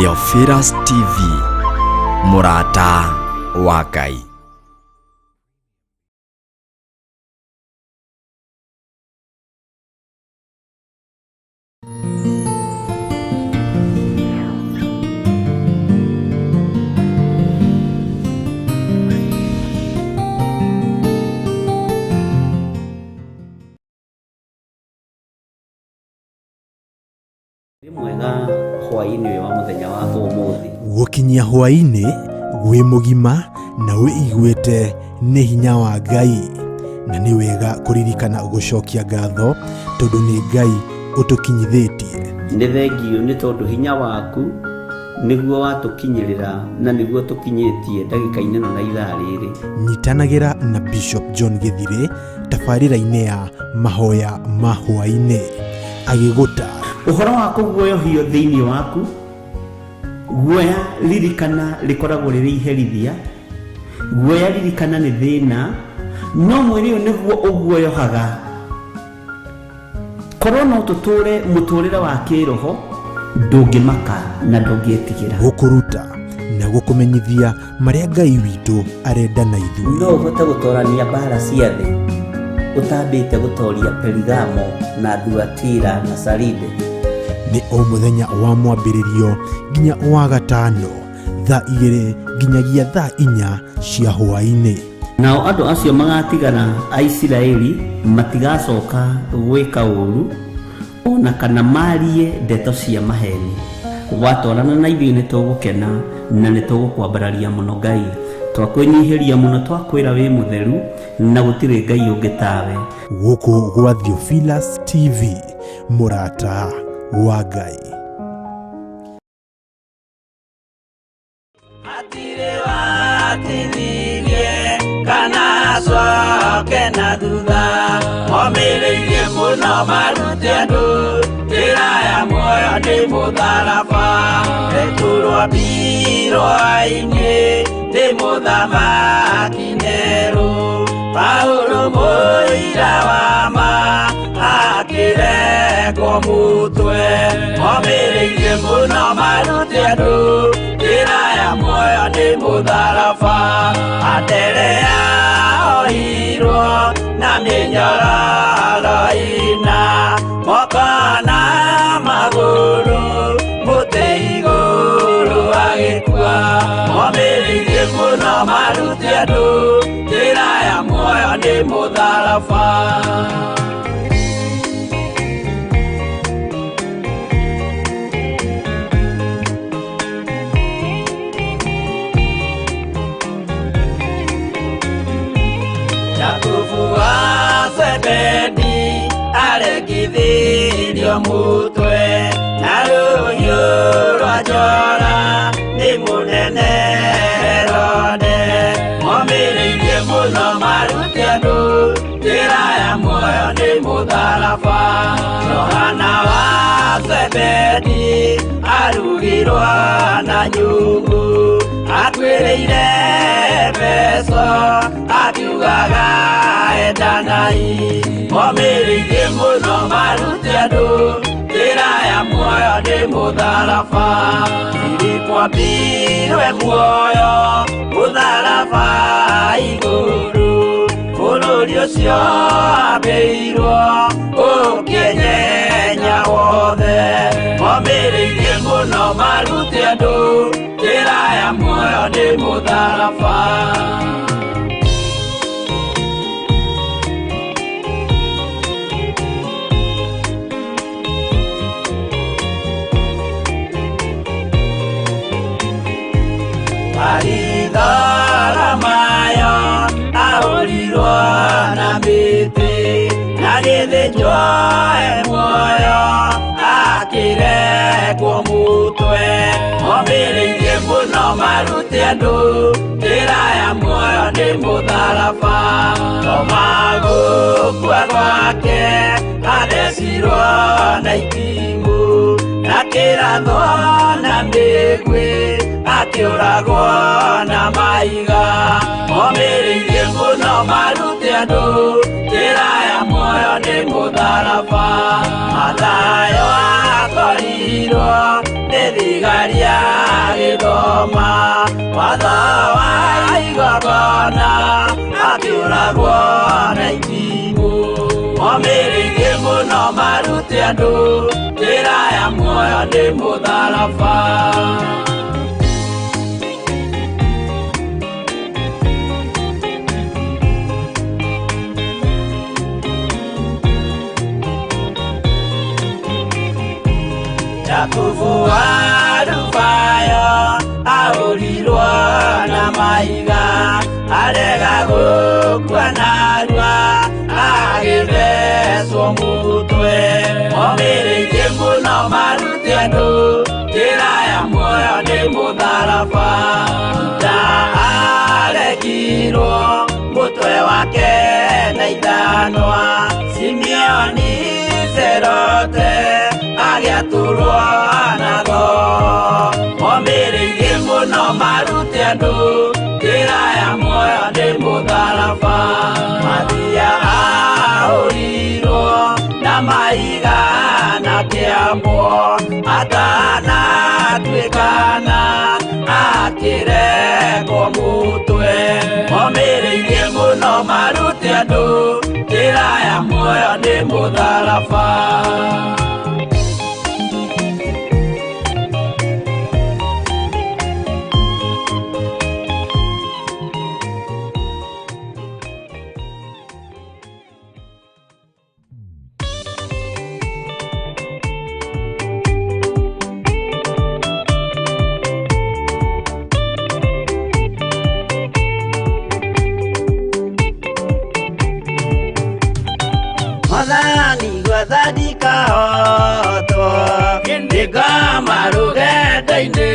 Theophilus TV, mũrata wa Ngai. Wĩ mwega hwaĩ-inĩ ũyũ wa mũthenya wa ũmũthĩ. Gũkinyia hwaĩ-inĩ wĩ mũgima na wĩiguĩte nĩ hinya wa Ngai, na nĩ wega kũririkana gũcokia ngatho tondũ nĩ Ngai ũtũkinyithĩtie. Nĩ thengiũ nĩ tondũ hinya waku nĩguo watũkinyĩrĩra na nĩguo tũkinyĩtie ndagĩka-inĩ ĩno na ithaa rĩrĩ. Nyitanagĩra na Bishop John Gĩthirĩ tabarĩra-inĩ ya mahoya ma hwaĩ-inĩ agĩgũtaara. Ũhoro wa kũguoyohio thĩinĩ waku, guoya ririkana rĩkoragwo rĩrĩ iherithia, guoya ririkana nĩ thĩna, no mwĩrĩ ũyũ nĩguo ũguoyohaga. Korwo no tũtũre mũtũrĩre wa kĩroho, ndũngĩmaka na ndũngĩtigĩra. Gũkũruta na gũkũmenyithia marĩa Ngai witũ arenda na ithuĩ. No ũhote gũtorania mbara cia thĩ ũtambĩte gũtoria Perigamo na Thuatira na Saride. Nĩ o mũthenya wa mwambĩrĩrio nginya wa gatano thaa 2 nginyagia thaa 4 cia hwaĩ-inĩ. Nao andũ acio magatigara a Isiraeli matigacoka gwĩka ũũru ona kana marie ndeto cia maheni. Watwarana na ithuĩ nĩ tũgũkena na nĩ tũgũkwambararia mũno Ngai. Twakwĩnyihĩria mũno, twakwĩra wĩ mũtheru na gũtirĩ Ngai ũngĩ tawe. Gũkũ gwa Theophilus TV, mũrata wa Ngai. Hatirĩ watithirie kana acoke na thutha, momĩrĩirie mũno marute andũ njĩra ya muoyo nĩ mũtharaba. Petero ambirwo-inĩ nĩ mũthamaki Nero, Paulo mũira wa ma akĩrekwo mũtwe. Momĩrĩirie mũno marute andũ njĩra ya muoyo nĩ mũtharaba. Anderea oirwo na mĩnyororo ĩna, moko na magũrũ mũtĩ igũrũ agĩkua. Momĩrĩirie mũno marute andũ njĩra ya muoyo nĩ mũtharaba. Jakubu wa Zebedi arekithirio mũtwe na rũhiũ rwa njora nĩ mũnene Herode. Momĩrĩirie mũno marute andũ njĩra ya muoyo nĩ mũtharaba. Johana wa Zebedi arugirwo na nyungu, akuĩrĩire mbeca akiugaga endanai. Momĩrĩirie mũno marute andũ njĩra ya muoyo nĩ mũtharaba. Filipo ambirwe muoyo mũtharaba igũrũ, bũrũri ũcio ambĩirwo ũkĩnyenya wothe. Momĩrĩirie mũno marute andũ njĩra ya muoyo nĩ mũtharaba. Baritholomayo ahũrirwo na mĩtĩ, na gĩthĩnjwo e muoyo akĩrekwo mũtwe. Momĩrĩirie mũno marute andũ njĩra ya muoyo nĩ mũtharaba. Toma gũkua gwake athecirwo na itimũ, na kĩrathwo na mĩguĩ. Akĩũragwo na mahiga Momĩrĩirie mũno marute andũ Njĩra ya muoyo nĩ mũtharaba Mathayo akorirwo nĩ thigari agĩthoma Watho wa igongona akĩũragwo na itimũ Momĩrĩirie mũno marute andũ Njĩra ya muoyo nĩ mũtharaba Jakubu wa Alufayo ahũrirwo na mahiga arega gũkua narua agĩthecwo mũtwe Momĩrĩirie mũno marute andũ Njĩra ya muoyo nĩ mũtharaba Juda aregirwo mũtwe wake na ithanwa Simeoni Zerote agĩatũrwo na thoo Momĩrĩirie mũno marute andũ Njĩra ya muoyo nĩ mũtharaba Mathia ahũrirwo na mahiga na kĩambo Atanatuĩkana akĩrekwo mũtwe Momĩrĩirie mũno marute andũ Njĩra ya muoyo nĩ mũtharaba Mwathani gwathandika hotwo Nĩngoma rũgendo-inĩ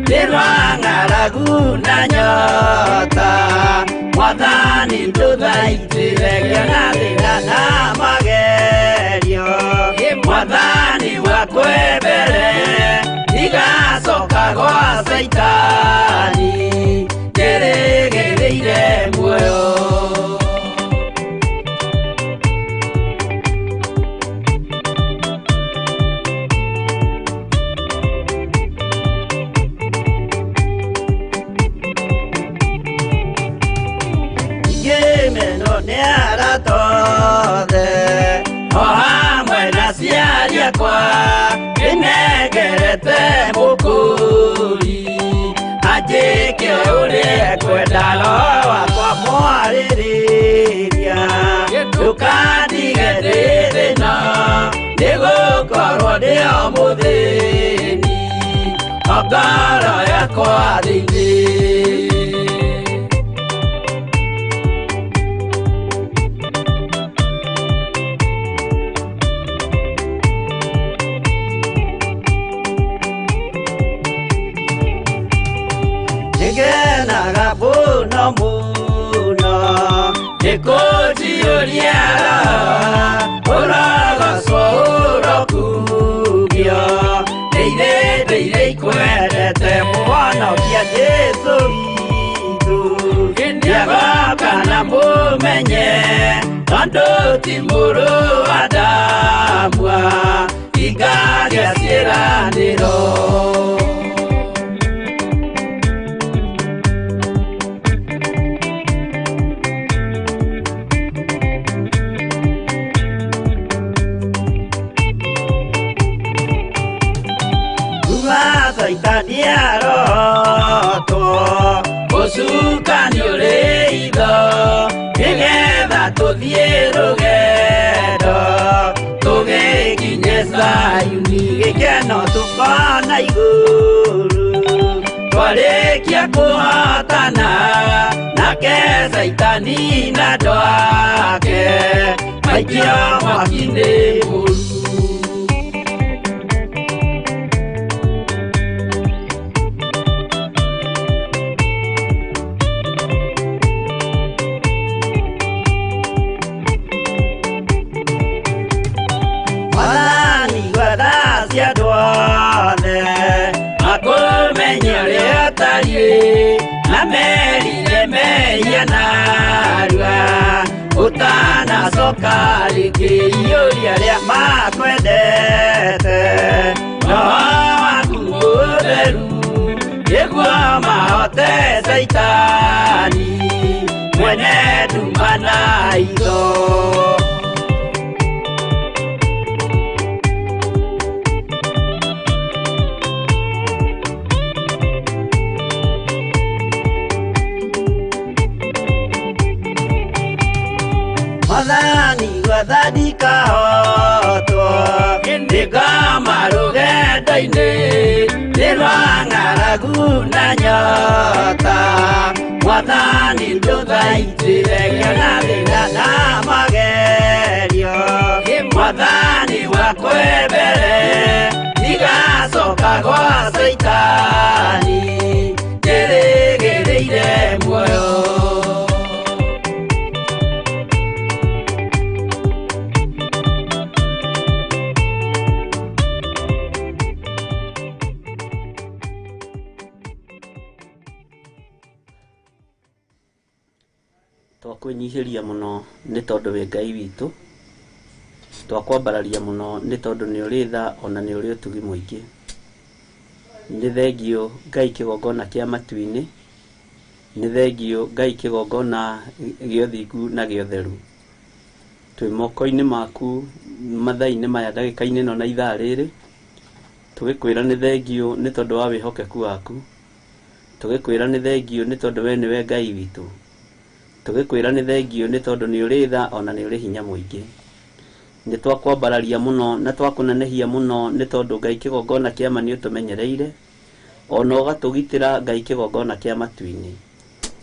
Nĩ rwa ng'aragu na nyota Mwathani ndũthaitĩre ngĩona thĩna na magerio Mwathani wakwe mbere Ndigacoka gwa Caitani Njĩrĩgĩrĩire muoyo O hamwe na aciari akwa Nĩnengerete mũkũri Anjĩke ũrĩa ekwenda Roho wakwa mwarĩrĩria Ndũkandige ndĩ thĩna Nĩgũkorwo ndĩ o mũthĩni O ngoro yakwa thĩinĩ Nĩngenaga mũno mũno Nĩkũnjiyũria Roho Ũrogocwo ũrokugio Ndĩire ndĩire ikwendete Mũhonokia Jesũ witũ Nĩagoka na mũmenye Tondũ ti mũrũ wa Adamu Hingagia ciĩranĩro Caitani arotwo Ũcukani ũrĩ itho Nĩgetha tũthiĩ rũgendo Tũgĩkinye Zayuni Gĩkeno tũkona igũrũ Twarĩkia kũhotana Nake Caitani na andũ ake Maikio mwaki-inĩ mũru matariĩ na merire mehia narua ũtanacoka rĩngĩ iyũria arĩa makwendete roho waku mũtheru nĩguo mahote Caitani mwene nduma na itho. Mwathani gwathani kahotwo nĩngoma rũgendo-inĩ nĩ rwa ng'aragu na nyota Mwathani ndũthaitĩre ngĩona thĩna na magerio Mwathani wakwĩ mbere ndigacoka gwa Caitani njĩrĩgĩrĩire muoyo. Twakwĩnyihĩria mũno nĩ tondũ wĩ Ngai witũ, twakwambararia mũno nĩ tondũ nĩ ũrĩ tha ona nĩ ũrĩ ũtugi mũingĩ. Nĩ thengio Ngai kĩgongona kĩa matu-inĩ, nĩ thengio Ngai kĩgongona gĩa ũthingu na gĩa ũtheru. Twĩ moko-inĩ maku mathaa-inĩ maya ndagĩka-inĩ ĩno na ithaa rĩrĩ, tũgĩkwĩra nĩ thengio nĩ tondũ wa wĩhokeku waku, tũgĩkwĩra nĩ thengio nĩ tondũ we nĩwe Ngai witũ, tũgĩkwĩra nĩ thengio nĩ tondũ nĩ ũrĩ tha ona nĩ ũrĩ hinya mũingĩ. Nĩ twakwambararia mũno na twakũnenehia mũno nĩ tondũ Ngai kĩgongona kĩa ma nĩ ũtũmenyereire ona ũgatũgitĩra Ngai kĩgongona kĩa matu-inĩ.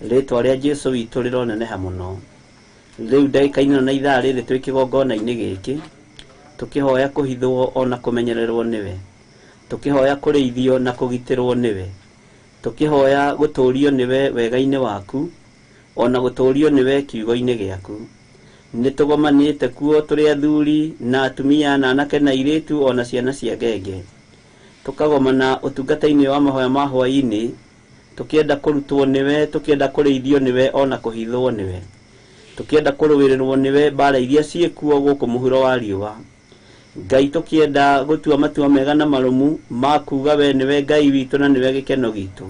Rĩtwa rĩa Jesũ witũ rĩroneneha mũno. Rĩu ndagĩka-inĩ ĩno na ithaa rĩrĩ twĩ kĩgongona-inĩ gĩkĩ tũkĩhoya kũhithwo ona kũmenyererwo nĩwe, tũkĩhoya kũrĩithio na kũgitĩrwo nĩwe, tũkĩhoya gũtũũrio nĩwe wega-inĩ waku ona gũtũũrio nĩwe kiugo-inĩ gĩaku. Nĩ tũgomanĩte kuo tũrĩ athuri na atumia na anake na airĩtu ona ciana cia ngenge, tũkagomana ũtungata-inĩ wa mahoya ma hwaĩ-inĩ tũkĩenda kũrutwo nĩwe, tũkĩenda kũrĩithio nĩwe ona kũhithwo nĩwe, tũkĩenda kũrũĩrĩrwo nĩwe mbara iria ciĩkuo gũkũ mũhuro wa riũa. Ngai tũkĩenda gũtua matua mega na marũmu ma kuga we nĩwe Ngai witũ na nĩwe gĩkeno gitũ.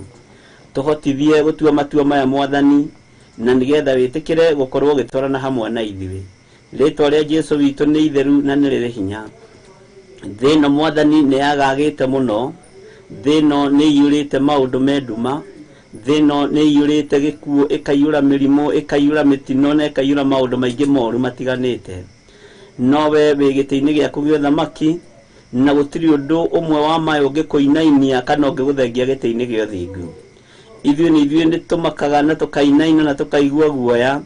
Tũhotithie gũtua matua maya Mwathani na nĩgetha wĩtĩkĩre gũkorwo ũgĩtwarana hamwe na ithuĩ. Rĩtwa rĩa Jesũ witũ nĩ itheru na nĩ rĩrĩ hinya. Thĩ ĩno Mwathani nĩ yagagĩte mũno, thĩ ĩno nĩ ĩiyũrĩte maũndũ me nduma, thĩ ĩno nĩ ĩiyũrĩte gĩkuũ, ĩkaiyũra mĩrimũ, ĩkaiyũra mĩtino na ĩkaiyũra maũndũ maingĩ moru matiganĩte. No we wĩ gĩtĩ-inĩ gĩaku gĩa ũthamaki na gũtirĩ ũndũ ũmwe wa maya ũngĩkũinainia kana ũngĩgũthengia gĩtĩ-inĩ gĩa ũthingu. Ithuĩ nĩ ithuĩ nĩ tũmakaga na tũkainaina na tũkaigua guoya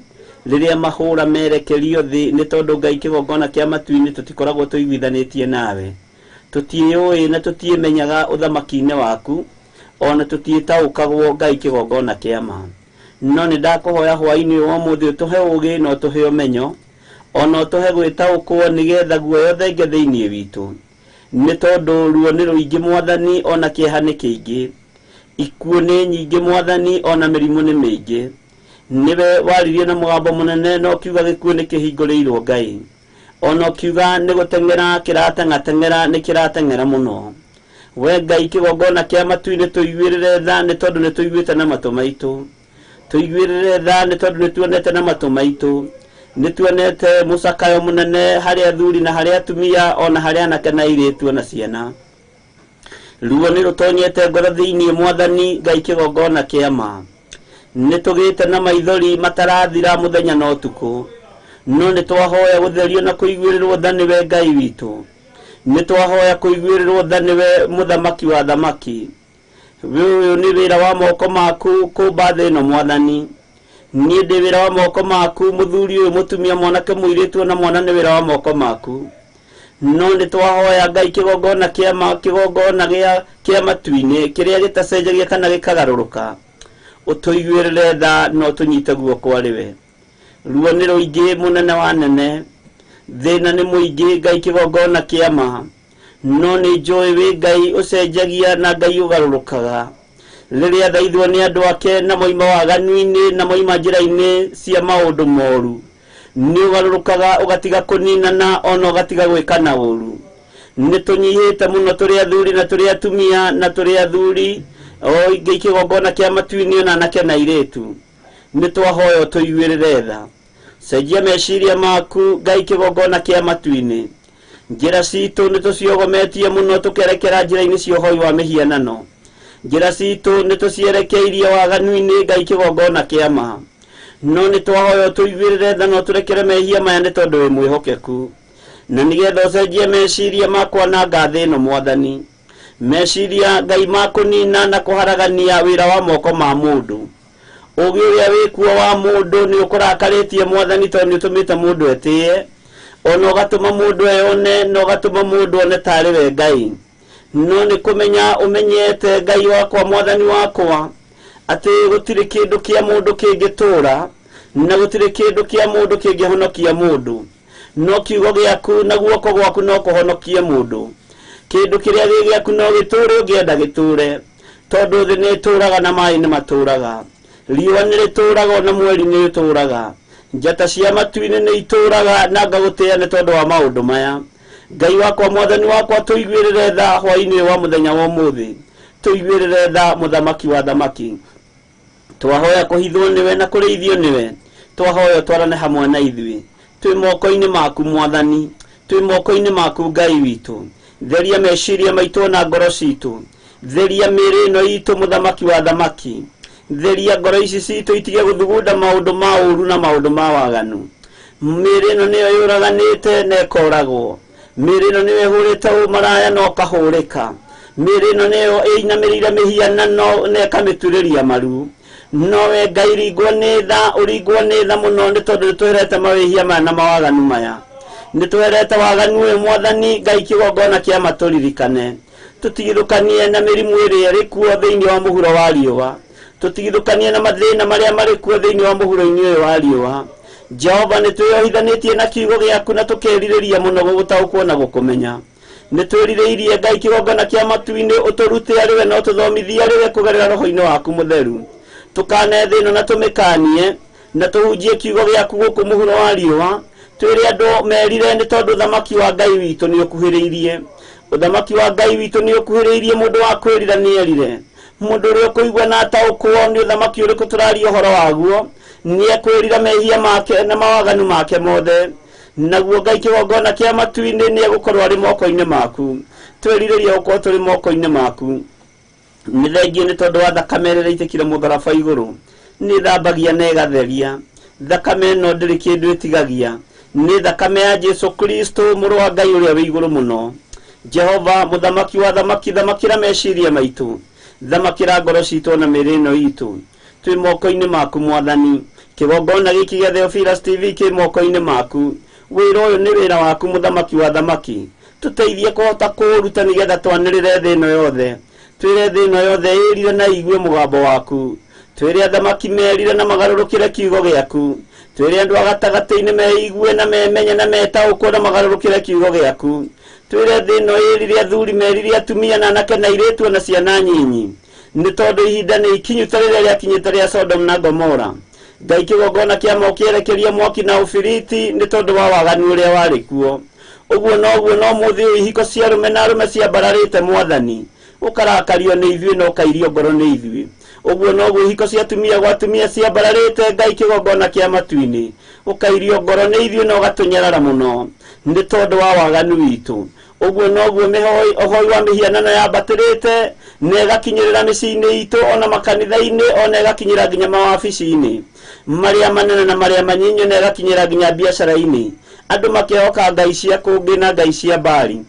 rĩrĩa mahũra merekerio thĩ nĩ tondũ Ngai kĩgongona kĩa matu-inĩ tũtikoragwo tũiguithanĩtie nawe, tũtiĩũĩ na tũtiĩmenyaga ũthamaki-inĩ waku ona tũtiĩtaũkagwo Ngai kĩgongona kĩa ma. No nĩ ndakũhoya hwaĩ-inĩ ũyũ wa ũmũthĩ ũtũhe ũũgĩ na ũtũhe ũmenyo ona ũtũhe gwĩtaũkwo nĩgetha guoya ũthenge thĩinĩ witũ, nĩ tondũ ruo nĩ rũingĩ Mwathani ona kĩeha nĩ kĩingĩ, ikuũ nĩ nyingĩ Mwathani ona mĩrimũ nĩ mĩingĩ. Nĩwe waririe na mũgambo mũnene na ũkiuga gĩkuũ nĩ kĩhingũrĩirwo Ngai, ona ũkiuga nĩ gũteng'era kĩrateng'ateng'era nĩ kĩrateng'era mũno. We Ngai kĩgongona kĩa matu-inĩ tũiguĩrĩre tha nĩ tondũ nĩ tũiguĩte na matũ maitũ, tũiguĩrĩre tha nĩ tondũ nĩ tuonete na matũ maitũ, nĩ tuonete mũcakayo mũnene harĩ athuri na harĩ atumia ona harĩ anake na airĩtu ona ciana. Ruo nĩ rũtonyete ngoro thĩinĩ Mwathani Ngai kĩgongona kĩa ma. Nĩ tũgĩte na maithori matarathira mũthenya na ũtukũ, no nĩ twahoya gũtherio na kũiguĩrĩrwo tha nĩwe Ngai witũ, nĩ twahoya kũiguĩrĩrwo tha nĩwe mũthamaki wa thamaki. Ũyũ nĩ wĩra wa moko maku kũmba thĩ ĩno Mwathani, niĩ ndĩ wĩra wa moko maku, mũthuri ũyũ, mũtumia, mwanake, mũirĩtu ona mwana nĩ wĩra wa moko maku. No nĩ twahoya Ngai kĩgongona kĩa ma, kĩgongona kĩa matu-inĩ kĩrĩa gĩtacenjagia kana gĩkagarũrũka, ũtũiguĩrĩre tha na ũtũnyite guoko arĩ we. Ruo nĩ rũingĩ mũnene wa nene, thĩna nĩ mũingĩ Ngai kĩgongona kĩa ma, no nĩ njũĩ wĩ Ngai ũcenjagia na Ngai ũgarũrũkaga. Rĩrĩa thaithwo nĩ andũ ake na moima waganu-inĩ na moima njĩra-inĩ cia maũndũ moru, nĩ ũgarũrũkaga ũgatiga kũninana ona ũgatiga gwĩkana ũru. Nĩ tũnyihĩte mũno tũrĩ athuri na tũrĩ atumia na tũrĩ athuri o ingĩ kĩgongona kĩa matu-inĩ ona anake na airĩtu. Nĩ twahoya tũiguĩrĩre tha. Cenjia meciria maku Ngai kĩgongona kĩa matu-inĩ. Njĩra citũ nĩ tũciogometie mũno tũkerekera njĩra-inĩ cia ũhoi wa mĩhianano. Njĩra citũ nĩ tũcierekeirie waganu-inĩ Ngai kĩgongona kĩa ma. No nĩ twahoya tũiguĩrĩre tha no tũrekere mehia maya nĩ tondũ wĩ mwĩhokeku. Na nĩgetha ũcenjie meciria ma kwananga thĩ ĩno Mwathani. Meciria Ngai ma kũnina na kũharagania wĩra wa moko ma mũndũ. Ũũgĩ ũrĩa wĩkuo wa mũndũ nĩ ũkũrakarĩtie Mwathani tondũ nĩ ũtũmĩte mũndũ etĩe, ona ũgatũma mũndũ eyone na ũgatũma mũndũ one tarĩ we Ngai. No nĩ kũmenya ũmenyete Ngai wakwa Mwathani wakwa atĩ gũtirĩ kĩndũ kĩa mũndũ kĩngĩtũra na gũtirĩ kĩndũ kĩa mũndũ kĩngĩhonokia mũndũ. No kiugo gĩaku na guoko gwaku no kũhonokie mũndũ. Kĩndũ kĩrĩa gĩ gĩaku no gĩtũre ũngĩenda gĩtũre, tondũ thĩ nĩ ĩtũraga na maĩ nĩ matũraga, riũa nĩ rĩtũraga ona mweri nĩ ũtũraga, njata cia matu-inĩ nĩ itũraga na ngagũtĩĩa nĩ tondũ wa maũndũ maya. Ngai wakwa Mwathani wakwa tũiguĩrĩre tha hwaĩ-inĩ wa mũthenya wa ũmũthĩ, tũiguĩrĩre tha mũthamaki wa thamaki. Twahoya kũhithwo nĩwe na kũrĩithio nĩwe, twahoya ũtwarane hamwe na ithuĩ. Twĩ moko-inĩ maku Mwathani, twĩ moko-inĩ maku Ngai witũ. Theria meciria maitũ na ngoro citũ, theria mĩĩrĩ ĩno itũ mũthamaki wa thamaki. Theria ngoro ici citũ itige gũthugunda maũndũ ma ũru na maũndũ ma waganu. Mĩĩrĩ ĩno nĩyo yũraganĩte na ĩkoragwo, mĩĩrĩ ĩno nĩyo ĩhũrĩte ũmaraya na ũkahũrĩka, mĩĩrĩ ĩno nĩyo ĩinamĩrĩire mĩhianano na ĩkamĩturĩria maru. Nowe Ngai ringwo nĩ tha, ũringwo nĩ tha mũno nĩ tondũ nĩ tũherete mawĩhia maya na mawaganu maya. Nĩ tũherete waganu ũyũ Mwathani Ngai kĩgongona kĩa matũririkane. Tũtigithũkanie na mĩrimũ ĩrĩa ĩrĩ kuo thĩinĩ wa mũhuro wa riũa, tũtigithũkanie na mathĩna marĩa marĩ kuo thĩinĩ wa mũhuro-inĩ ũyũ wa riũa. Jehova nĩ twĩyohithanĩtie na kiugo gĩaku na tũkerirĩria mũno gũgũtaũkwo na gũkũmenya. Nĩ twĩrirĩirie Ngai kĩgongona kĩa matu-inĩ ũtũrute arĩ we na ũtũthomithie arĩ we kũgerera roho-inĩ waku mũtheru. Tũkane thĩ ĩno na tũmĩkanie na tũhunjie kiugo gĩaku gũkũ mũhuro wa riũa. Twĩre andũ merire nĩ tondũ ũthamaki wa Ngai witũ nĩ ũkuhĩrĩirie. Ũthamaki wa Ngai witũ nĩ ũkuhĩrĩirie, mũndũ wa kwĩrira nĩ erire. Mũndũ ũrĩa ũkũigua na ataũkwo nĩ ũthamaki ũrĩkũ tũraria ũhoro waguo nĩ ekwĩrira mehia make na mawaganu make mothe. Naguo Ngai kĩgongona kĩa matu-inĩ nĩ egũkorwo arĩ moko-inĩ maku. Twĩrirĩria gũkorwo tũrĩ moko-inĩ maku. Nĩ thengiũ nĩ tondũ wa thakame ĩrĩa ĩitĩkire mũtharaba igũrũ. Nĩ thambagia na ĩgatheria. Thakame ĩno ndĩrĩ kĩndũ ĩtigagia. Nĩ thakame ya Jesu Kristo mũrũ wa Ngai ũrĩa wĩ igũrũ mũno. Jehova mũthamaki wa thamaki, thamakĩra meciria maitũ, thamakĩra ngoro citũ na mĩĩrĩ ĩno itũ. Twĩ moko-inĩ maku Mwathani. Kĩgongona gĩkĩ gĩa Theophilus TV kĩ moko-inĩ maku. Wĩra ũyũ nĩ wĩra waku mũthamaki wa thamaki. Tũteithie kũhota kũũruta nĩgetha twanĩrĩre thĩ ĩno yothe. Twĩre thĩ ĩno yothe ĩrire na igue mũgambo waku. Twĩre athamaki merire na magarũrũkĩre kiugo gĩaku. Twĩre andũ a gatagatĩ-inĩ meigue na memenye na metaũkwo na magarũrũkĩre kiugo gĩaku. Twĩre thĩ ĩno ĩrire athuri merire atumia na anake na airĩtu na ciana nyinyi. Nĩ tondũ ihinda nĩ ikinyu ta rĩrĩa rĩakinyĩte rĩa Sodom na Gomora. Ngai kĩgongona kĩa kĩerekeria mwaki na ũbiriti nĩ tondũ wa waganu ũrĩa warĩ kuo. Ũguo noguo no mũthĩ ũyũ ihiko cia arũme na arũme ciambararĩte Mwathani. Ũkarakario nĩ ithuĩ na ũkairio ngoro nĩ ithuĩ. Ũguo noguo ihiko cia atumia gwa atumia ciambararĩte Ngai kĩgongona kĩa matu-inĩ. Ũkairio ngoro nĩ ithuĩ na ũgatũnyarara mũno nĩ tondũ wa waganu witũ. Ũguo noguo ũhoi wa mĩhianano yambatĩrĩte na ĩgakinyĩrĩra mĩciĩ-inĩ itũ ona makanitha-inĩ ona ĩgakinyĩra nginya mawabici-inĩ marĩa manene na marĩa manyinyi na ĩgakinyĩra nginya biacara-inĩ. Andũ makehoka ngai cia kũngĩ na ngai cia mbari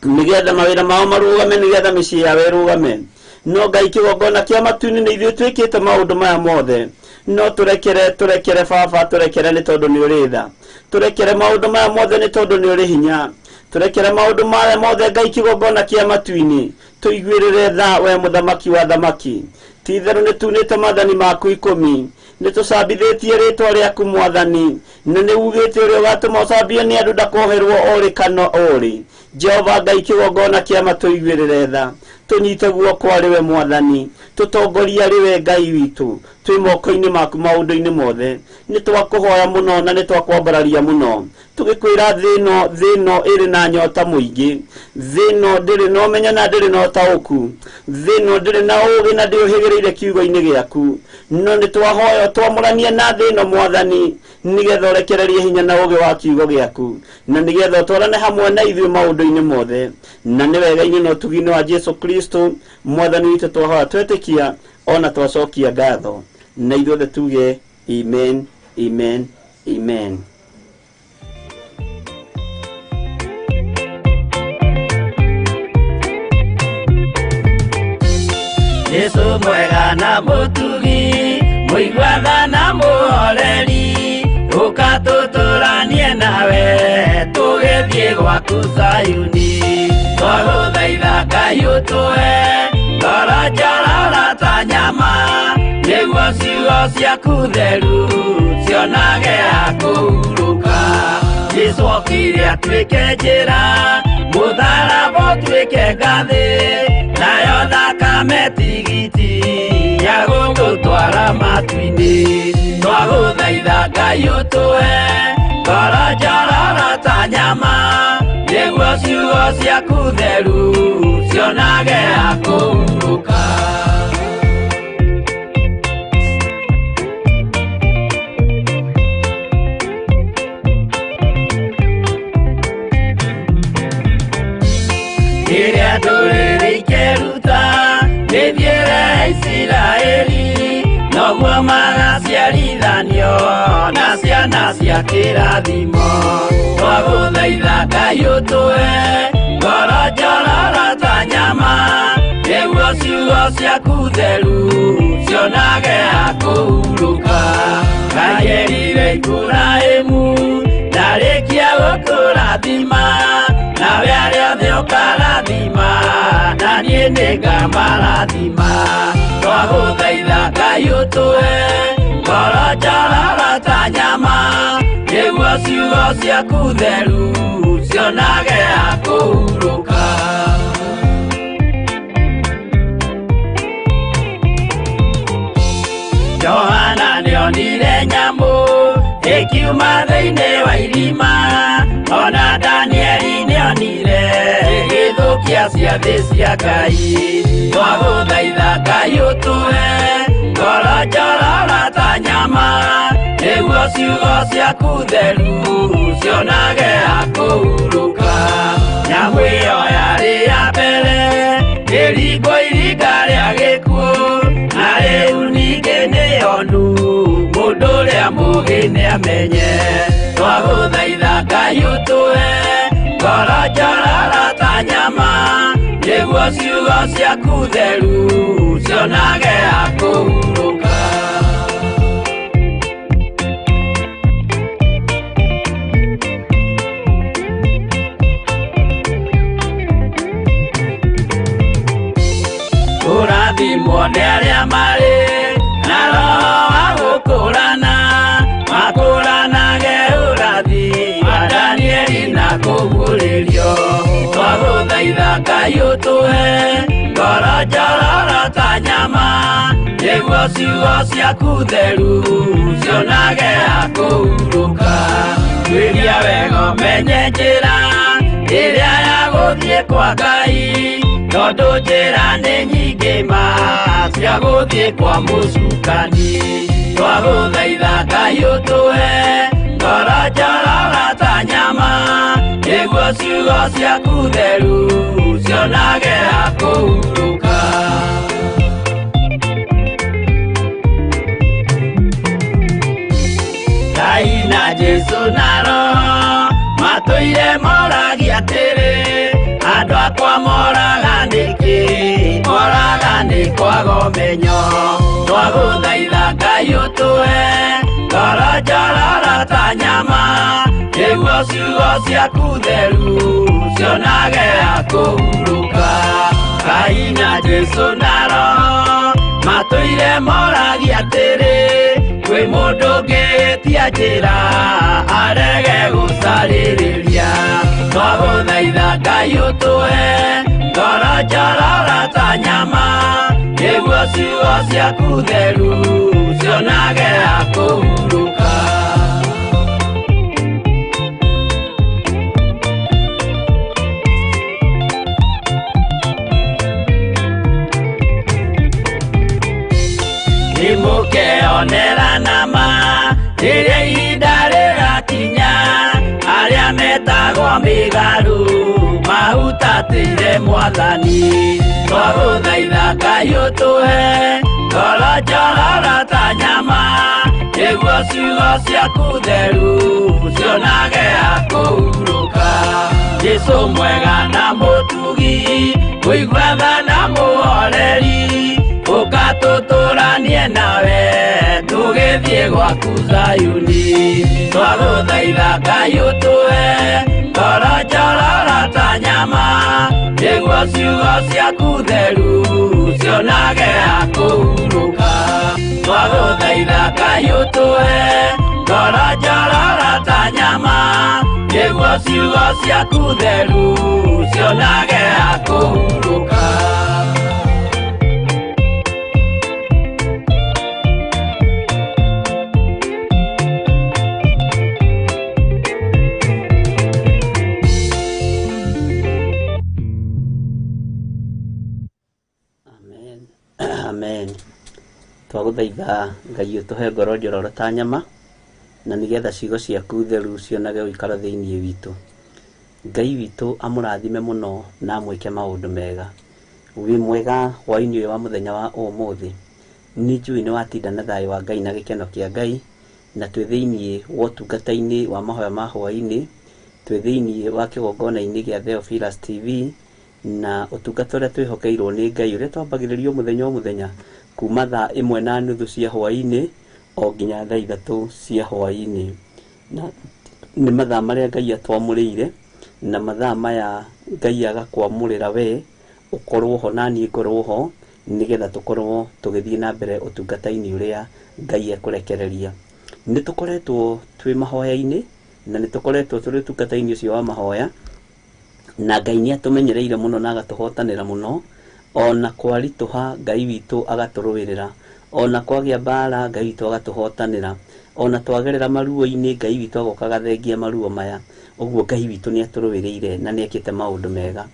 nĩgetha mawĩra mao marũgame, nĩgetha mĩciĩ yao ĩrũgame. No Ngai kĩgongona kĩa matu-inĩ nĩ ithuĩ twĩkĩte maũndũ maya mothe. No tũrekere, tũrekere baba, tũrekere nĩ tondũ nĩ ũrĩ tha. Tũrekere maũndũ maya mothe nĩ tondũ nĩ ũrĩ hinya. Tũrekere maũndũ maya mothe Ngai kĩgongona kĩa matu-inĩ. Tũiguĩrĩre tha we mũthamaki wa thamaki. Ti itherũ nĩ tunĩte maathani maku 10. Nĩ tũcambithĩtie rĩtwa rĩaku Mwathani, na nĩ ugĩte ũrĩa ũgatũma ũcambio nĩ andũ ndakoherwo orĩ kana orĩ. Jehova Ngai kĩgongona kĩa matũiguĩrĩre tha. Tũnyite guoko arĩ we Mwathani, tũtongorie arĩ we Ngai witũ, twĩ moko-inĩ maku maũndũ-inĩ mothe. Nĩ twakũhoya mũno na nĩ twakwambararia mũno, tũgĩkwĩra thĩ ĩno ĩrĩ na nyota mũingĩ, thĩ ĩno ndĩrĩ na ũmenyo na ndĩrĩ na ũtaũku, thĩ ĩno ndĩrĩ na ũũgĩ na ndĩũhĩgĩrĩire kiugo-inĩ gĩaku. No nĩ twahoya twamũranie na thĩ ĩno Mwathani, nĩgetha ũrekererie hinya na ũũgĩ wa kiugo gĩaku, na nĩgetha ũtwarane hamwe na ithuĩ maũndũ-inĩ mothe. Na nĩ wega-inĩ na ũtugi-inĩ wa Jesu Kristo Mwathani witũ twahoya twetĩkia ona twacokia ngatho, na ithuothe tuge amen, amen, amen. Jesu mwega na mũtugi, mũiguatha na mũhoreri, ũka tũtũranie nawe tũgĩthiĩ gwaku Zayuni. Twagũthaitha Ngai ũtũhe ngoro njororo ta nyama, nĩguo ciugo ciaku theru cionage ha kũhurũka. Jesu okire atuĩke njĩra, mũtharaba ũtuĩke ngathĩ, nayo thakame tigiti ya gũgũtwara matu-inĩ. Twagũthaitha Ngai ũtũhe ngoro njororo ta nyama, nĩguo ciugo ciaku theru cionage ha kũhurũka. Rĩrĩa ndũrĩrĩ ikeruta mĩthiĩre ya Isiraeli, noguo magaciarithanio na ciana cia kĩrathimo. Twagũthaitha Ngai ũtũhe ngoro njororo ta nyama, nĩguo ciugo ciaku theru cionage ha kũhurũka. Ngai erire Iburahĩmu ndarĩkia gũkũrathima, nawe arĩa othe ũkarathima, na niĩ nĩngamarathima. Twagũthaitha Ngai ũtũhe ngoro njororo ta nyama, nĩguo ciugo ciaku theru cionage ha kũhurũka. Johana nĩonire nyamũ ĩkiuma thĩinĩ wa irima, ona Danieli nĩonire ĩgĩthũkia ciathĩ cia Ngai. Twagũthaitha Ngai ũtũhe ngoro njororo ta nyama, nĩguo ciugo ciaku theru cionage ha kũhurũka. Nyamũ ĩyo yarĩ ya mbere ĩringwo iringa rĩa gĩkuũ, na rĩu ningĩ nĩyonu mũndũ ũrĩa mũũgĩ nĩamenye. Twagũthaitha Ngai ũtũhe ngoro njororo ta nyama, nĩguo ciugo ciaku theru cionage ha kũhurũka. Kũrathimwo nĩ arĩa marĩ na roho wa gũkũrana, makũranage ũrathi wa Danieli na kũguũrĩrio. Twagũthaitha Ngai ũtũhe ngoro njororo ta nyama, nĩguo ciugo ciaku theru cionage ha kũhurũka. Tuĩria wega ũmenye njĩra ĩrĩa ya gũthiĩ kwa Ngai, tondũ njĩra nĩ nyingĩ ma cia gũthiĩ kwa mũcukani. Twagũthaitha Ngai ũtũhe ngoro njororo ta nyama, nĩguo ciugo ciaku theru cionage ha kũhurũka. Ngai na Jesu na Roho matũire moragia atĩrĩ, andũ akwa moraga nĩkĩ? Moraga nĩ kwaga ũmenyo. Twagũthaitha Ngai ũtũhe ngoro njororo ta nyama, nĩguo ciugo ciaku theru cionage ha kũhurũka. Ngai na Jesu na Roho matũire moragia atĩrĩ, kwĩ mũndũ ũngĩtia njĩra arege gũcarĩrĩria. Twagũthaitha Ngai ũtũhe ngoro njororo ta nyama, nĩguo ciugo ciaku theru cionage ha kũhurũka. Nĩmũkeonera nama rĩrĩa ihinda rĩgakinya, arĩa metagwo mĩgarũ mahutatĩire Mwathani. Twagũthaitha Ngai ũtũhe ngoro njororo ta nyama, nĩguo ciugo ciaku theru cionage ha kũhurũka. Jesũ mwega na mũtugi, mũigua tha na mũhoreri, ũka tũtũranie nawe tũgĩthiĩ gwaku Zayuni. Twagũthaitha Ngai ũtũhe ngoro njororo ta nyama, nĩguo ciugo ciaku theru cionage ha kũhurũka. Twagũthaitha Ngai ũtũhe ngoro njororo ta nyama, nĩguo ciugo ciaku theru cionage ha kũhurũka. Amen. Twagũthaitha Ngai ũtũhe ngoro njororo ta nyama, na nĩgetha ciugo ciaku theru cionage ũikaro thĩinĩ witũ. Ngai witũ amũrathime mũno na amwĩke maũndũ mega. Wĩ mwega hwaĩ-inĩ ũyũ wa mũthenya wa ũmũthĩ. Nĩ njũĩ nĩ watinda na thayũ wa Ngai na gĩkeno kĩa Ngai, na twĩ thĩinĩ wa ũtungata-inĩ wa mahoya ma hwaĩ-inĩ, twĩ thĩinĩ wa kĩgongona-inĩ gĩa Theophilus TV, na ũtungata ũrĩa twĩhokeirwo nĩ Ngai ũrĩa twambagĩrĩrio mũthenya o mũthenya kuma thaa 1:30 cia hwaĩ-inĩ o nginya thaa 3 cia hwaĩ-inĩ. Na nĩ mathaa marĩa Ngai atwamũrĩire, na mathaa maya Ngai agakwamũrĩra we ũkorwo ho na niĩ ngorwo ho, nĩgetha tũkorwo tũgĩthiĩ na mbere ũtungata-inĩ ũrĩa Ngai ekũrekereria. Nĩ tũkoretwo twĩ mahoya-inĩ, na nĩ tũkoretwo tũrĩ ũtungata-inĩ ũcio wa mahoya, na Ngai nĩ atũmenyereire mũno na agatũhotanĩra mũno. Ona kwaritũha Ngai witũ agatũrũĩrĩra, ona kwagĩa mbara Ngai witũ agatũhotanĩra, ona twagerera maruo-inĩ Ngai witũ agoka agathengia maruo maya. Ũguo Ngai witũ nĩ atũrũĩrĩire na nĩ ekĩte maũndũ mega.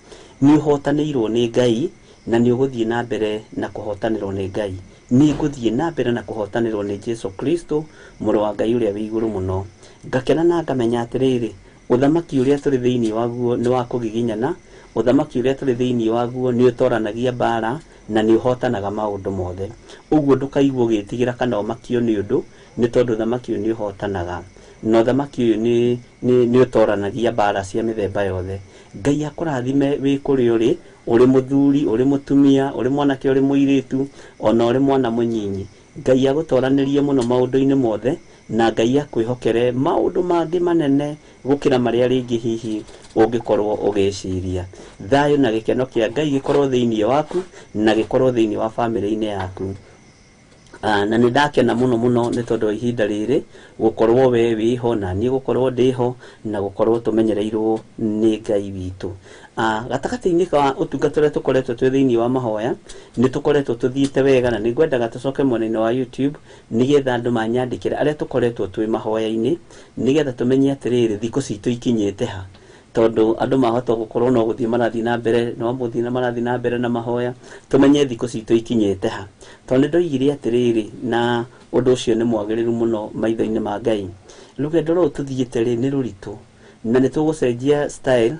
Nĩ ũhotanĩirwo nĩ Ngai, na nĩ ũgũthiĩ na mbere na kũhotanĩrwo nĩ Ngai. Nĩ ngũthiĩ na mbere na kũhotanĩrwo nĩ Jesũ Kristo, mũrũ wa Ngai ũrĩa wĩ igũrũ mũno. Ngakena na ngamenya atĩrĩrĩ, ũthamaki ũrĩa tũrĩ thĩinĩ waguo nĩ wa kũgiginyana, ũthamaki ũrĩa tũrĩ thĩinĩ waguo nĩ ũtoranagia mbara na nĩ ũhotanaga maũndũ mothe. Ũguo ndũkaigua ũgĩtigĩra kana ũmakio nĩ ũndũ, nĩ tondũ ũthamaki ũyũ nĩ ũhotanaga, na ũthamaki ũyũ nĩ ũtoranagia mbara cia mĩthemba yothe. Ngai akũrathime wĩ kũrĩa ũrĩ, ũrĩ mũthuri, ũrĩ mũtumia, ũrĩ mwanake, ũrĩ mũirĩtu, ona ũrĩ mwana mũnyinyi. Ngai agũtoranĩrie mũno maũndũ-inĩ mothe, na Ngai akwĩhokere maũndũ mangĩ manene gũkĩra marĩa rĩngĩ hihi ũngĩkorwo ũgĩciria. Thayũ na gĩkeno kĩa Ngai gĩkorwo thĩinĩ waku na gĩkorwo thĩinĩ wa bamĩrĩ-inĩ yaku. Na nĩ ndakena mũno mũno nĩ tondũ wa ihinda rĩrĩ gũkorwo we wĩho na niĩ gũkorwo ndĩho na gũkorwo tũmenyereirwo nĩ Ngai witũ. Gatagatĩ-inĩ ka ũtungata ũrĩa tũkoretwo twĩ thĩinĩ wa mahoya, nĩ tũkoretwo tũthiĩte wega, na nĩ ngwendaga tũcoke mwena-inĩ wa YouTube nĩgetha andũ manyandĩkĩre arĩa tũkoretwo twĩ mahoya-inĩ, nĩgetha tũmenye atĩrĩrĩ thikũ citũ ikinyĩte ha, tondũ andũ mahota gũkorwo no gũthiĩ marathiĩ na mbere, no gũthiĩ na marathiĩ na mbere na mahoya, tũmenye thikũ citũ ikinyĩte ha. Tondũ nĩ ndoigire atĩrĩrĩ, na ũndũ ũcio nĩ mwagĩrĩru mũno maitho-inĩ ma Ngai, rũgendo rũrũ tũthiĩte rĩ nĩ rũritũ, na nĩ tũgũcenjia style,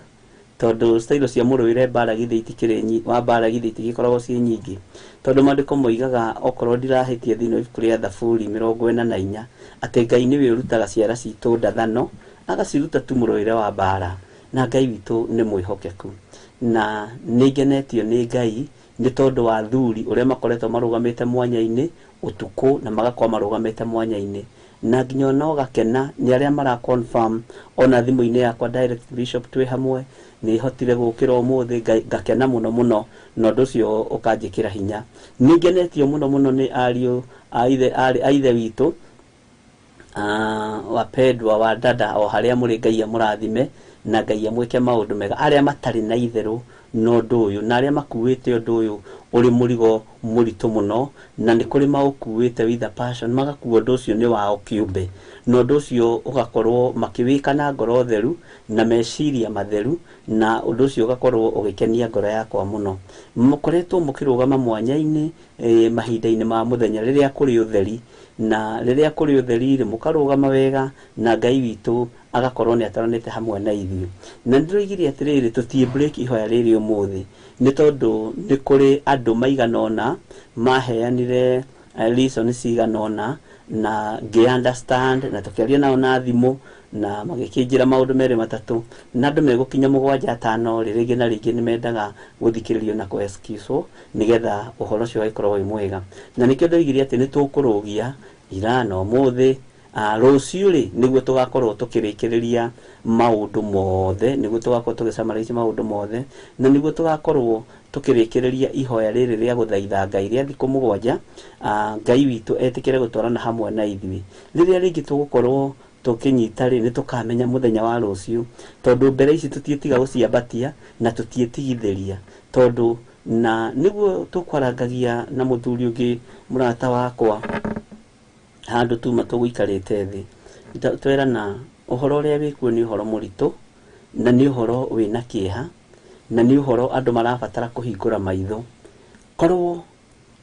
tondũ style cia mũrũĩre mbara githĩ itikĩrĩ wa mbara githĩ itigĩkoragwo ciĩ nyingĩ, tondũ maandĩko moigaga okorwo ndirahĩtia thĩinĩ wa ibuku rĩa Thaburi 44 atĩ Ngai nĩwe ũrutaga ciara citũ ndathano, agaciruta tu mũrũĩre wa mbara, na Ngai witũ nĩ mwĩhokeku. Na nĩ ngenetio nĩ Ngai nĩ tondũ wa athuri ũrĩa makoretwo marũgamĩte mwanya-inĩ ũtukũ na magakorwo marũgamĩte mwanya-inĩ, na nginya ona ũgakena nĩ arĩa mara confirm ona thimũ-inĩ yakwa direct Bishop twĩ hamwe, nĩ hotire gũkĩra ũmũthĩ, ngakena mũno mũno, na ũndũ ũcio ũkanjĩkĩra hinya. Nĩ ngenetio mũno mũno nĩ ariũ a ithe witũ, wapendwa wa dada, o harĩa mũrĩ Ngai amũrathime, Na Ngai amwĩke maũndũ mega arĩa matarĩ na itherũ na ũndũ ũyũ, na arĩa makuĩte ũndũ ũyũ ũrĩ mũrigo mũritũ mũno, na nĩ kũrĩ maũkuĩte with a passion, magakua ũndũ ũcio nĩ wao kĩũmbe, na ũndũ ũcio ũgakorwo makĩwĩka na ngoro theru na meciria matheru, na ũndũ ũcio ũgakorwo ũgĩkenia ngoro yakwa mũno. Mũkoretwo mũkĩrũgama mwanya-inĩ mahinda-inĩ ma mũthenya rĩrĩa kũrĩ ũtheri, na rĩrĩa kũrĩ ũtheri rĩ mũkarũgama wega, na Ngai witũ agakorwo nĩ ataranĩte hamwe na ithuĩ. Na nĩndĩroigire atĩrĩrĩ, tũtiĩ break ihoya rĩrĩ ũmũthĩ, nĩ tondũ nĩ kũrĩ andũ maigana ũna maheanire reason cigana ũna, na ngĩ understand, na tũkĩaria nao na thimũ, na magĩkĩnjĩra maũndũ merĩ matatũ, na andũ megũkinya 7 5 rĩ, rĩngĩ na rĩngĩ nĩ mendaga gũthikĩrĩrio na kũ-excuse nĩgetha ũhoro ũcio ũgagĩkorwo wĩ mwega. Na nĩkĩo ndoigire atĩ nĩ tũkũrũgia ira na ũmũthĩ, rũciũ rĩ nĩguo tũgakorwo tũkĩrĩkĩrĩria maũndũ mothe, nĩguo tũgakorwo tũgĩsummarize maũndũ mothe, na nĩguo tũgakorwo tũkĩrĩkĩrĩria ihoya rĩrĩ rĩa gũthaitha Ngai rĩa thikũ 7, Ngai witũ etĩkĩre gũtwarana hamwe na ithuĩ. Rĩrĩa rĩngĩ tũgũkorwo tũkĩnyita rĩ, nĩ tũkamenya mũthenya wa rũciũ, tondũ mbere ici tũtiĩtiga gũciambatia na tũtiĩtigithĩria, tondũ na nĩguo tũkwarangagia na mũthuri ũngĩ mũrata wakwa handũ tuma tũgũikarĩte thĩ, twerana ũhoro ũrĩa wĩkuo nĩ ũhoro mũritũ, na nĩ ũhoro wĩna kĩeha, na nĩ ũhoro andũ marabatara kũhingũra maitho. Korwo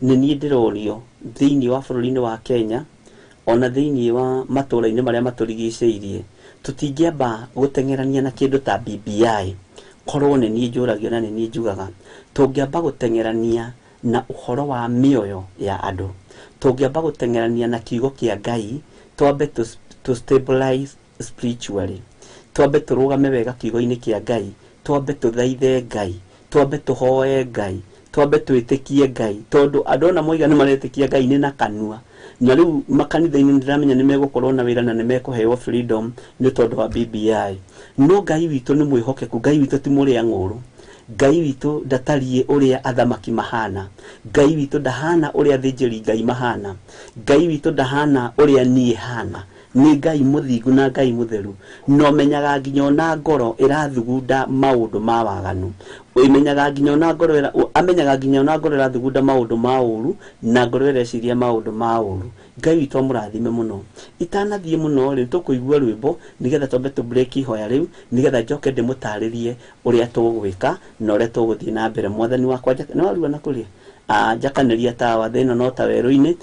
nĩ niĩ ndĩrorio thĩinĩ wa bũrũri-inĩ wa Kenya, ona thĩinĩ wa matũũra-inĩ marĩa matũrigicĩirie, tũtingĩamba gũteng'erania na kĩndũ ta BBI. Korwo nĩ niĩ njũragio na nĩ niĩ njugaga, tũngĩamba gũteng'erania na ũhoro wa mĩoyo ya andũ, tũngĩamba gũteng'erania na kiugo kĩa Ngai, twambe to stabilize spiritually, twambe tũrũgame wega kiugo-inĩ kĩa Ngai, twambe tũthaithe Ngai, twambe tũhoe Ngai, twambe twĩtĩkie Ngai, tondũ andũ ona moiga nĩ maretĩkia Ngai nĩ na kanua. Na rĩu makanitha-inĩ nĩndĩramenya nĩ megũkorwo na wĩra na nĩ mekũheo freedom nĩ tondũ wa BBI. No Ngai witũ nĩ mwĩhokeku, Ngai witũ ti mũrĩa ng'ũrũ, Ngai witũ ndatariĩ ũrĩa athamaki mahana, Ngai witũ ndahana ũrĩa athĩnjĩri Ngai mahana, Ngai witũ ndahana ũrĩa niĩ hana. Nĩ Ngai mũthingu na Ngai mũtheru, na ũmenyaga nginya ona ngoro ĩrathugunda maũndũ ma waganu, ĩmenyaga nginya ona ngoro amenyaga nginya ona ngoro ĩrathugunda maũndũ ma ũru, na ngoro ĩreciria maũndũ ma ũru. Ngai witũ amũrathime mũno. Itanathiĩ mũno rĩ, tũkũigua rwĩmbo nĩgetha twambe tũ break ihoya rĩu, nĩgetha njoke ndĩmũtarĩrie ũrĩa tũgwĩka na ũrĩa tũgũthiĩ na mbere. Mwathani wakwa, nĩ warua na kũrĩa? Njakanĩria tawa, thĩ ĩno no ta werũ-inĩ.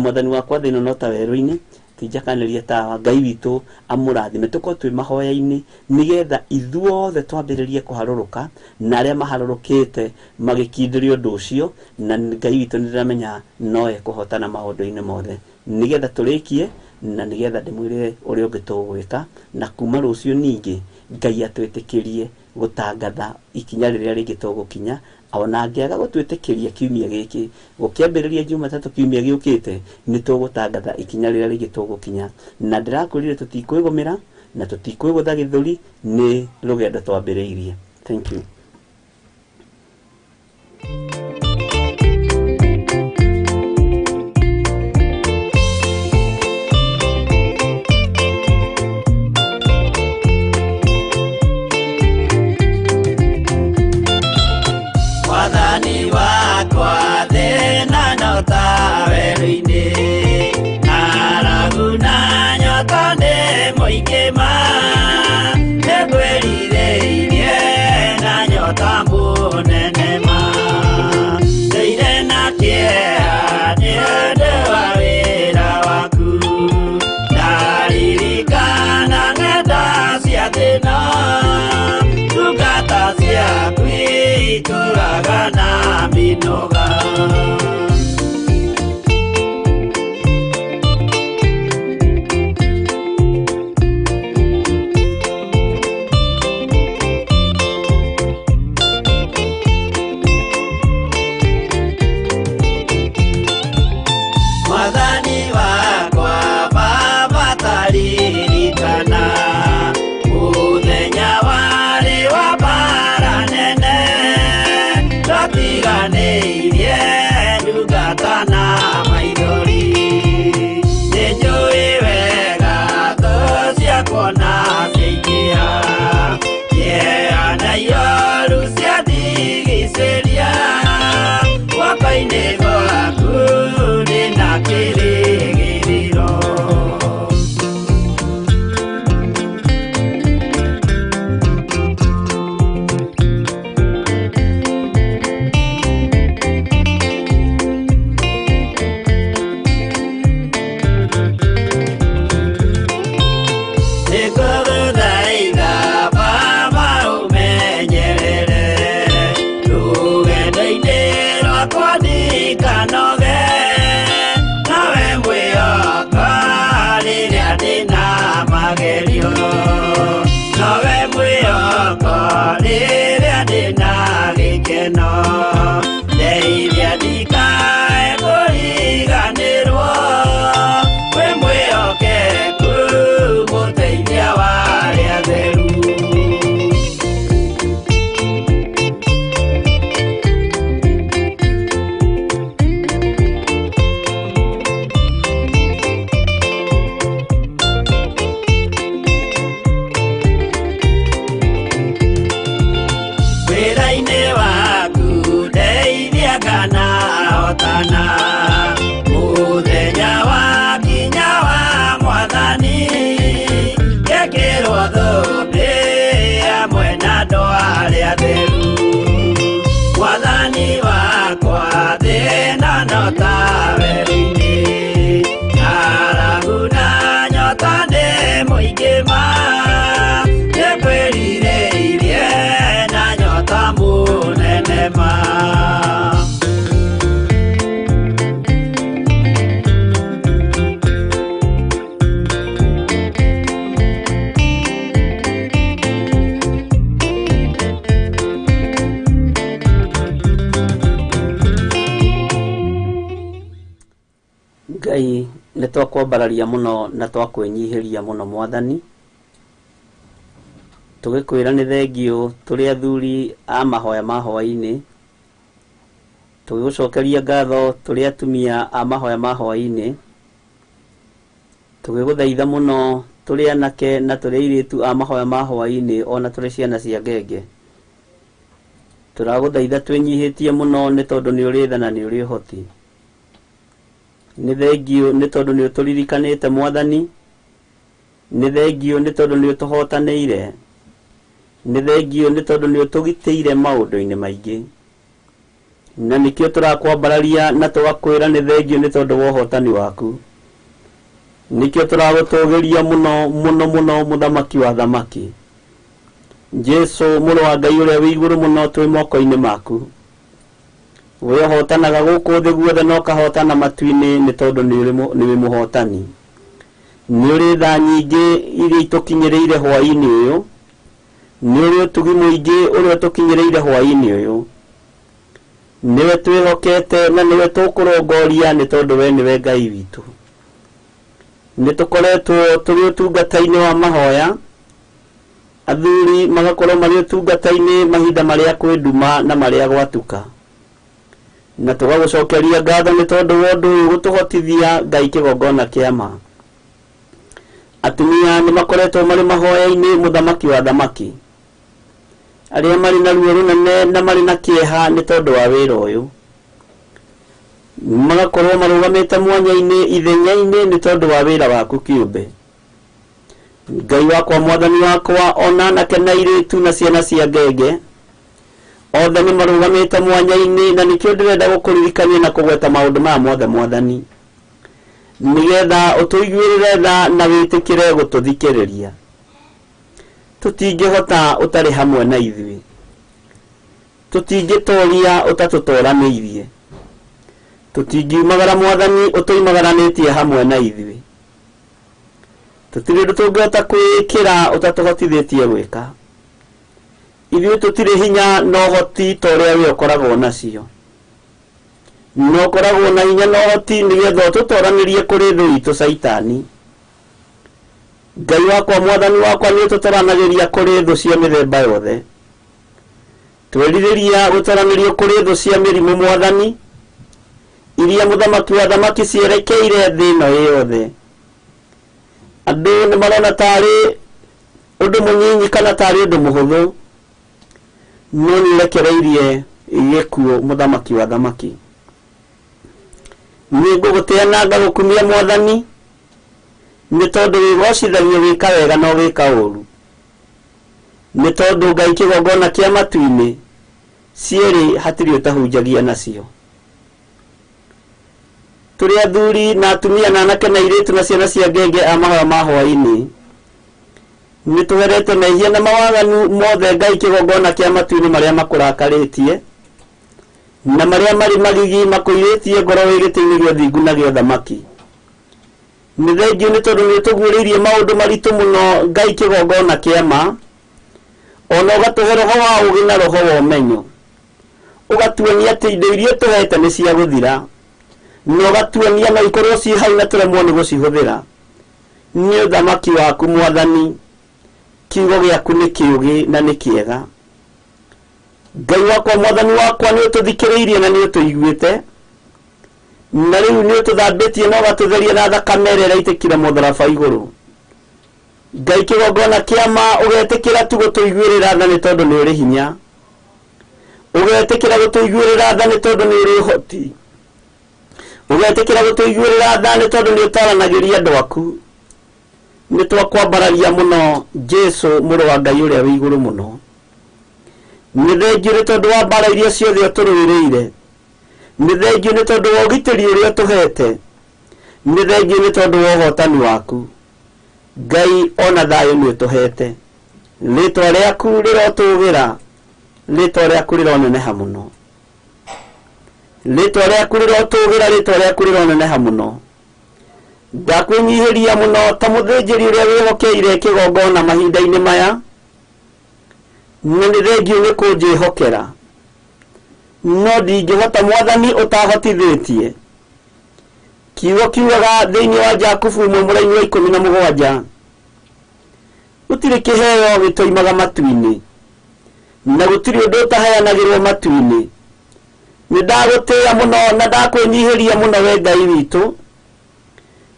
Mwathani wakwa, thĩ ĩno no ta werũ-inĩ, ti njakanĩria tawa. Ngai witũ amũrathime. Tũkorwo twĩ mahoya-inĩ nĩgetha ithuothe twambĩrĩrie kũharũrũka, na arĩa maharũrũkĩte magĩkindĩria ũndũ ũcio, na Ngai witũ nĩndĩramenya no ekũhotana maũndũ-inĩ mothe, nĩgetha tũrĩkie na nĩgetha ndĩmwĩre ũrĩa ũngĩ tũgwĩka, na kuma rũciũ ningĩ Ngai atwĩtĩkĩrie gũtangatha ikinya rĩrĩa rĩngĩ tũgũkinya. Ona angĩaga gũtwĩtĩkĩria kiumia gĩkĩ, gũkĩambĩrĩria Jumatatũ kiumia gĩũkĩte, nĩ tũgũtangatha ikinya rĩrĩa rĩngĩ tũgũkinya. Na ndĩrakwĩrire tũtikwĩgũmĩra na tũtikwĩgũtha gĩthũri, nĩ rũgendo twambĩrĩirie. Thank you. Mwathani wakwa, thĩna no ta werũ-inĩ, ng'aragu na nyota nĩ mũingĩ ma, nĩngwĩrirĩirie na nyota mũnene ma, ndũire na kĩeha nĩ ũndũ wa wĩra waku, ndaririkana ng'enda cia thĩna, ndungata ciaku itũraga na mĩnoga. Mwathani wakwa, Baba taririkana mũthenya warĩ wa mbara nene, twatiganĩirie ndungata na maithori, nĩnjũĩ wega thũ ciakwa na ciaingĩha, Ngai nĩ twakwambararia mũno na twakwĩnyihĩria mũno mwathani, tũgĩkwĩra nĩ thengiũ tũrĩ athuri a mahoya ma hwaĩ-inĩ, tũgĩgũcokeria ngatho tũrĩ atumia a mahoya ma hwaĩ-inĩ, tũgĩgũthaitha mũno tũrĩ anake na tũrĩ airĩtu a mahoya ma hwaĩ-inĩ ona tũrĩ ciana cia ngenge. Tũragũthaitha twĩnyihĩtie mũno nĩ tondũ nĩ ũrĩ tha na nĩ ũrĩ ũhoti. Nĩ thengiũ nĩ tondũ nĩ ũtũririkanĩte mwathani, nĩ thengiũ nĩ tondũ nĩ ũtũhotanĩire, nĩ thengiũ nĩ tondũ nĩ ũtũgitĩire maũndũ-inĩ maingĩ, na nĩkĩo tũrakwambararia na tũgakwĩra nĩ thengiũ nĩ tondũ wa ũhotani waku. Nĩkĩo tũragũtũgĩria mũno mũno mũno mũthamaki wa thamaki, Jesu mũrũ wa Ngai ũrĩa wĩ igũrũ mũno, twĩ moko-inĩ maku. We ũhotanaga gũkũ thĩ guothe na ũkahotana matu-inĩ nĩ tondũ nĩ wĩ mũhotani. Nĩ ũrĩ tha nyingĩ iria itũkinyĩrĩire hwaĩ-inĩ ũyũ, nĩ ũrĩ ũtugi mũingĩ ũrĩa ũtũkinyĩrĩire hwaĩ-inĩ ũyũ. Nĩwe twĩhokete na nĩwe tũkũrongoria nĩ tondũ we nĩwe Ngai witũ. Nĩ tũkoretwo tũrĩ ũtungata-inĩ wa mahoya, athuri magakorwo marĩ ũtungata-inĩ mahinda marĩa kwĩ nduma na marĩa gwatuka, na tũgagũcokeria ngatho nĩ tondũ wa ũndũ ũyũ gũtũhotithia Ngai kĩgongona kĩa ma. Atumia nĩ makoretwo marĩ mahoya-inĩ mũthamaki wa thamaki, arĩa marĩ na ruo rũnene na marĩ na kĩeha nĩ tondũ wa wĩra ũyũ, magakorwo marũgamĩte mwanya-inĩ ithenya-inĩ nĩ tondũ wa wĩra waku kĩũmbe. Ngai wakwa mwathani wakwa, ona anake na airĩtu na ciana cia ngenge othe nĩ marũgamĩte mwanya-inĩ, na nĩkĩo ndĩrenda gũkũririkania na kũgweta maũndũ maya mothe mwathani, nĩgetha ũtũiguĩrĩre tha na wĩtĩkĩre gũtũthikĩrĩria. Tũtingĩhota ũtarĩ hamwe na ithuĩ, tũtingĩtoria ũtatũtoranĩirie, tũtingiumagara mwathani ũtũimagaranĩtie hamwe na ithuĩ, tũtirĩ ũndũ tũngĩhota kwĩĩkĩra ũtatũhotithĩtie gwĩka. Ithuĩ tũtirĩ hinya na ũhoti ta ũrĩa we ũkoragwo nacio, no ũkoragwo na hinya na ũhoti nĩgetha ũtũtoranĩrie kũrĩ thũ itũ Caitani. Ngai wakwa mwathani wakwa, nĩ ũtũtoranagĩria kũrĩ thũ cia mĩthemba yothe. Twerirĩria gũtoranĩrio kũrĩ thũ cia mĩrimũ mwathani, iria mũthamaki wa thamaki cierekeire thĩ ĩno yothe. Andũ nĩ marona tarĩ ũndũ mũnyinyi kana tarĩ ũndũ mũhũthũ, no nĩ ũrekereirie gĩkuũ mũthamaki wa thamaki. Nĩ ngũgũtĩa na ngagũkumia mwathani, nĩ tondũ wĩgocithagio gwĩka wega na ũgĩka ũru, nĩ tondũ Ngai kĩgongona kĩa matu-inĩ cierĩ hatirĩ ũtahunjagia nacio. Tũrĩ athuri na atumia na anake na airĩtu na ciana cia ngenge a mahoya ma hwaĩ-inĩ, nĩ tũherete mehia na mawaganu mothe Ngai kĩgongona kĩa matu-inĩ marĩa makũrakarĩtie na marĩa marĩ magigi makũirĩtie ngoro wĩ gĩtĩ-inĩ gĩa ũthingu na gĩa ũthamaki. Nĩ thengiũ nĩ tondũ nĩ ũtũguũrĩirie maũndũ maritũ mũno Ngai kĩgongona kĩa ma, ona ũgatũhe roho wa ũũgĩ na roho wa ũmenyo, ũgatuonia atĩ indo iria ũtũhete nĩ cia gũthira, na ũgatuonia no ikorwo ciĩ hau na tũremwo nĩ gũcihũthĩra. Nĩ ũthamaki waku mwathani, kiugo gĩaku nĩ kĩũgĩ na nĩ kĩega. Ngai wakwa mwathani wakwa, nĩ ũtũthikĩrĩirie na nĩ ũtũiguĩte, na rĩu nĩ ũtũthambĩtie na ũgatũtheria na thakame ĩrĩa ĩraitĩkire mũtharaba igũrũ. Ngai kĩgongona kĩa ma, ũgetĩkĩra tu gũtũiguĩrĩra tha nĩ tondũ nĩ ũrĩ hinya, ũgetĩkĩra gũtũiguĩrĩra tha nĩ tondũ nĩ ũrĩ ũhoti, ũgetĩkĩra gũtũiguĩrĩra tha nĩ tondũ nĩ ũtaranagĩria andũ aku. Nĩ twakwambararia mũno Jesu mũrũ wa Ngai ũrĩa wĩ igũrũ mũno. Nĩ thengiũ nĩ tondũ wa mbara iria ciothe ũtũrũĩrĩire, nĩ thengiũ nĩ tondũ wa ũgitĩri ũrĩa ũtũhete, nĩ thengiũ nĩ tondũ wa ũhotani waku. Ngai ona thayũ nĩ ũtũhete. Rĩtwa rĩaku rĩrotũgĩra, rĩtwa rĩaku rĩroneneha mũno, rĩtwa rĩaku rĩrotũgĩra, rĩtwa rĩaku rĩroneneha mũno. Ndakwĩnyihĩria mũno ta mũthĩnjĩri ũrĩa wĩhokeire kĩgongona mahinda-inĩ maya, na nĩ thengiũ nĩ kũnjĩhokera, no ndingĩhota mwathani ũtahotithĩtie. Kiugo kiugaga thĩinĩ wa Jakubu 1 mũraini wa 17, gũtirĩ kĩheo gĩtoimaga matu-inĩ, na gũtirĩ ũndũ ũtaheanagĩrwo matu-inĩ. Nĩ ndagũtĩĩa mũno na ndakwĩnyihĩria mũno we Ngai witũ,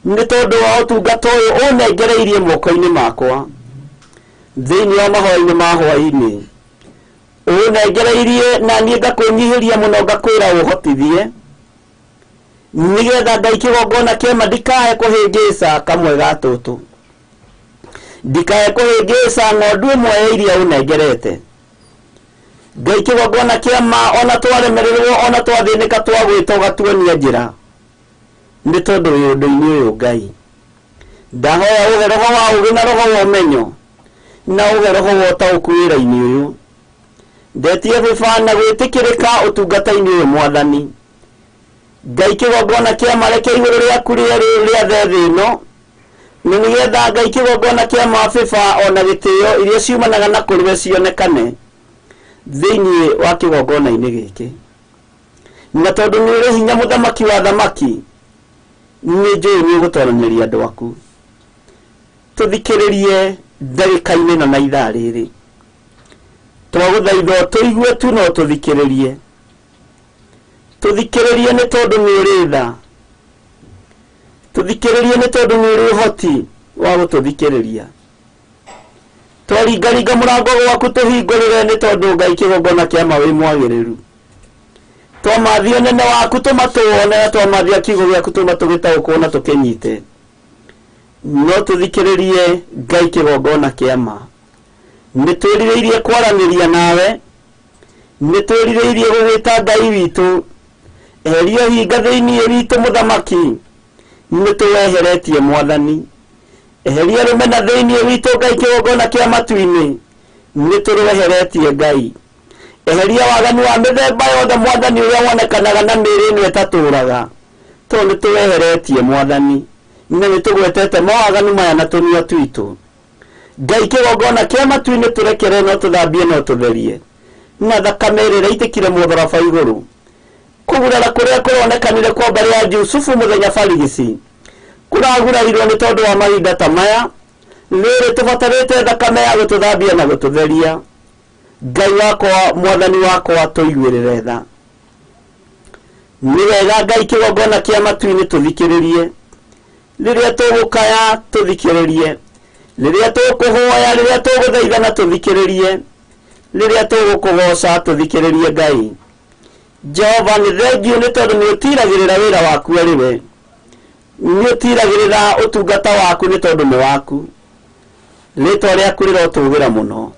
nĩ tondũ wa ũtungata ũyũ ũnengereirie moko-inĩ makwa thĩinĩ wa mahoya-inĩ ma hwaĩ-inĩ. Ũnengereirie na niĩ ngakwĩnyihĩria mũno, ngakwĩra ũhotithie nĩgetha Ngai kĩgongona kĩama ndikae kũhĩngĩca kamwe ga tũtũ, ndikae kũhĩngĩca ng'ondu ĩmwe ya iria ũnengerete. Ngai kĩgongona kĩama ona twaremererwo ona twathĩnĩka twagwĩta ũgatuonia njĩra, nĩ tondũ wĩ ũndũ-inĩ ũyũ Ngai. Ndahoya ũhe roho wa ũũgĩ na roho wa ũmenyo, na ũhe roho wa ũtaũku wĩra-inĩ ũyũ. Ndetie baba na gwĩtĩkĩrĩka ũtungata-inĩ ũyũ Mwathani. Ngai kĩgongona kĩama reke igũrũ rĩaku rĩathe thĩ ĩno, nĩ nĩgetha Ngai kĩgongona kĩama baba ona gĩtĩo iria ciumanaga na kũrĩ we cionekane thĩinĩ wa kĩgongona-inĩ gĩkĩ. Na tondũ nĩ ũrĩ hinya mũthamaki wa thamaki, nĩ njũĩ nĩ ũgũtoranĩria andũ aku. Tũthikĩrĩrie ndagĩka-inĩ ĩno na ithaa rĩrĩ, twagũthaitha tũigue tu no tũthikĩrĩrie. Tũthikĩrĩrie nĩ tondũ nĩ ũrĩ tha, tũthikĩrĩrie nĩ tondũ nĩ ũrĩ ũhoti wa gũtũthikĩrĩria. Twaringaringa mũrango gwaku tũhingũrĩre nĩ tondũ Ngai kĩgongona kĩama wĩ mwagĩrĩru. Twamathia ũnene waku tũmatũone, na twamathia kiugo gĩaku tũma tũgĩtaũkwo na tũkĩnyite. No tũthikĩrĩrie Ngai kĩgongona kĩama. Nĩ twĩrirĩirie kwaranĩria nawe, nĩ twĩrirĩirie gũgwĩta Ngai witũ. Eheria ũhinga thĩinĩ witũ mũthamaki, nĩ tũweheretie Mwathani. Eheria rũmena thĩinĩ witũ Ngai kĩgongona kĩa matu-inĩ, nĩ tũrweheretie Ngai. Eheria waganu wa mĩthemba yothe Mwathani, ũrĩa wonekanaga na mĩĩrĩ ĩno ĩtatũraga, tondũ nĩ tũweheretie Mwathani, na nĩ tũgwetete mawaganu maya na tũnua twitũ. Ngai kĩgongona kĩa matu-inĩ tũrekere, no tũthambie no tũtherie na thakame ĩrĩa ĩraitĩkire mũtharaba igũrũ. Kũgurara kũrĩa kũronekanire kwa mbarĩ ya Jusufu mũthenya barigici kũragurarirwo nĩ tondũ wa mahinda ta maya. Rĩrĩ tũbatarĩte thakame ya gũtũthambia na gũtũtheria. Ngai wakwa, Mwathani wakwa, tũiguĩrĩre tha. Nĩ wega Ngai kĩgongona kĩa matu-inĩ tũthikĩrĩrie. Rĩrĩa tũgũkaya tũthikĩrĩrie, rĩrĩa tũkũhoya, rĩrĩa tũgũthaithana tũthikĩrĩrie, rĩrĩa tũgũkũgoca tũthikĩrĩrie Ngai. Jehova nĩ thengiũ nĩ tondũ nĩ ũtiragĩrĩra wĩra waku arĩ we, nĩ ũtiragĩrĩra ũtungata waku nĩ tondũ nĩ waku. Rĩtwa rĩaku rĩrotũgĩra mũno.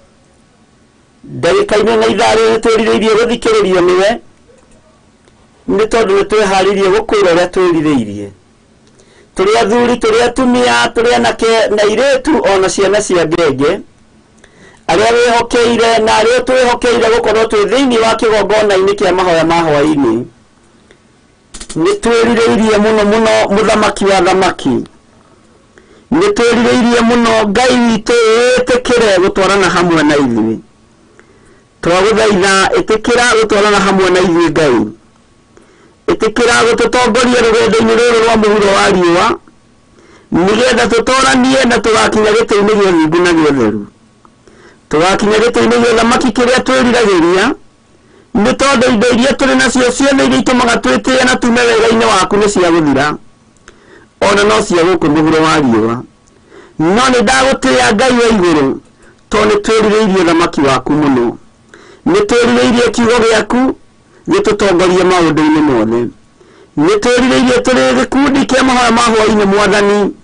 Ndagĩka-inĩ na ithaa rĩrĩ twĩrirĩirie gũthikĩrĩrio nĩwe, nĩ tondũ nĩ twĩharĩirie gũkwĩra ũrĩa twĩrirĩirie. Tũrĩ athuri, tũrĩ atumia, tũrĩ anake na airĩtu ona ciana cia ngenge, arĩa wĩhokeire na arĩa twĩhokeire gũkorwo twĩ thĩinĩ wa kĩgongona-inĩ kĩa mahoya ma hwaĩ-inĩ. Nĩ twĩrirĩirie mũno mũno mũthamaki wa thamaki, nĩ twĩrirĩirie mũno Ngai witũ wĩtĩkĩre gũtwarana hamwe na ithuĩ. Twagũthaitha ĩtĩkĩra gũtwarana hamwe na ithuĩ Ngai, ĩtĩkĩra gũtũtongoria rũgendo-inĩ rũrũ rwa mũhuro wa riũa, nĩgetha tũtoranie na tũgakinya gĩtĩ-inĩ gĩa thingu na gĩa ũtheru, tũgakinya gĩtĩ-inĩ gĩa ũthamaki kĩrĩa twĩriragĩria, nĩ tondũ indo iria tũrĩ nacio ciothe iria itũmaga twĩtĩe na tume wega-inĩ waku nĩ cia gũthira, ona no cia gũkũ mũhuro wa riũa. No nĩ ndagũtĩĩa Ngai wa igũrũ, tondũ nĩ twĩrirĩirie ũthamaki waku mũno, nĩ twĩrirĩirie kiugo gĩaku gĩtũtongorie maũndũ-inĩ mothe, nĩ twĩrirĩirie tũrĩ gĩkundi kĩa mahoya ma hwaĩ-inĩ Mwathani,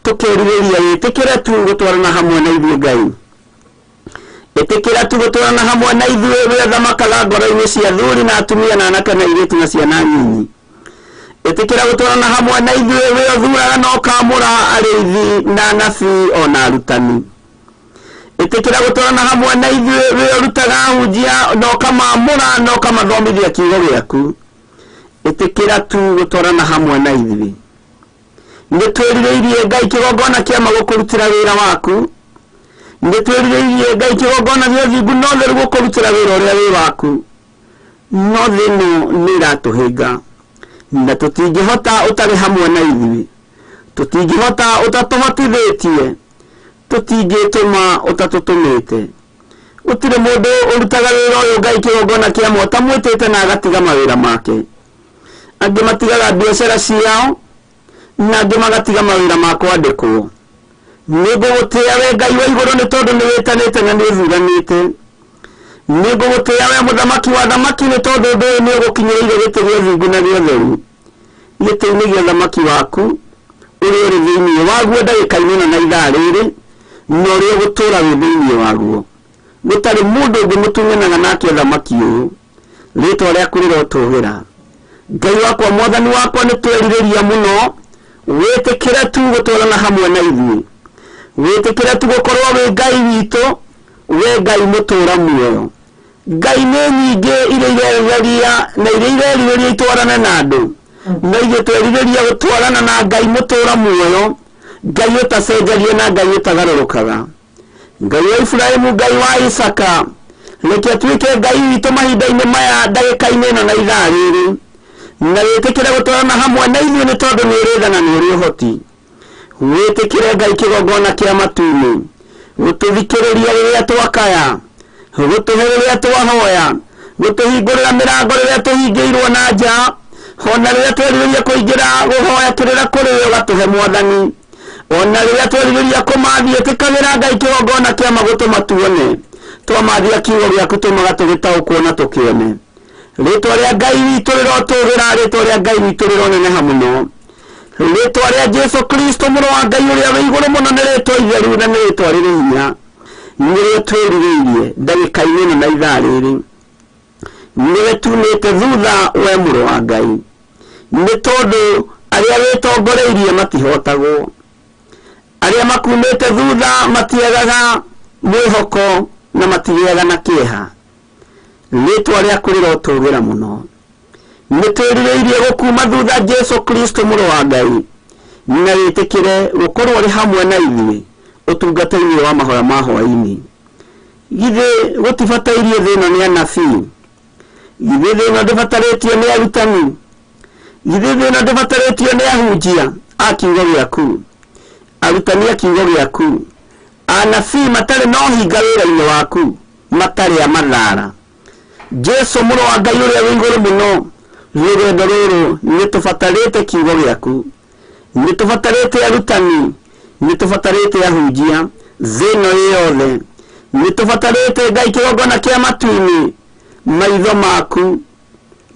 tũkerirĩria wĩtĩkĩre tu gũtwarana hamwe na ithuĩ Ngai. Ĩtĩkĩra tu gũtwarana hamwe na ithuĩ we ũthamakaga ngoro-inĩ cia athuri na atumia na anake na airĩtu na ciana nyinyi. Ĩtĩkĩra gũtwarana hamwe na ithuĩ we ũthuraga na ũkamũra arĩithi na anabii ona arutani. Ĩtĩkĩra gũtwarana hamwe na ithuĩ we ũrutaga ahunjia na ũkamamũra na ũkamathomithia kiugo gĩaku. Ĩtĩkĩra tu gũtwarana hamwe na ithuĩ. Nĩ twĩrirĩirie Ngai kĩgongona kĩama gũkũrutĩra wĩra waku, nĩ twĩrirĩirie Ngai kĩgongona gĩa ũthingu na ũtheru gũkũrutĩra wĩra ũrĩa wĩ waku, no thĩ ĩno nĩ ĩratũhĩnga. Na tũtingĩhota ũtarĩ hamwe na ithuĩ, tũtingĩhota ũtatũhotithĩtie, tũtingĩtũma ũtatũtũmĩte. Gũtirĩ mũndũ ũrutaga wĩra ũyũ Ngai kĩgongona kĩa mwe ũtamwĩtĩte na agatiga mawĩra make. Angĩ matigaga biacara ciao na angĩ magatiga mawĩra ma kwandĩkwo. Nĩngũgũtĩĩa we Ngai wa igũrũ nĩ tondũ nĩ wĩtanĩte na nĩ ũthuranĩte. Nĩngũgũtĩĩa we mũthamaki wa thamaki nĩ tondũ ũndũ ũyũ nĩ ũgũkinyĩrĩire gĩtĩ gĩa ũthingu na gĩa ũtheru, gĩtĩ-inĩ gĩa ũthamaki waku ũrĩa ũrĩ thĩinĩ waguo ndagĩka-inĩ ĩno na ithaa rĩrĩ, na ũrĩa ũgũtũũra wĩ thĩinĩ waguo. Gũtarĩ mũndũ ũngĩ mũtunyanaga nake ũthamaki ũyũ. Rĩtwa rĩaku rĩrotũgĩra. Ngai wakwa, mwathani wakwa, nĩ twerirĩria mũno wĩtĩkĩre tu gũtwarana hamwe na ithuĩ, wĩtĩkĩre tu gũkorwo wĩ Ngai witũ, we Ngai mũtũũra muoyo. Ngai nĩ nyingĩ iria irerirĩria na iria irerirĩria itwarane na andũ, no ithuĩ twerirĩria gũtwarana na Ngai mũtũũra muoyo, Ngai ũtacenjagia na Ngai ũtagarũrũkaga. Ngai wa Iburahĩmu, Ngai wa Isaka, reke atuĩke Ngai witũ mahinda-inĩ maya, ndagĩka-inĩ ĩno na ithaa rĩrĩ, na wĩtĩkĩre gũtwarana hamwe na ithuĩ nĩ tondũ nĩ ũrĩ tha na nĩ ũrĩ ũhoti. Wĩtĩkĩre Ngai kĩgongona kĩa matu-inĩ, gũtũthikĩrĩria rĩrĩa twakaya, gũtũhe rĩrĩa twahoya, gũtũhingũrĩra mĩrango rĩrĩa tũhingĩirwo na nja, ona rĩrĩa twerirĩria kũingĩra gũhoya kĩrĩra kũrĩ we ũgatũhe mwathani, ona rĩrĩa twerirĩria kũmathia ĩtĩkagĩra Ngai kĩgongona kĩa magũtũma tuone, twamathia kiugo gĩaku tũmaga tũgĩtaũkwo na tũkĩone. Rĩtwa rĩa Ngai witũ rĩrotũgĩra, rĩtwa rĩa Ngai witũ rĩroneneha mũno. Rĩtwa rĩa Jesu Kristo mũrũ wa Ngai ũrĩa wĩ igũrũ mũno nĩ rĩtwa itheru na nĩ rĩtwa rĩrĩ hinya. Nĩrĩo twĩrirĩirie ndagĩka-inĩ ĩno na ithaa rĩrĩ. Nĩwe tumĩte thutha we mũrũ wa Ngai, nĩ tondũ arĩa wĩtongoreirie matihotagwo, arĩa makumĩte thutha matiagaga mwĩhoko na matigĩaga na kĩeha. Rĩtwa rĩaku rĩrotũgĩra mũno. Nĩ twĩrirĩirie gũkuma thutha Jesu Kristo mũrũ wa Ngai, na wĩtĩkĩre gũkorwo ũrĩ hamwe na ithuĩ ũtungata-inĩ wa mahoya ma hwaĩ-inĩ. Githĩ gũtibatairie thĩ ĩno nĩ anabii? Githĩ thĩ ĩno ndĩbatarĩtio nĩ arutani? Githĩ thĩ ĩno ndĩbatarĩtio nĩ ahunjia a kiugo gĩaku, arutani a kiugo gĩaku, anabii matarĩ na ũhinga wĩra-inĩ waku, matarĩ a mathara? Jesu mũrũ wa Ngai ũrĩa wĩ igũrũ mũno, rũgendo rũrũ nĩ tũbatarĩte kiugo gĩaku, nĩ tũbatarĩte arutani, nĩ tũbatarĩte ahunjia thĩ ĩno ĩ yothe, nĩ tũbatarĩte Ngai kĩgongona kĩa matu-inĩ. Maitho maku,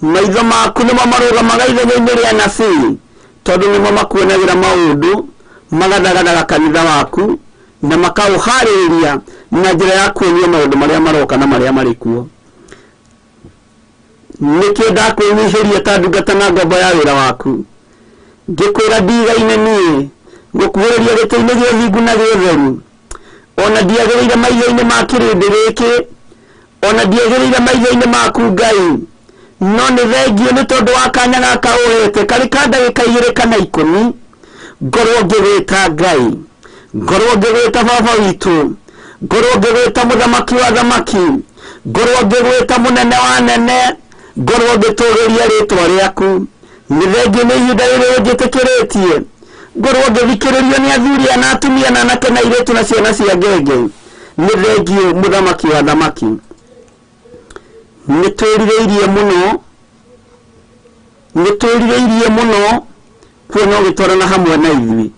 maitho maku nĩmo marũgamaga ithenya-inĩ rĩa anabii, tondũ nĩmo makuonagĩra maũndũ, magathagathaga kanitha waku na makaũharĩrĩria na njĩra ya kuonia maũndũ marĩa maroka na marĩa marĩ kuo. Nĩkĩo ndakwĩnyihĩria ta ndungata na ngombo ya wĩra waku, ngĩkwĩra ndigaine niĩ gũkuhĩrĩria gĩtĩ-inĩ gĩa ũthingu na gĩa ũtheru, ona ndiagĩrĩire maitho-inĩ ma kĩrĩndĩ gĩkĩ, ona ndiagĩrĩire maitho-inĩ maku Ngai, no nĩ thengio nĩ tondũ wa kanya gaka ũhete karĩ ka ndagĩka 2 kana 10, ngorwo ngĩgwĩta Ngai, ngorwo ngĩgwĩta baba witũ, ngorwo ngĩgwĩta mũthamaki wa thamaki, ngorwo ngĩgwĩta mũnene wa nene, ngorwo ngĩtũgĩria rĩtwa rĩaku. Nĩ thengio nĩ ihinda rĩrĩ ũnjĩtĩkĩrĩtie, ngorwo ngĩthikĩrĩrio nĩ athuri na atumia na anake na airĩtu na ciana cia ngenge. Nĩ thengio mũthamaki wa thamaki. Nĩ twĩrirĩirie mũno, nĩ twĩrirĩirie mũno kuona ũgĩtwarana hamwe na ithuĩ.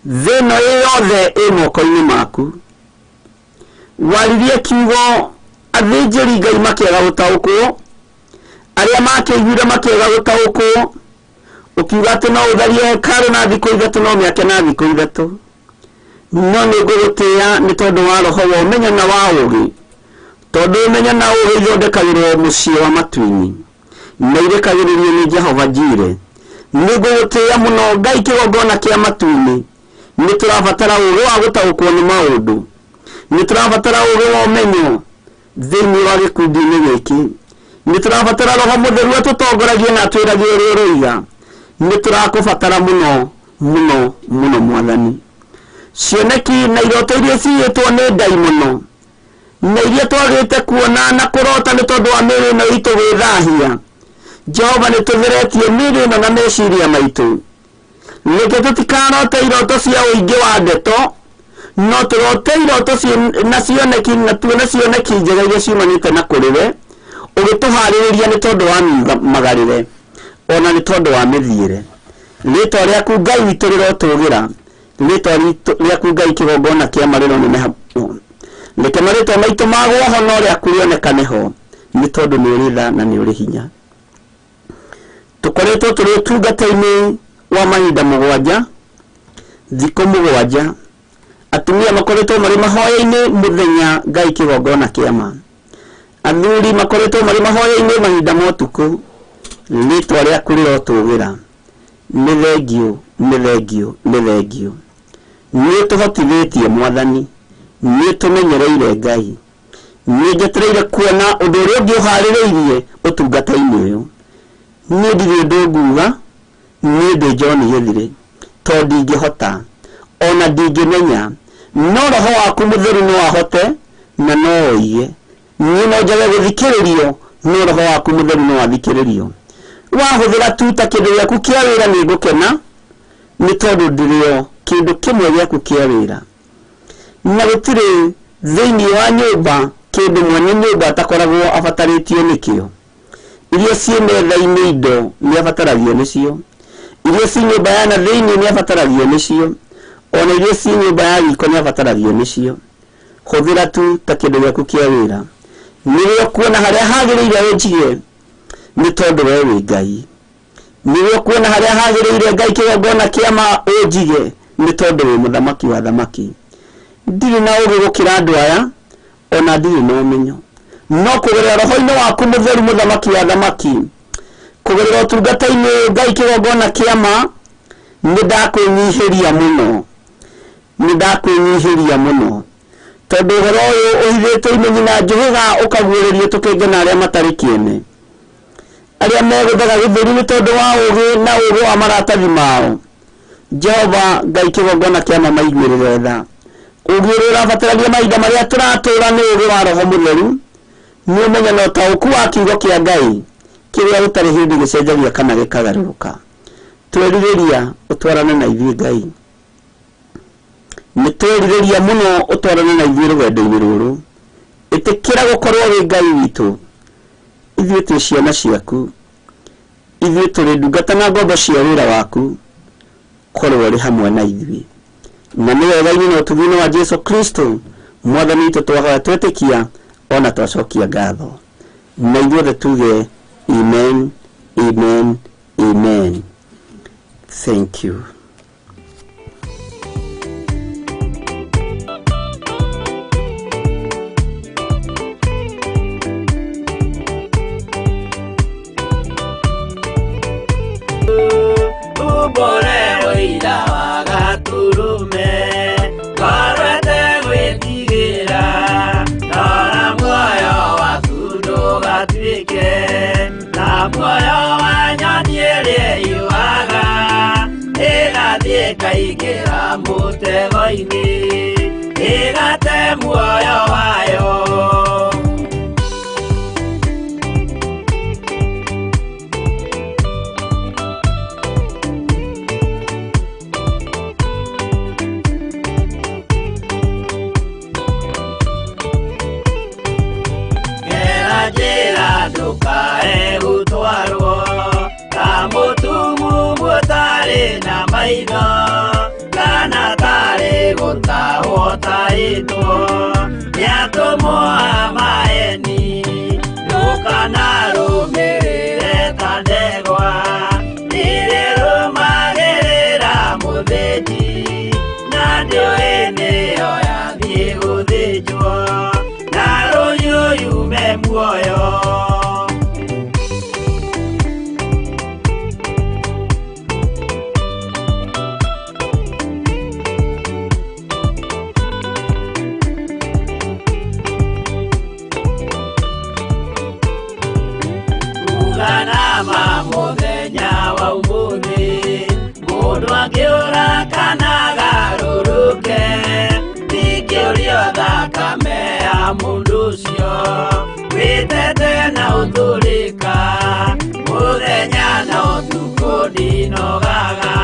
Thĩ ĩno ĩ yothe ĩ moko-inĩ maku. Waririe kiugo athĩnjĩri Ngai makĩaga gũtaũkwo, arĩa makĩiguire makĩaga gũtaũkwo, ũkiuga atĩ no ũtharie hekarũ na thikũ 3, no mĩake na thikũ 3. No nĩ ngũgũtĩĩa nĩ tondũ wa roho wa ũmenyo na wa ũũgĩ, tondũ ũmenyo na ũũgĩ ithondekagĩrwo mũciĩ wa matu-inĩ na irekagĩrĩrio nĩ Jehova Jire. Nĩ ngũgũtĩĩa mũno Ngai kĩgongona kĩa matu-inĩ. Nĩ tũrabatara ũũgĩ wa gũtaũkwo nĩ maũndũ, nĩ tũrabatara ũũgĩ wa ũmenyo thĩinĩ wa gĩkundi-inĩ gĩkĩ, nĩ tũrabatara roho mũtheru atũtongoragie na atwĩragie ũrĩa ũroiga. Nĩ tũrakũbatara mũno mũno mũno mwathani. Cioneki na iroto iria ciyĩtwo nĩ ndaimono na iria twagĩte kuona na kũrota nĩ tondũ wa mĩĩrĩ ĩno itũ gwĩthahia, Jehova nĩ tũtheretie mĩĩrĩ ĩno na meciria maitũ. Reke tũtikarote iroto cia ũingĩ wa ndeto, no tũrote iroto na cioneki na tuone cioneki njega iria ciumanĩte na kũrĩ we, ũgĩtũharĩrĩria nĩ tondũ wa mĩmagarĩre ona nĩ tondũ wa mĩthiĩre. Rĩtwa rĩaku Ngai witũ rĩrotũgĩra, rĩtwa rĩaku Ngai kĩgongona kĩa marĩro neneha mũno. Reke marĩtwa maitũ magwo ho no rĩaku rĩonekane ho, nĩ tondũ nĩ ũrĩ tha na nĩ ũrĩ hinya. Tũkoretwo tũrĩ ũtungata-inĩ wa mahinda mũgwanja, thikũ mũgwanja. Atumia makoretwo marĩ mahoya-inĩ mũthenya Ngai kĩgongona kĩa ma. Athuri makoretwo marĩ mahoya-inĩ mahinda ma ũtukũ. Rĩtwa rĩaku rĩrotũgĩra. Nĩ thengiũ, nĩ thengiũ, nĩ thengiũ. Nĩ ũtũhotithĩtie Mwathani, nĩ ũtũmenyereire Ngai. Nĩ njetereire kuona ũndũ ũrĩa ũngĩ ũharĩrĩirie ũtungata-inĩ ũyũ. Niĩ ndirĩ ũndũ nguga, niĩ ndĩ John Gĩthirĩ, tondũ ndingĩhota ona ndingĩmenya, no roho waku mũtheru no ahote na no oige. Niĩ no njage gũthikĩrĩrio, no roho waku mũtheru no athikĩrĩrio. Wahũthĩra tu ta kĩndũ gĩaku kĩa wĩra nĩ ngũkena, nĩ tondũ ndĩrĩ o kĩndũ kĩmwe gĩaku kĩa wĩra. Na gũtirĩ thĩinĩ wa nyũmba kĩndũ mwene nyũmba atakoragwo abatarĩtio nĩkĩo. Iria ciĩ metha-inĩ indo nĩ abataragio nĩcio, iria ciĩ nyũmba ya na thĩinĩ nĩ abataragio nĩcio, ona iria ciĩ nyũmba ya riko nĩ abataragio nĩcio. Hũthĩra tu ta kĩndũ gĩaku kĩa wĩra, nĩwe ũkuona harĩa hagĩrĩire ũnjige, nĩ tondũ we wĩ Ngai. Nĩwe ũkuona harĩa hagĩrĩire Ngai kĩgongona kĩa ma ũnjige, nĩ tondũ wĩ mũthamaki wa thamaki. Ndirĩ na ũũgĩ gũkĩra andũ aya, ona ndirĩ na ũmenyo, no kũgerera roho-inĩ waku mũtheru mũthamaki wa thamaki, kũgerera ũtungata-inĩ Ngai kĩgongona kĩa ma, nĩ ndakwĩnyihĩria mũno, nĩ ndakwĩnyihĩria mũno, tondũ ũhoro ũyũ ũhithĩtwo imenyi na njũhĩga ũkaguũrĩrio tũkenge na arĩa matarĩ kĩene, arĩa megũthaga gĩthũri nĩ tondũ wa ũũgĩ na ũũgĩ wa maratathi mao. Jehova Ngai kĩgongona kĩa ma maiguĩrĩre tha. Ũũgĩ ũrĩa ũrabatarania mahinda marĩa tũratũra nĩ ũũgĩ wa roho mũtheru, nĩ ũmenyo na ũtaũku wa kiugo kĩa Ngai kĩrĩa gũtarĩ hĩndĩ gĩcenjagia kana gĩkagarũrũka. Twerirĩria ũtwarane na ithuĩ Ngai, nĩ twerirĩria mũno ũtwarane na ithuĩ rũgendo-inĩ rũrũ. Ĩtĩkĩra gũkorwo wĩ Ngai witũ. Ithuĩ twĩ ciana ciaku, ithuĩ tũrĩ ndungata na ngombo cia wĩra waku. Korwo ũrĩ hamwe na ithuĩ, na nĩ wega-inĩ na ũtugi-inĩ wa Jesu Kristo Mwathani witũ twahoya twetĩkia ona twacokia ngatho, na ithuothe tuge amen, amen, amen. Thank you. Ubore ũira wa gatũrũme, ngorwete gwĩtigĩra, rora muoyo waku ndũgatuĩke ta muoyo wa nyoni ĩrĩa ĩũaga, ĩgathiĩ ĩkaingĩra mũtego-inĩ, ĩgate muoyo wayo. Njĩra ndũkae gũtwarwo ta mũtumumu ũtarĩ na maitho, kana tarĩ gũtahwo tahĩtwo nĩ atũmwo a maeni. Ndũkanarũmĩrĩre ta ndegwa irĩrũmagĩrĩra mũthĩnji, na ndĩũĩ nĩyo yathiĩ gũthĩnjwo, na rũhiũ yume muoyo. Uganama mũthenya wa ũmũthĩ, mũndũ angĩũra kana agarũrũke, ndingĩũrio thakame ya mũndũ ũcio wĩtete na ũthũrĩka. Mũthenya ndinogaga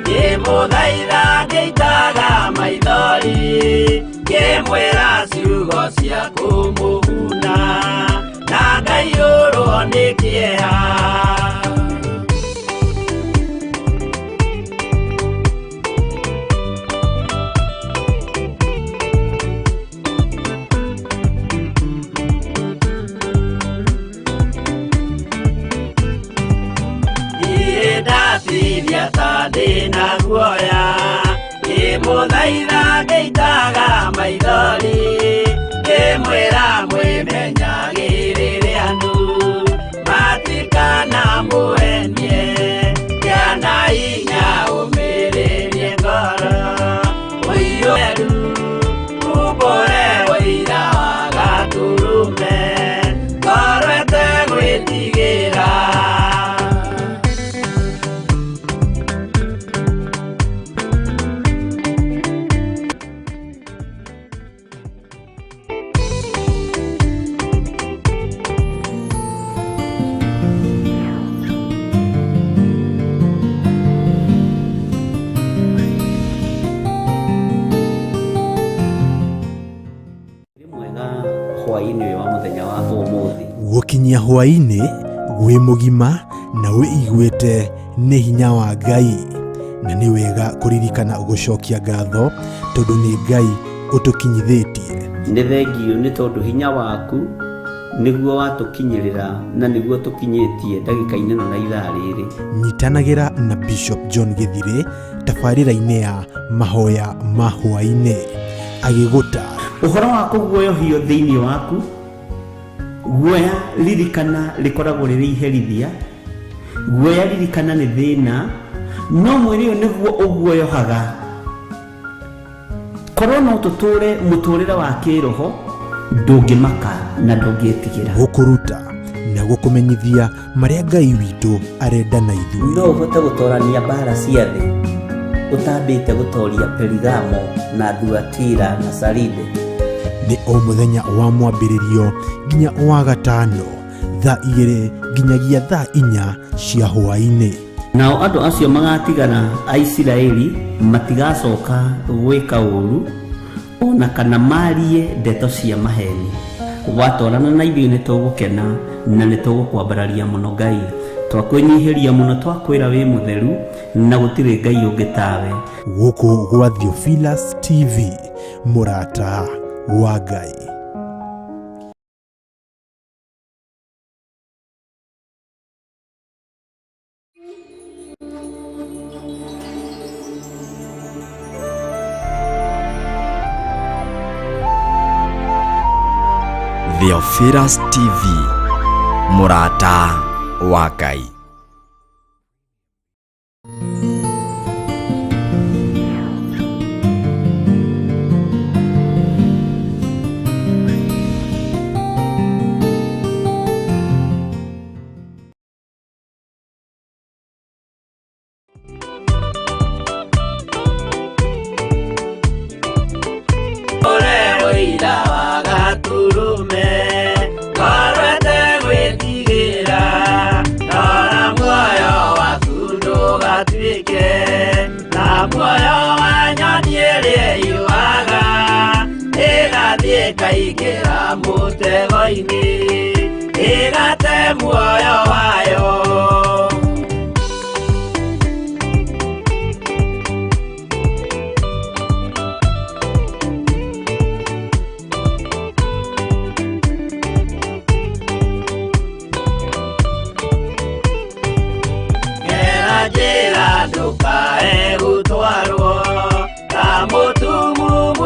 ngĩmũthaitha ngĩitaga maithori ngĩmwĩra ciugo cia kũmũguna na ngaiyũrwo nĩ kĩeha. Ndaciria ta ndĩna guoya ngĩmũthaitha ngĩitaga maithori ngĩmwĩra mwĩmenyagĩrĩre andũ matikanamũenie kĩana hinya ũmĩrĩrie ngoro ũiyũru umbũre ũira wa gatũrũme ngoro ĩtegwĩtigĩra. Gũkinyia hwaĩ-inĩ wĩ mũgima na wĩiguĩte nĩ hinya wa Ngai, na nĩ wega kũririkana gũcokia ngatho tondũ nĩ Ngai ũtũkinyithĩtie. Nĩ thengiũ nĩ tondũ hinya waku nĩguo watũkinyĩrĩra na nĩguo tũkinyĩtie ndagĩka-inĩ ĩno na ithaa rĩrĩ. Nyitanagĩra na Bishop John Gĩthirĩ tabarĩra-inĩ ya mahoya ma hwaĩ-inĩ agĩgũta ũhoro wa kũguoyohio thĩinĩ waku. Guoya ririkana rĩkoragwo rĩrĩ iherithia, guoya ririkana nĩ thĩna, no mwĩrĩ ũyũ nĩguo ũguoyohaga. Korwo no tũtũre mũtũrĩre wa kĩroho ndũngĩmaka na ndũngĩtigĩra. Gũkũruta na gũkũmenyithia marĩa Ngai witũ arenda na ithuĩ. No ũhote gũtorania mbara cia thĩ ũtambĩte gũtoria Perigamo na Thuatira na Saride. Nĩ o mũthenya wa mwambĩrĩrio nginya wa gatano thaa 2 nginyagia thaa 4 cia hwaĩ-inĩ. Nao andũ acio magatigara a Isiraeli matigacoka gwĩka ũũru ona kana marie ndeto cia maheni. Watwarana na ithuĩ nĩ tũgũkena na nĩ tũgũkwambararia mũno Ngai, twakwĩnyihĩria mũno, twakwĩra wĩ mũtheru na gũtirĩ Ngai ũngĩ tawe. Gũkũ gwa Theophilus TV, mũrata wa Ngai. Theophilus TV, mũrata wa Ngai. Ĩgaingĩra mũtego-inĩ ĩgate muoyo wayo. Gera njĩra ndũkae gũtwarwo ta mũtumumu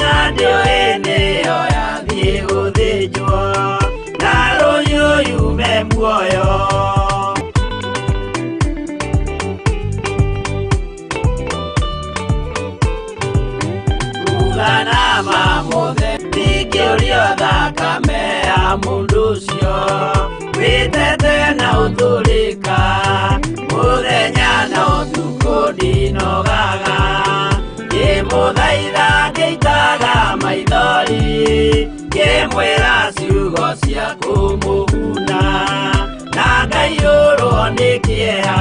na ndĩũĩ nĩyo yathiĩ gũthĩnjwo na rũhiũ yume muoyo. Uga na mamũthe ndingĩũrio thakame ya mũndũ ũcio wĩtete na ũtũrĩka mũthenya na ũtukũ ndinogaga ngĩmũthaitha ngĩitaga maithori ngĩmwĩra ciugo cia kũmũguna na Ngai. Ngaiyũrwo nĩ kĩeha.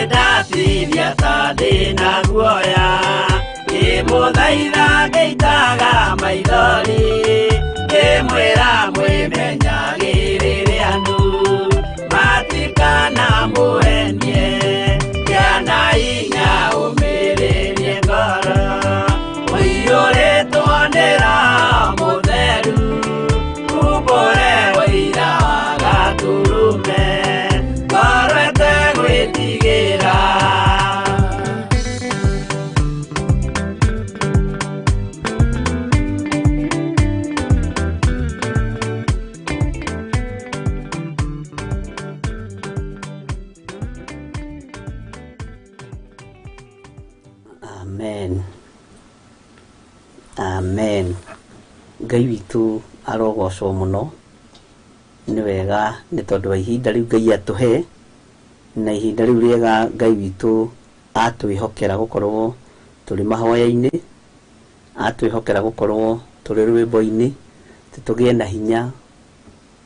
Ndatithia ta ndĩna guoya, ngĩmũthaitha ngĩitaga maithori, ngĩmwĩra mwĩmenyagĩrĩre andũ matikanamũhenie, kĩana hinya ũmĩrĩrie ngoro, ũiyũrĩtwo nĩ Roho Mũtheru, umbũre ũira wa Gatũrũme, ngoro ĩtegwĩtigĩra. Amen. Amen. Ngai witũ arogocwo mũno. Nĩ wega nĩ tondũ wa ihinda rĩu Ngai atũhe, na ihinda rĩu rĩega Ngai witũ atwĩhokera gũkorwo tũrĩ mahoya-inĩ, atwĩhokera gũkorwo tũrĩ rwĩmbo-inĩ, tũgĩe na hinya,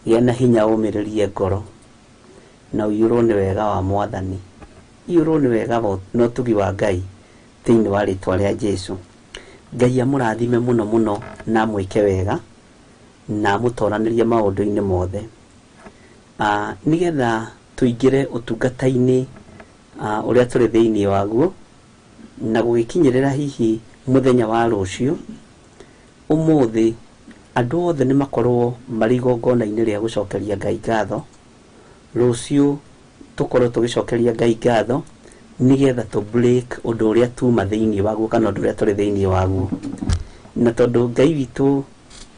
gĩa na hinya ũmĩrĩrie ngoro, na ũiyũrwo nĩ wega wa Mwathani, ũiyũrwo nĩ wega na ũtugi wa Ngai thĩinĩ wa rĩtwa rĩa Jesu. Ngai amũrathime mũno mũno na amwĩke wega na amũtoranĩrie maũndũ-inĩ mothe. Nĩgetha tũingĩre ũtungata-inĩ ũrĩa tũrĩ thĩinĩ waguo, na gũgĩkinyĩrĩra hihi mũthenya wa rũciũ, ũmũthĩ andũ othe nĩ makorwo marĩ igongona-inĩ rĩa gũcokeria Ngai ngatho. Rũciũ tũkorwo tũgĩcokeria Ngai ngatho nĩgetha tũ break ũndũ ũrĩa tuma thĩinĩ waguo kana ũndũ ũrĩa tũrĩ thĩinĩ waguo. Na tondũ Ngai witũ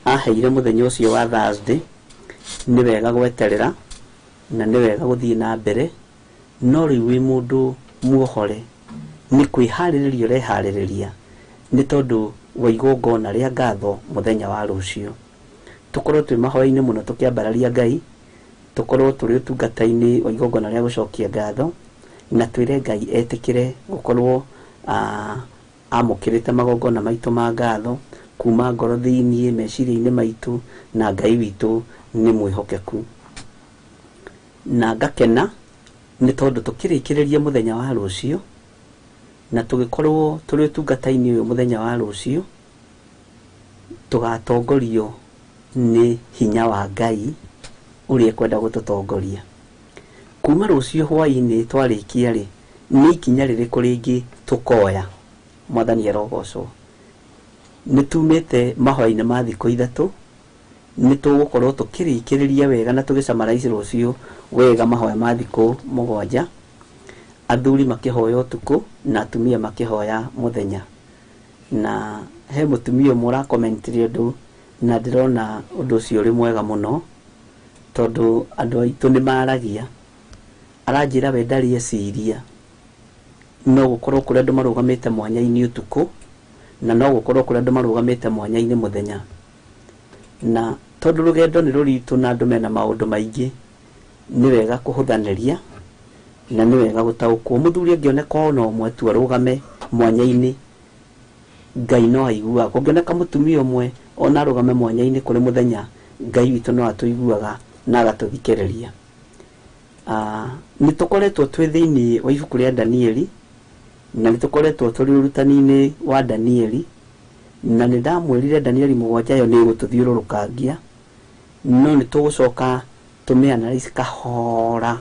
aheire mũthenya ũcio wa Thursday, nĩ wega gweterera na nĩ wega gũthiĩ na mbere, no rĩu wĩ mũndũ muohore nĩ kwĩharĩrĩria ũreharĩrĩria nĩ tondũ wa igongona rĩa ngatho mũthenya wa rũciũ. Tũkorwo twĩ mahoya-inĩ mũno tũkĩambararia Ngai, tũkorwo tũrĩ ũtungata-inĩ wa igongona rĩa gũcokia ngatho, na twĩre Ngai etĩkĩre gũkorwo amũkĩrĩte magongona maitũ ma ngatho kuma ngoro thĩinĩ, meciria-inĩ maitũ, na Ngai witũ nĩ mwĩhokeku. Na ngakena nĩ tondũ tũkĩrĩkĩrĩria mũthenya wa rũciũ, na tũgĩkorwo tũrĩ ũtungata-inĩ ũyũ mũthenya wa rũciũ, tũgatongorio nĩ hinya wa Ngai ũrĩa ekwenda gũtũtongoria. Kuma rũciũ hwaĩ-inĩ twarĩkia rĩ, nĩ ikinya rĩrĩkũ rĩngĩ tũkoya? Mwathani arogocwo. Nĩ tumĩte mahoya-inĩ ma thikũ ithatũ, nĩ tũgũkorwo tũkĩrĩkĩrĩria wega na tũgĩcamaraici rũciũ wega mahoya ma thikũ mũgwanja, athuri makĩhoya ũtukũ na atumia makĩhoya mũthenya. Na he mũtumia ũmwe ũrakomentire ũndũ na ndĩrona ũndũ ũcio ũrĩ mwega mũno, tondũ andũ aitũ nĩ maragia. Aranjĩra we ndarĩ eciria, no gũkorwo kũrĩ andũ marũgamĩte mwanya-inĩ ũtukũ, na no gũkorwo kũrĩ andũ marũgamĩte mwanya-inĩ mũthenya. Na tondũ rũgendo nĩ rũritũ na andũ mena maũndũ maingĩ, nĩ wega kũhũthanĩria na nĩ wega gũtaũkwo. Mũthuri angĩoneka ona ũmwe tu arũgame mwanya-inĩ, Ngai no aiguaga. Kũngĩoneka mũtumia ũmwe ona arũgame mwanya-inĩ kũrĩ mũthenya, Ngai witũ no atũiguaga na agatũthikĩrĩria. Nĩ tũkoretwo twĩ thĩinĩ wa ibuku rĩa Danieli, na nĩ tũkoretwo tũrĩ ũrutani-inĩ wa Danieli, na nĩ ndamwĩrire Danieli mũgwanja ĩyo nĩ ĩgũtũthiũrũrũkangia, no nĩ tũgũcoka tũmĩanalyse kahora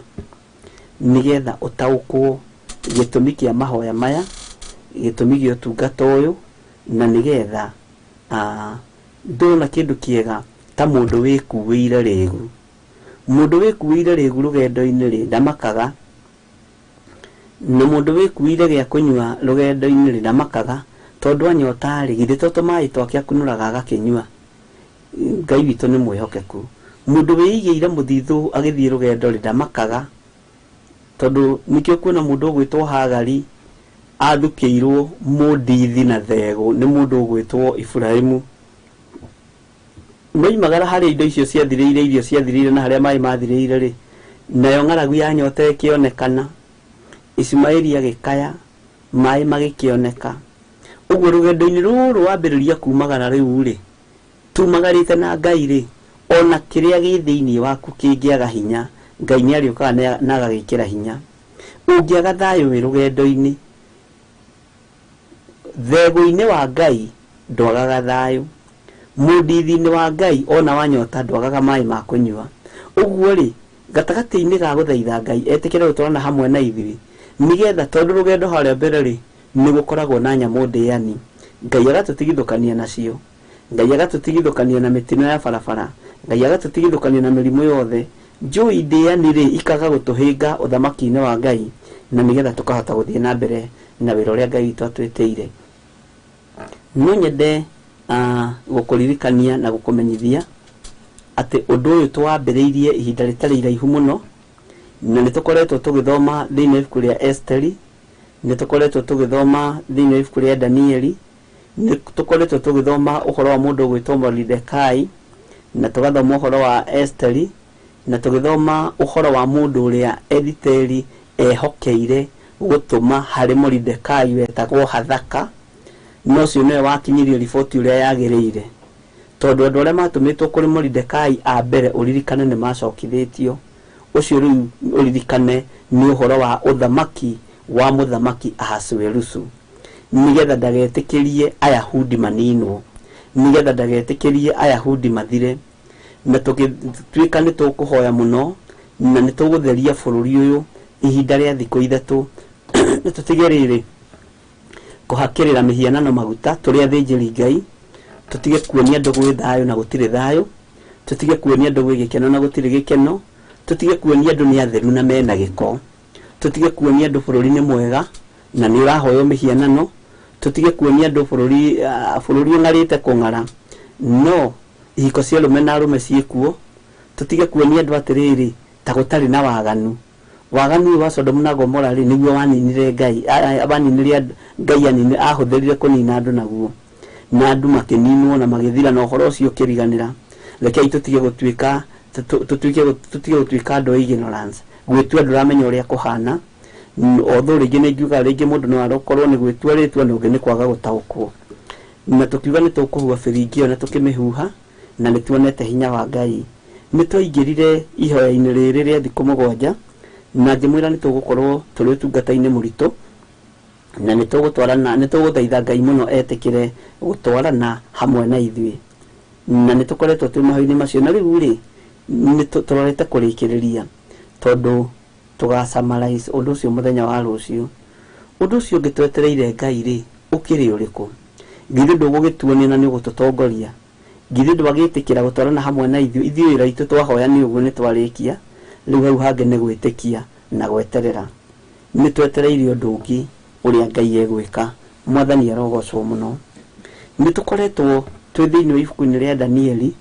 nĩgetha ũtaũkwo gĩtũmi kĩa mahoya maya, gĩtũmi gĩa ũtungata ũyũ, na nĩgetha ndona kĩndũ kĩega ta mũndũ wĩkuĩire rĩgu. Mũndũ wĩkuĩire rĩgu rũgendo-inĩ rĩ, ndamakaga, na mũndũ wĩkuĩire gĩa kũnyua rũgendo-inĩ rĩ, ndamakaga, tondũ anyota rĩ, githĩ to tũmaĩ twake akunũraga agakĩnyua. Ngai witũ nĩ mwĩhokeku. Mũndũ wĩigĩire mũthithũ agĩthiĩ rũgendo rĩ, ndamakaga, tondũ nĩkĩo kuona mũndũ ũgwĩtwo Hagari athukĩirwo mũndithi na thegũ nĩ mũndũ ũgwĩtwo Iburahĩmu. Moimagara harĩa indo icio ciathirĩire, irio ciathirĩire na harĩa maĩ mathirĩire rĩ, nayo ng'aragu ya nyota ĩkĩonekana, Ishumaeli agĩkaya, maĩ magĩkĩoneka. Ũguo rũgendo-inĩ rũrũ wambĩrĩria kumagara rĩu rĩ, tumagarĩte na Ngai rĩ, ona kĩrĩa gĩ thĩinĩ waku kĩngĩaga hinya, Ngai nĩ arĩũkaga na agagĩkĩra hinya. Ũngĩaga thayũ wĩ rũgendo-inĩ, thegũ-inĩ wa Ngai ndwagaga thayũ, mũndithi-inĩ wa Ngai ona wanyota ndwagaga maĩ ma kũnyua. Ũguo rĩ, gatagatĩ-inĩ ga gũthaitha Ngai etĩkĩre gũtwarana hamwe na ithuĩ, nĩgetha tondũ rũgendo harĩa mbere rĩ, nĩ gũkoragwo na nyamũ ndĩani, Ngai agatũtigithũkania nacio, Ngai agatũtigithũkania na mĩtino ya barabara, Ngai agatũtigithũkania na mĩrimũ yothe. Njũi ndĩani rĩ, ikaga gũtũhĩnga ũthamaki-inĩ wa Ngai, na nĩgetha tũkahota gũthiĩ na mbere na wĩra ũrĩa Ngai witũ atwĩtĩire. No nyende gũkũririkania na gũkũmenyithia atĩ ũndũ ũyũ twambĩrĩirie ihinda rĩtarĩ iraihu mũno, na nĩ tũkoretwo tũgĩthoma thĩinĩ wa ibuku rĩa Esteri, nĩ tũkoretwo tũgĩthoma thĩinĩ wa ibuku rĩa Danieli, nĩ tũkoretwo tũgĩthoma ũhoro wa mũndũ ũgwĩtwo Moridekai, na tũgathoma ũhoro wa Esteri, na tũgĩthoma ũhoro wa mũndũ ũrĩa Ethiteri ehokeire gũtũma harĩ Moridekai wetagwo Hathaka, na ũcio nĩwe wakinyirie riboti ũrĩa yagĩrĩire, tondũ andũ arĩa matũmĩtwo kũrĩ Moridekai a mbere ũririkane nĩ macokithĩtio. Ũcio rĩu ũririkane nĩ ũhoro wa ũthamaki wa mũthamaki Ahasuerusu, nĩgetha ndagetĩkĩrie Ayahudi maninwo, nĩgetha ndagetĩkĩrie Ayahudi mathire. Na tũgĩtuĩka nĩ tũkũhoya mũno na nĩ tũgũtheria bũrũri ũyũ ihinda rĩa thikũ ithatũ, nĩ tũtige rĩrĩ kũhakĩrĩra mĩhianano maguta tũrĩ athĩnjĩri Ngai, tũtige kuonia andũ gwĩ thayũ na gũtirĩ thayũ, tũtige kuonia andũ gwĩ gĩkeno na gũtirĩ gĩkeno, tũtige kuonia andũ nĩ atheru na mena gĩko, tũtige kuonia andũ bũrũri nĩ mwega na nĩ ũrahoywo mĩhianano, tũtige kuonia andũ bũrũri bũrũri ũng'arĩte kũng'ara no ihiko cia arũme na arũme ciĩkuo, tũtige kuonia andũ atĩrĩrĩ ta gũtarĩ na waganu. Waganu ũyũ wa Sodomu na Gomora rĩ, nĩguo waninire Ngai, waninire Ngai anine ahũthĩrire kũnina andũ naguo, na andũ makĩninwo na magĩthira na ũhoro ũcio ũkĩriganĩra. Rekei tũtige gũtuĩka tũtige gũtuĩka andũ a ignorance, gwĩtua ndũramenya ũrĩa kũhana. Although rĩngĩ nĩ ngiuga rĩngĩ mũndũ no akorwo nĩ gwĩtua rĩtwa na ũngĩ nĩ kwaga gũtaũkwo. Na tũkiuga nĩ tũkũhuha biringi ĩyo na tũkĩmĩhuha, na nĩ tuonete hinya wa Ngai. Nĩ twaingĩrire ihoya-inĩ rĩrĩ rĩa thikũ mũgwanja, na ngĩmwĩra nĩ tũgũkorwo tũrĩ ũtungata-inĩ mũritũ, na nĩ tũgũtwarana, nĩ tũgũthaitha Ngai mũno etĩkĩre gũtwarana hamwe na ithuĩ. Na nĩ tũkoretwo twĩ mahoya-inĩ macio, na rĩu rĩ, nĩ tũrorete kũrĩkĩrĩria, tondũ tũga summarize ũndũ ũcio mũthenya wa rũciũ. Ũndũ ũcio ũngĩ twetereire Ngai rĩ, ũkĩrĩ ũrĩkũ? Githĩ ndũgũgĩtuonia na nĩ ũgũtũtongoria? Githĩ ndwagĩtĩkĩra gũtwarana hamwe na ithuĩ? Ithuĩ wĩra witũ twahoya nĩ ũguo nĩ twarĩkia, rĩu hau hangĩ nĩ gwĩtĩkia na gweterera. Nĩ twetereire ũndũ ũngĩ ũrĩa Ngai egwĩka. Mwathani arogocwo mũno. Nĩ tũkoretwo twĩ thĩinĩ wa ibuku-inĩ rĩa Danieli,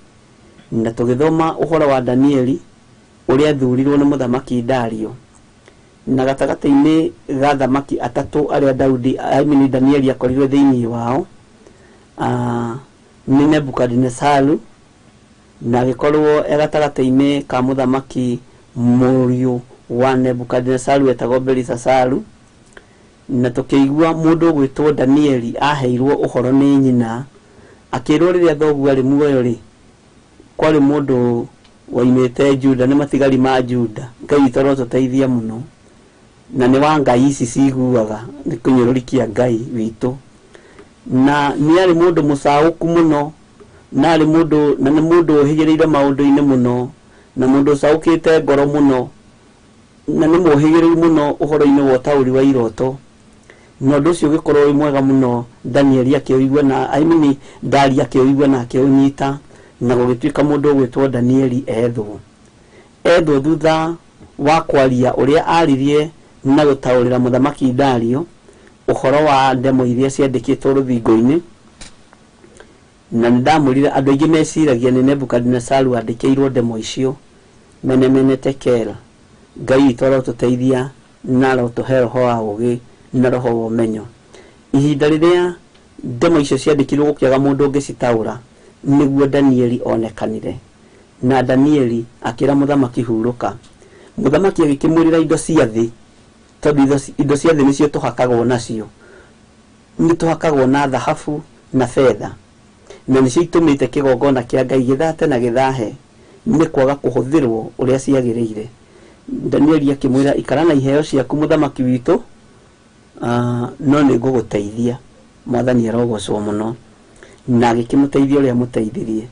na tũgĩthoma ũhoro wa Danieli ũrĩa athurirwo nĩ mũthamaki Dario, na gatagatĩ-inĩ ga thamaki atatũ arĩa Daudi, I mean Danieli akorirwo thĩinĩ wao, nĩ Nebukadinesaru, na agĩkorwo e gatagatĩ-inĩ ka mũthamaki mũriũ wa Nebukadinesaru etagwo Belisasaru. Na tũkĩigua mũndũ ũgwĩtwo Danieli aheirwo ũhoro nĩ nyina, akĩrwo rĩrĩa thoguo arĩ muoyo rĩ, kwarĩ mũndũ waimĩte Juda, nĩ matigari ma Juda. Ngai witũ arotũteithia mũno, na nĩ wa Ngai ici ciguaga nĩ kũnyũrũrikia Ngai witũ. Na nĩ arĩ mũndũ mũcaũku mũno, na arĩ mũndũ, na nĩ mũndũ ũhĩgĩrĩire maũndũ-inĩ mũno, na mũndũ ũcaũkĩte ngoro mũno, na nĩ mũhĩgĩrĩru mũno ũhoro-inĩ wa ũtaũri wa iroto. Na ũndũ ũcio ũgĩkorwo wĩ mwega mũno, Danieli akĩũigua na, I mean, Dario akĩũigua na akĩũnyita, na gũgĩtuĩka mũndũ ũgwĩtwo Danieli ethwo. Ethwo thutha wa kwaria ũrĩa aririe na gũtaũrĩra mũthamaki Dario ũhoro wa ndemo iria ciandĩkĩtwo rũthingo-inĩ. Na nĩ ndamwĩrire andũ aingĩ meciragia nĩ Nebukadinesaru andĩkĩirwo ndemo icio, mene mene tekel. Ngai witũ arotũteithia na arotũhe roho wa ũũgĩ na roho wa ũmenyo. Ihinda rĩrĩa ndemo icio ciandĩkirwo gũkĩaga mũndũ ũngĩcitaũra, Nĩguo Danieli onekanire. Na Danieli akĩra mũthamaki hurũka. Mũthamaki agĩkĩmwĩrĩra indo cia thĩ, tondũ indo cia thĩ nĩcio tũhakagwo nacio. Nĩ tũhakagwo na thahabu na betha, na nĩcio itũmĩte kĩgongona kĩa Ngai gĩthate na gĩthahe nĩ kwaga kũhũthĩrwo ũrĩa ciagĩrĩire. Danieli akĩmwĩra ikara na iheo ciaku mũthamaki witũ, no nĩ ngũgũteithia. Mwathani arogocwo mũno. Na agĩkĩmũteithia ũrĩa mũteithirie.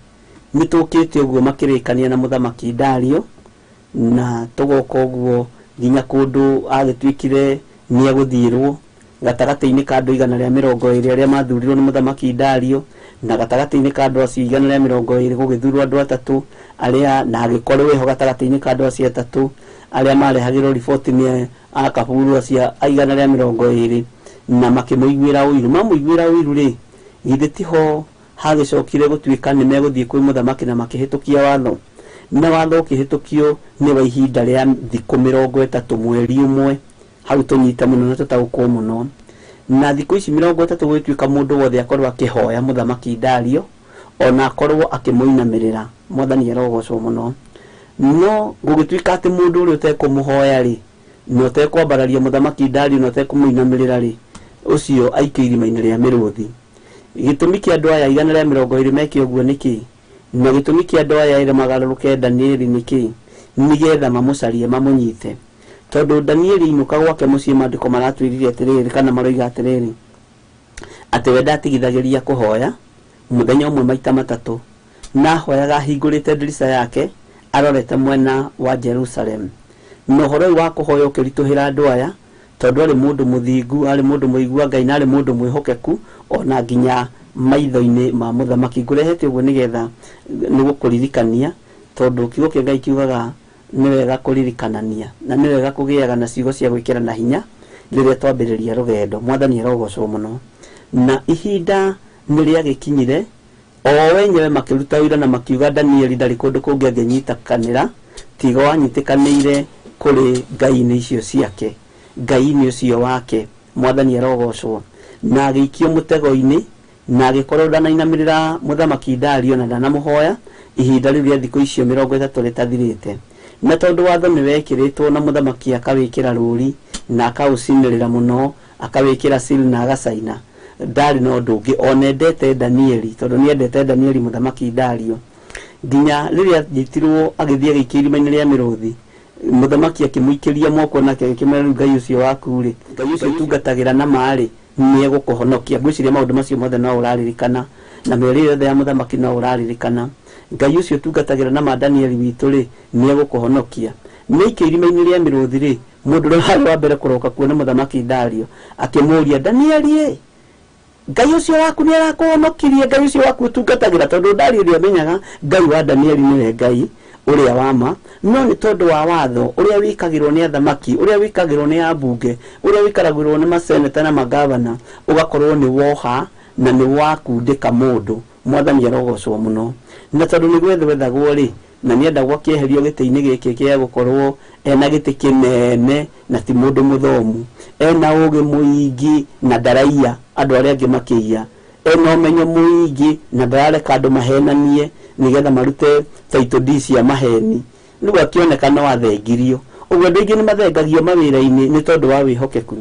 Nĩ tũkĩte ũguo makĩrĩkania na mũthamaki Dario, na tũgoka ũguo nginya kũndũ agĩtuĩkire nĩ egũthiĩrwo gatagatĩ-inĩ ka andũ 120 arĩa mathurirwo nĩ mũthamaki Dario, na gatagatĩ-inĩ ka andũ acio 120 gũgĩthurwo andũ atatũ arĩa, na agĩkorwo eho gatagatĩ-inĩ ka andũ acio atatũ arĩa marehagĩrwo riboti nĩ akaburu acio a 120, na makĩmũiguĩra ũiru. Mamũiguĩra ũiru rĩ, githĩ tiho hagĩcokire gũtuĩka nĩ megũthiĩ kwĩ mũthamaki na makĩhĩtũkia watho. Na watho ũkĩhĩtũkio nĩ wa ihinda rĩa thikũ 30 mweri ũmwe. Hau tũnyite mũno na tũtaũkwo mũno. Na thikũ ici 30 gũgĩtuĩka mũndũ wothe akorwo akĩhoya mũthamaki Dario, ona akorwo akĩmũinamĩrĩra. Mwathani arogocwo mũno. No gũgĩtuĩka atĩ mũndũ ũrĩa ũtekũmũhoya rĩ, na ũtekwambararia mũthamaki Dario na ũtekũmũinamĩrĩra rĩ, ũcio aikio irima-inĩ rĩa mĩrũthi. Gĩtũmi kĩa andũ aya 120 meke ũguo nĩkĩ? Na gĩtũmi kĩa andũ aya erĩ magarũrũke Danieli nĩkĩ? Nĩgetha mamũcarie mamũnyite. Tondũ Danieli ainũka gwake mũciĩ, maandĩko maratwĩrire atĩrĩrĩ, kana maroiga atĩrĩrĩ, atĩ we ndatigithagĩria kũhoya mũthenya ũmwe maita matatũ, na ahoyaga ahingũrĩte ndirica yake arorete mwena wa Jerusalem. Na ũhoro ũyũ wa kũhoya ũkĩritũhĩra andũ aya, tondũ arĩ mũndũ mũthingu, arĩ mũndũ mũigua Ngai, na arĩ mũndũ mwĩhokeku ona nginya maitho-inĩ ma mũthamaki. Ngũrehete ũguo nĩgetha nĩgũkũririkania, tondũ kiugo kĩa Ngai kiugaga nĩ wega kũririkanania, na nĩ wega kũgĩaga na ciugo cia gwĩkĩra na hinya rĩrĩa twambĩrĩria rũgendo. Mwathani arogocwo mũno. Na ihinda nĩ rĩagĩkinyire, o wenyewe makĩruta ũira na makiuga Danieli ndarĩ kũndũ kũngĩ angĩnyitakanĩra tiga wanyitĩkanĩire kũrĩ ngai-inĩ icio ciake, ngai-inĩ ũcio wake. Mwathani arogocwo. Na agĩikio mũtego-inĩ, na agĩkorwo ndanainamĩrĩra mũthamaki Dario na ndanamũhoya ihinda rĩu rĩa thikũ icio 30 rĩtathirĩte. Na tondũ watho nĩ wekĩrĩtwo na mũthamaki akawĩkĩra rũri na akaũcinĩrĩra mũno, akawĩkĩra seal na agacaina, ndarĩ na ũndũ ũngĩ ona endete Danieli, tondũ nĩ endete Danieli mũthamaki Dario. Nginya rĩrĩa anyitirwo agĩthiĩ agĩikio irima-inĩ rĩa mĩrũthi, mũthamaki akĩmũikĩria moko nake agĩkĩmwĩra, rĩu Ngai ũcio waku rĩ, Ngai ũcio ũtungatagĩra na ma rĩ, nĩ egũkũhonokia. Ngwĩciria maũndũ macio mothe no ũraririkana, na mĩario yothe ya mũthamaki no ũraririkana. Ngai ũcio ũtungatagĩra na ma Danieli witũ rĩ, nĩ egũkũhonokia. Nĩ aikio irima-inĩ rĩa mĩrũthi rĩ, mũndũ ũrĩa warĩ wa mbere kũroka kuona mũthamaki Dario akĩmũũria, Danieli ĩ, Ngai ũcio waku nĩ arakũhonokirie, Ngai ũcio waku ũtungatagĩra. Tondũ Dario nĩamenyaga Ngai wa Danieli nĩwe Ngai ũrĩa wa ma, no nĩ tondũ wa watho ũrĩa wĩkagĩrwo nĩ athamaki, ũrĩa wĩkagĩrwo nĩ ambunge, ũrĩa wĩkaragĩrwo nĩ maseneta na magavana, ũgakorwo nĩ woha na nĩ wakundĩka mũndũ. Mwathani arogocwo mũno. Na tondũ nĩ gwethwethagwo rĩ, na nĩendagwo akĩeherio gĩtĩ-inĩ gĩkĩ kĩa gũkorwo ena gĩtĩ kĩnene na ti mũndũ mũthomu, ena ũgĩ mũingĩ na ndaraiya andũ arĩa angĩ makĩiya, ena ũmenyo mũingĩ na ndarareka andũ mahenanie nĩgetha marute title deed cia maheni. Rĩu akĩoneka no athengirio. Ũguo andũ aingĩ nĩ mathengagio mawĩra-inĩ nĩ tondũ wa wĩhokeku.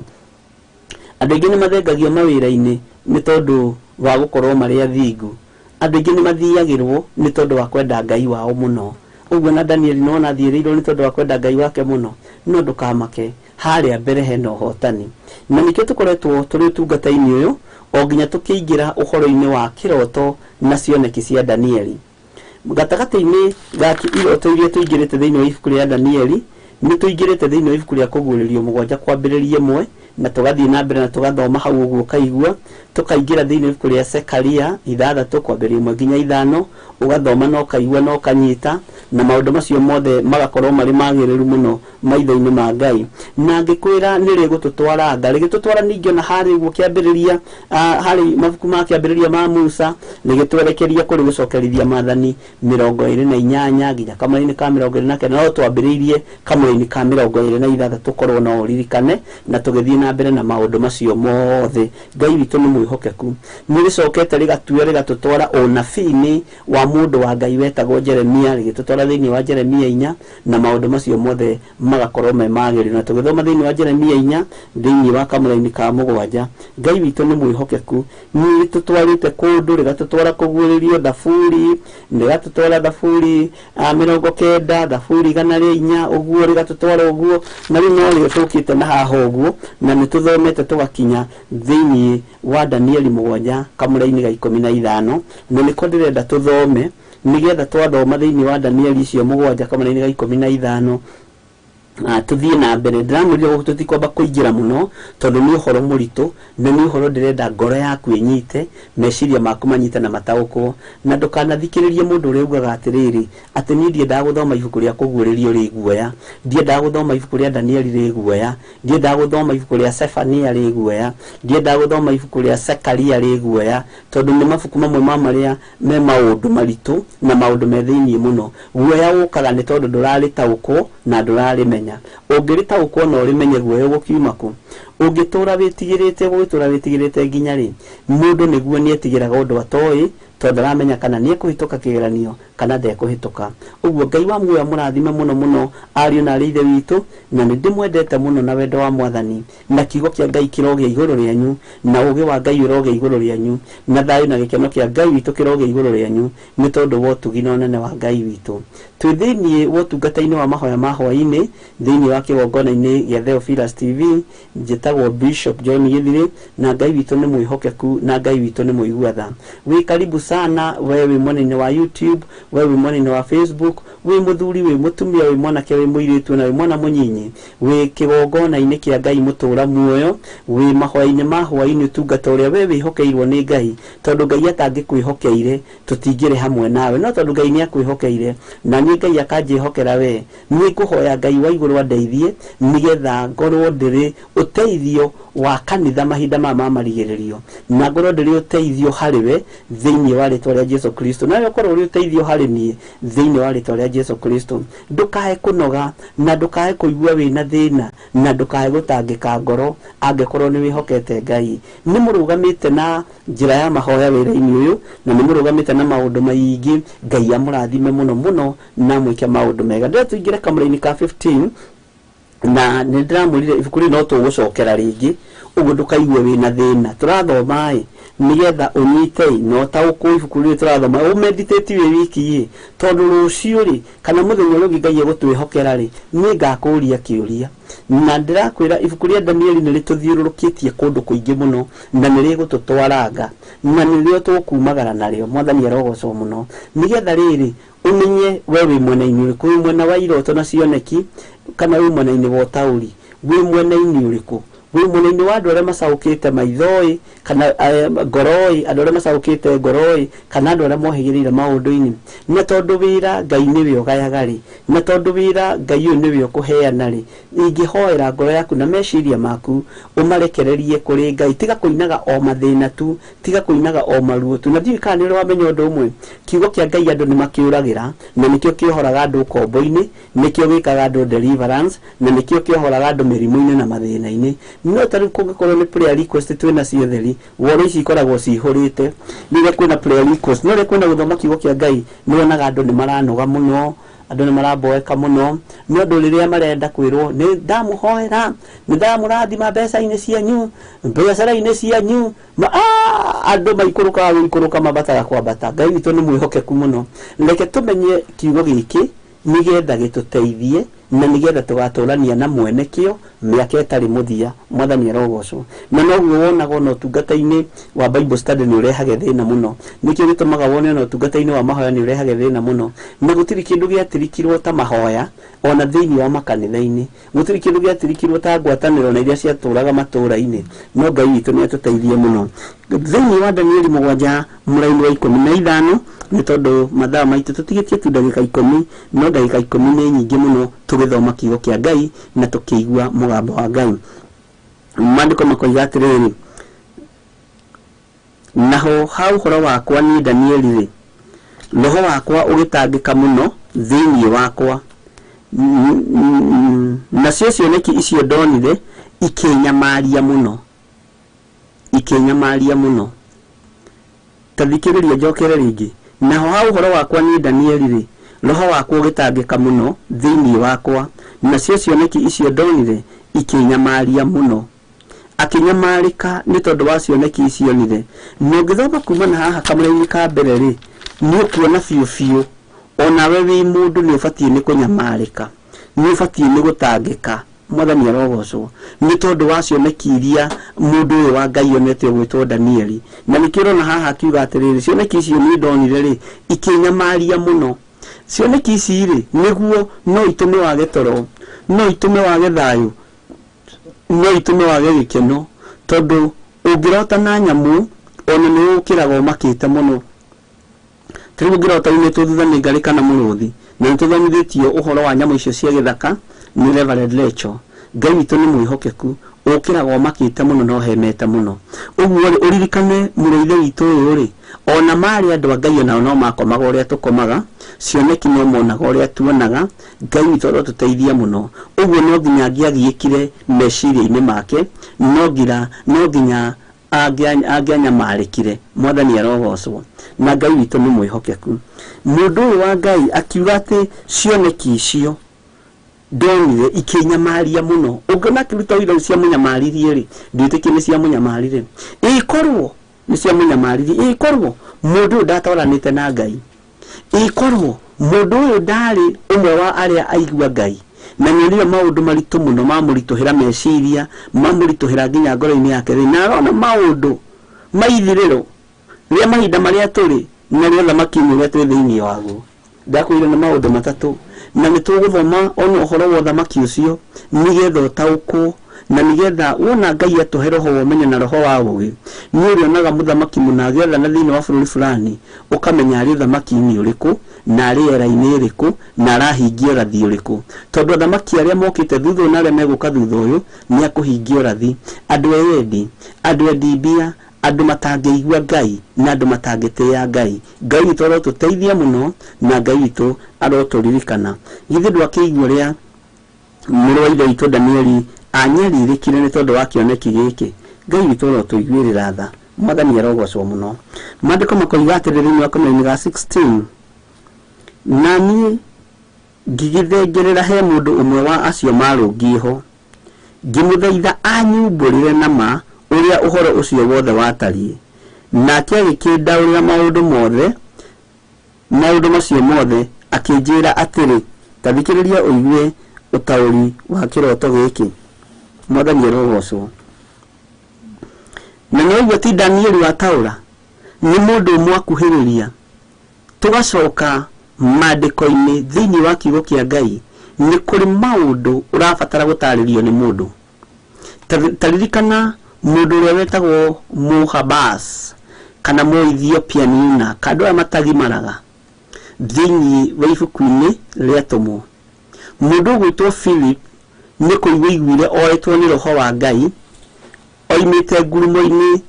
Andũ aingĩ nĩ mathengagio mawĩra-inĩ nĩ tondũ wa gũkorwo marĩ athingu. Andũ aingĩ nĩ mathiagĩrwo nĩ tondũ wa kwenda Ngai wao mũno. Ũguo na Danieli nĩwona athiĩrĩirwo nĩ tondũ wa kwenda Ngai wake mũno. No ndũkamake, harĩa mbere hena ũhotani. Na nĩkĩo tũkoretwo tũrĩ ũtungata-inĩ ũyũ o nginya tũkĩingĩra ũhoro-inĩ wa kĩroto na cioneki cia Danieli. Gatagatĩ-inĩ ga iroto iria tũingĩrĩte thĩinĩ wa ibuku rĩa Danieli, nĩ tũingĩrĩte thĩinĩ wa ibuku rĩa kũguũrĩrio 7 kwambĩrĩria 1, na tũgathiĩ na mbere na tũgathoma hau ũguo ũkaigua, tũkaingĩra thĩinĩ wa ibuku rĩa Zekaria 6 kwambĩrĩria 1 nginya 5, ũgathoma na ũkaigua na ũkanyita, na maũndũ macio mothe magakorwo marĩ magĩrĩru mũno maitho-inĩ ma Ngai. Na ngĩkwĩra nĩ rĩgũtũtwara nga, rĩgĩtũtwara ningĩ ona harĩ ũguo kĩambĩrĩria, harĩ mabuku ma kĩambĩrĩria ma Musa, rĩgĩtwerekeria kũrĩ gũcokerithia maathani 28 nginya kamũra-inĩ ka 29, no twambĩrĩirie kamũra-inĩ ka 26 korwo no ũririkane, na tũgĩthiĩ na na mbere na maũndũ macio mothe. Ngai witũ nĩ mwĩhokeku. Nĩ rĩcokete rĩgatua rĩgatũtwara ũnabii-inĩ wa mũndũ wa Ngai wetagwo Jeremia, rĩgĩtũtwara thĩinĩ wa Jeremia 4, na maũndũ macio mothe magakorwo me magĩrĩru. Na tũgĩthoma thĩinĩ wa Jeremia 4 thĩinĩ wa kamũraini ka 7, Ngai witũ nĩ mwĩhokeku. Nĩ rĩtũtwarĩte kũndũ, rĩgatũtwara kũguũrĩrio Thaburi, rĩgatũtwara Thaburi 90, Thaburi 104, ũguo rĩgatũtwara ũguo. Na rĩu no rĩo tũkĩte na haha ũguo, na nĩ tũthomete tũgakinya thĩinĩ wa Danieli 7 kamũraini ga 15, na nĩko ndĩrenda tũthome nĩgetha twathoma thĩinĩ wa Danieli icio 7 kamũraini ga 15 tuthiĩ na mbere. Ndĩramwĩrire gũkũ tũtikwamba kũingĩra mũno tondũ nĩ ũhoro mũritũ, na nĩ ũhoro ndĩrenda ngoro yaku ĩnyite, meciria maku manyite na mataũkwo, na ndũkanathikĩrĩrie mũndũ ũrĩa ugaga atĩrĩrĩ atĩ niĩ ndiendaga gũthoma ibuku rĩa kũguũrĩrio rĩ guoya, ndiendaga gũthoma ibuku rĩa Danieli rĩ guoya, ndiendaga gũthoma ibuku rĩa Sefania rĩ guoya, ndiendaga gũthoma ibuku rĩa Sekaria rĩ guoya, tondũ nĩ mabuku mamwe ma marĩa me maũndũ maritũ na maũndũ me thĩinĩ mũno. Guoya ũkaga nĩ tondũ ndũrarĩtaũkwo na ndũrarĩmenya. Ũngĩrĩtaũkwo na ũrĩmenye, guoya ũgũkiuma kũ? Ũngĩtũra wĩtigĩrĩte, ũgũgĩtũra wĩtigĩrĩte nginya rĩ? Mũndũ nĩguo nĩetigĩraga ũndũ atoĩ, tondũ ndaramenya kana nĩekũhĩtũka kĩgeranio kana ndekũhĩtũka. Ũguo Ngai wa muoyo amũrathime mũno mũno ariũ na arĩ ithe witũ, na nĩ ndĩmwendete mũno na wendo wa Mwathani, na kiugo kĩa Ngai kĩrogĩa igũrũ rĩanyu, na ũũgĩ wa Ngai ũrogĩa igũrũ rĩanyu, na thayũ na gĩkeno kĩa Ngai witũ kĩrogĩa igũrũ rĩanyu, nĩ tondũ wa ũtugi na ũnene wa Ngai witũ. Twĩ thĩinĩ wa ũtungata-inĩ wa mahoya ma hwaĩ-inĩ thĩinĩ wa kĩgongona-inĩ gĩa Theophilus TV. Njĩtagwo Bishop John Githiri, na Ngai witũ nĩ mwĩhokeku na Ngai witũ nĩ mũigua tha. Wĩ karibu sana we wĩ mwena-inĩ wa YouTube, we wĩ mwena-inĩ wa Facebook, wĩ mũthuri, wĩ mũtumia, wĩ mwanake, wĩ mũirĩtu na wĩ mwana mũnyinyi, wĩ kĩgongona-inĩ kĩa Ngai mũtũra muoyo, wĩ mahoya-inĩ ma hwaĩ-inĩ, ũtungata ũrĩa we wĩhokeirwo nĩ Ngai, tondũ Ngai atangĩkwĩhokeire tũtingĩrĩ hamwe nawe, no tondũ Ngai nĩakwĩhokeire na niĩ Ngai akanjĩhokera we, nĩ ngũhoya Ngai wa igũrũ andeithie nĩgetha ngorwo ndĩrĩ ũteithio wa kanitha mahinda maya ma marigĩrĩrio, na ngorwo ndĩrĩ ũteithio harĩ we thĩinĩ wa rĩtwa rĩa Jesu Kristo, nawe ũkorwo ũrĩ ũteithio harĩ niĩ thĩinĩ wa rĩtwa rĩa Jesu Kristo. Ndũkae kũnoga na ndũkae kũigua wĩna thĩna na ndũkae gũtangĩka ngoro angĩkorwo nĩ wĩhokete Ngai. Nĩ mũrũgamĩte na njĩra ya mahoya wĩra-inĩ ũyũ, na nĩ mũrũgamĩte na maũndũ maingĩ. Ngai amũrathime mũno mũno na mwĩke maũndũ mega. Ndĩrenda tũingĩre kamũra-inĩ ka 15, na nĩ ndĩramwĩrire ibuku rĩrĩ no tũgũcokera rĩngĩ, ũguo ndũkaigue wĩna thĩna. Tũrathoma ĩ nĩgetha ũnyite na ũtaũkwo ibuku rĩrĩ tũrathoma, ũmeditate wĩ wiki ĩ, tondũ rũciũ rĩ kana mũthenya ũrĩa ũngĩ Ngai egũtwĩhokera rĩ, niĩ ngakũria kĩũria. Na ndĩrakwĩra ibuku rĩa Danieli nĩ rĩtũthiũrũrũkĩtie kũndũ kũingĩ mũno, na nĩ rĩgũtũtwaranga, na nĩrĩo tũkumagara narĩo. Mwathani arogocwo mũno. Nĩgetha rĩrĩ ũmenye we wĩ mwena-inĩ ũrĩkũ, wĩ mwena wa iroto na cioneki, kana wĩ mwena-inĩ wa ũtaũri, wĩ mwena-inĩ ũrĩkũ, wĩ mwena-inĩ wa andũ arĩa macaũkĩte maitho-ĩ kana ngoro-ĩ, andũ arĩa macaũkĩte ngoro-ĩ, kana andũ arĩa mohĩgĩrĩire maũndũ-inĩ. Na tondũ wĩra Ngai nĩwe ũgayaga rĩ, na tondũ wĩra Ngai ũyũ nĩwe ũkũheana rĩ, ingĩhoera ngoro yaku na meciria maku ũmarekererie kũrĩ Ngai. Tiga kũinaga o mathĩna tu, tiga kũinaga o maruo tu. Na ndiũĩ kana nĩ ũrĩ wamenya ũndũ ũmwe, kiugo kĩa Ngai andũ nĩ makĩũragĩra, na nĩkĩo kĩohoraga andũ ũkombo-inĩ, nĩkĩo gĩkaga andũ deliverance, na nĩkĩo kĩohoraga andũ mĩrimũ-inĩ na mathĩna-inĩ. No ta rĩu kũngĩkorwo nĩ prayer request twĩna cio theri, woro ici ikoragwo cihũrĩte rĩrĩa kwĩna prayer request. No rĩrĩa kwĩna gũthoma kiugo kĩa Ngai, nĩ wonaga andũ nĩ maranoga mũno, andũ nĩ maramboeka mũno, nĩ ũndũ rĩrĩa marenda kwĩrwo nĩ ndamũhoera, nĩ ndamũrathima mbeca-inĩ cianyu, biacara-inĩ cianyu, andũ maikũrũkaga gũikũrũka, mambataga kwambata. Ngai witũ nĩ mwĩhokeku mũno. Reke tũmenye kiugo gĩkĩ nĩgetha gĩtũteithie na nĩgetha tũgatũrania na mwene kĩo mĩaka ĩtarĩ mũthia. Mwathani arogocwo. Na noguo wonaga ona ũtungata-inĩ wa Bible study nĩ ũrehage thĩna mũno. Nĩkĩo gĩtũmaga wone ona ũtungata-inĩ wa mahoya nĩ ũrehage thĩna mũno. Na gũtirĩ kĩndũ gĩatirikirwo ta mahoya ona thĩinĩ wa makanitha-inĩ, gũtirĩ kĩndũ gĩatirikirwo ta ngwatanĩro na iria ciatũraga matũra-inĩ. No Ngai witũ nĩ atũteithie mũno. Thĩinĩ wa Danieli 7 mũraini wa 15, nĩ tondũ mathaa maitũ tũtigĩtie tu ndagĩka 10, no ndagĩka 10 nĩ nyingĩ mũno tũgĩthoma kiugo kĩa Ngai na tũkĩigua mũgambo wa Ngai. Maandĩko makoiga atĩrĩrĩ, naho ha ũhoro wakwa niĩ Danieli rĩ, roho wakwa ũgĩtangĩka mũno thĩinĩ wakwa, nacio cioneki icio ndonire ikĩnyamaria mũno, ikĩnyamaria mũno. Ta thikĩrĩria njokere rĩngĩ. Naho ha ũhoro wakwa niĩ Danieli rĩ, roho wakwa ũgĩtangĩka mũno thĩinĩ wakwa, nacio cioneki icio ndonire ikĩnyamaria mũno. Akĩnyamarĩka nĩ tondũ wa cioneki icio onire. Na ũngĩthoma kuma na haha kamũra-inĩ ka mbere rĩ, nĩ ũkuona biũ biũ onawe wĩ mũndũ nĩ ũbatiĩ nĩ kũnyamarĩka, nĩ ũbatiĩ nĩ gũtangĩka. Mwathani arogocwo nĩ tondũ wa cioneki iria mũndũ ũyũ wa Ngai onete ũgwĩtwo Danieli. Na nĩkĩo ũrona haha akiuga atĩrĩrĩ, cioneki icio niĩ ndonire rĩ, ikĩnyamaria mũno. Cioneki ici rĩ, nĩguo no itũme wage toro, no itũme wage thayũ, no itũme wage gĩkeno, tondũ ũngĩrota na nyamũ ona nĩ ũkĩraga ũmakĩte mũno. Ta rĩu ũngĩrota umĩtwo thutha nĩ ngarĩ kana mũrũthi, na nĩ tũthomithĩtio ũhoro wa nyamũ icio cia gĩthaka nĩ Reverend Lecho. Ngai witũ nĩ mwĩhokeku, ũkĩraga ũmakĩte mũno na ũhemete mũno. Ũguo rĩ, ũririkane mũrũ ithe witũ ũyũ rĩ, ona marĩ andũ a Ngai onao no makomaga ũrĩa tũkomaga, cioneki no monaga ũrĩa tuonaga. Ngai witũ arotũteithia mũno. Ũguo no nginya angĩagiĩkire meciria-inĩ make, no nginya angĩanyamarĩkire. Mwathani arogocwo. Na Ngai witũ nĩ mwĩhokeku. Mũndũ ũyũ wa Ngai akiuga atĩ cioneki icio ndonire ikĩnyamaria mũno. Ũngĩona akĩruta ũira cia mũnyamaririe rĩ, ndwĩtĩkie nĩ cia mũnyamarire. Ĩkorwo nĩ cia mũnyamaririe, ĩkorwo mũndũ ũyũ ndatwaranĩte na Ngai, ĩkorwo mũndũ ũyũ ndarĩ ũmwe wa arĩa aigua Ngai, na nĩonire maũndũ maritũ mũno mamũritũhĩra meciria, mamũritũhĩra nginya ngoro-inĩ yake rĩ, na arona maũndũ maithirĩro rĩa mahinda marĩa tũrĩ na rĩa ũthamaki-inĩ ũrĩa twĩ thĩinĩ waguo. Ndakwĩra nĩ maũndũ matatũ, na nĩ tũgũthoma ona ũhoro wa ũthamaki ũcio nĩgetha ũtaũkwo, na nĩgetha wona Ngai atũhe roho wa ũmenyo na roho wa ũũgĩ, nĩ ũrĩonaga mũthamaki mũna agĩathana thĩinĩ wa bũrũri fulani, ũkamenya arĩ ũthamaki-inĩ ũrĩkũ, na arĩ era-inĩ ĩrĩkũ, na arahingia ũrathi ũrĩkũ. Tondũ athamaki arĩa mokĩte thutha ũyũ na arĩa megũka thutha ũyũ nĩ akũhingia ũrathi. Andũ eyendi, andũ endi mbia, andũ matangĩigua Ngai na andũ matangĩtĩĩa Ngai. Ngai witũ arotũteithia mũno, na Ngai witũ arotũririkana. Githĩ ndwakĩigua ũrĩa mũrũ wa ithe witũ Danieli anyarirĩkire nĩ tondũ wa kĩoneki gĩkĩ? Ngai witũ arotũiguĩrĩra tha. Mwathani arogocwo mũno. Maandĩko makoiga atĩrĩ thĩinĩ wa kamũra-inĩ ga 16, na niĩ ngĩgĩthengerera he mũndũ ũmwe wa acio marũngiĩ ho, ngĩmũthaitha anyumbũrĩre na ma ũrĩa ũhoro ũcio wothe watariĩ. Nake agĩkĩndaũrĩra maũndũ mothe, maũndũ macio mothe, akĩnjĩra atĩrĩ, ta thikĩrĩria ũigue ũtaũri wa kĩroto gĩkĩ. Mwathani arogocwo. Na nĩwaigua ti Danieli wataũra, nĩ mũndũ ũmwe akuhĩrĩria. Tũgacoka maandĩko-inĩ thĩinĩ wa kiugo kĩa Ngai, nĩ kũrĩ maũndũ ũrabatara gũtarĩrio nĩ mũndũ. Ta ririkana mũndũ ũrĩa wetagwo Mũhabas kana Mũethiopian eunuch, andũ aya matagimaraga thĩinĩ wa ibuku-inĩ rĩa Atũmwo. Mũndũ ũgwĩtwo Philip nĩ kũigua aiguire oetwo nĩ roho wa Ngai, oimĩte ngurumo-inĩ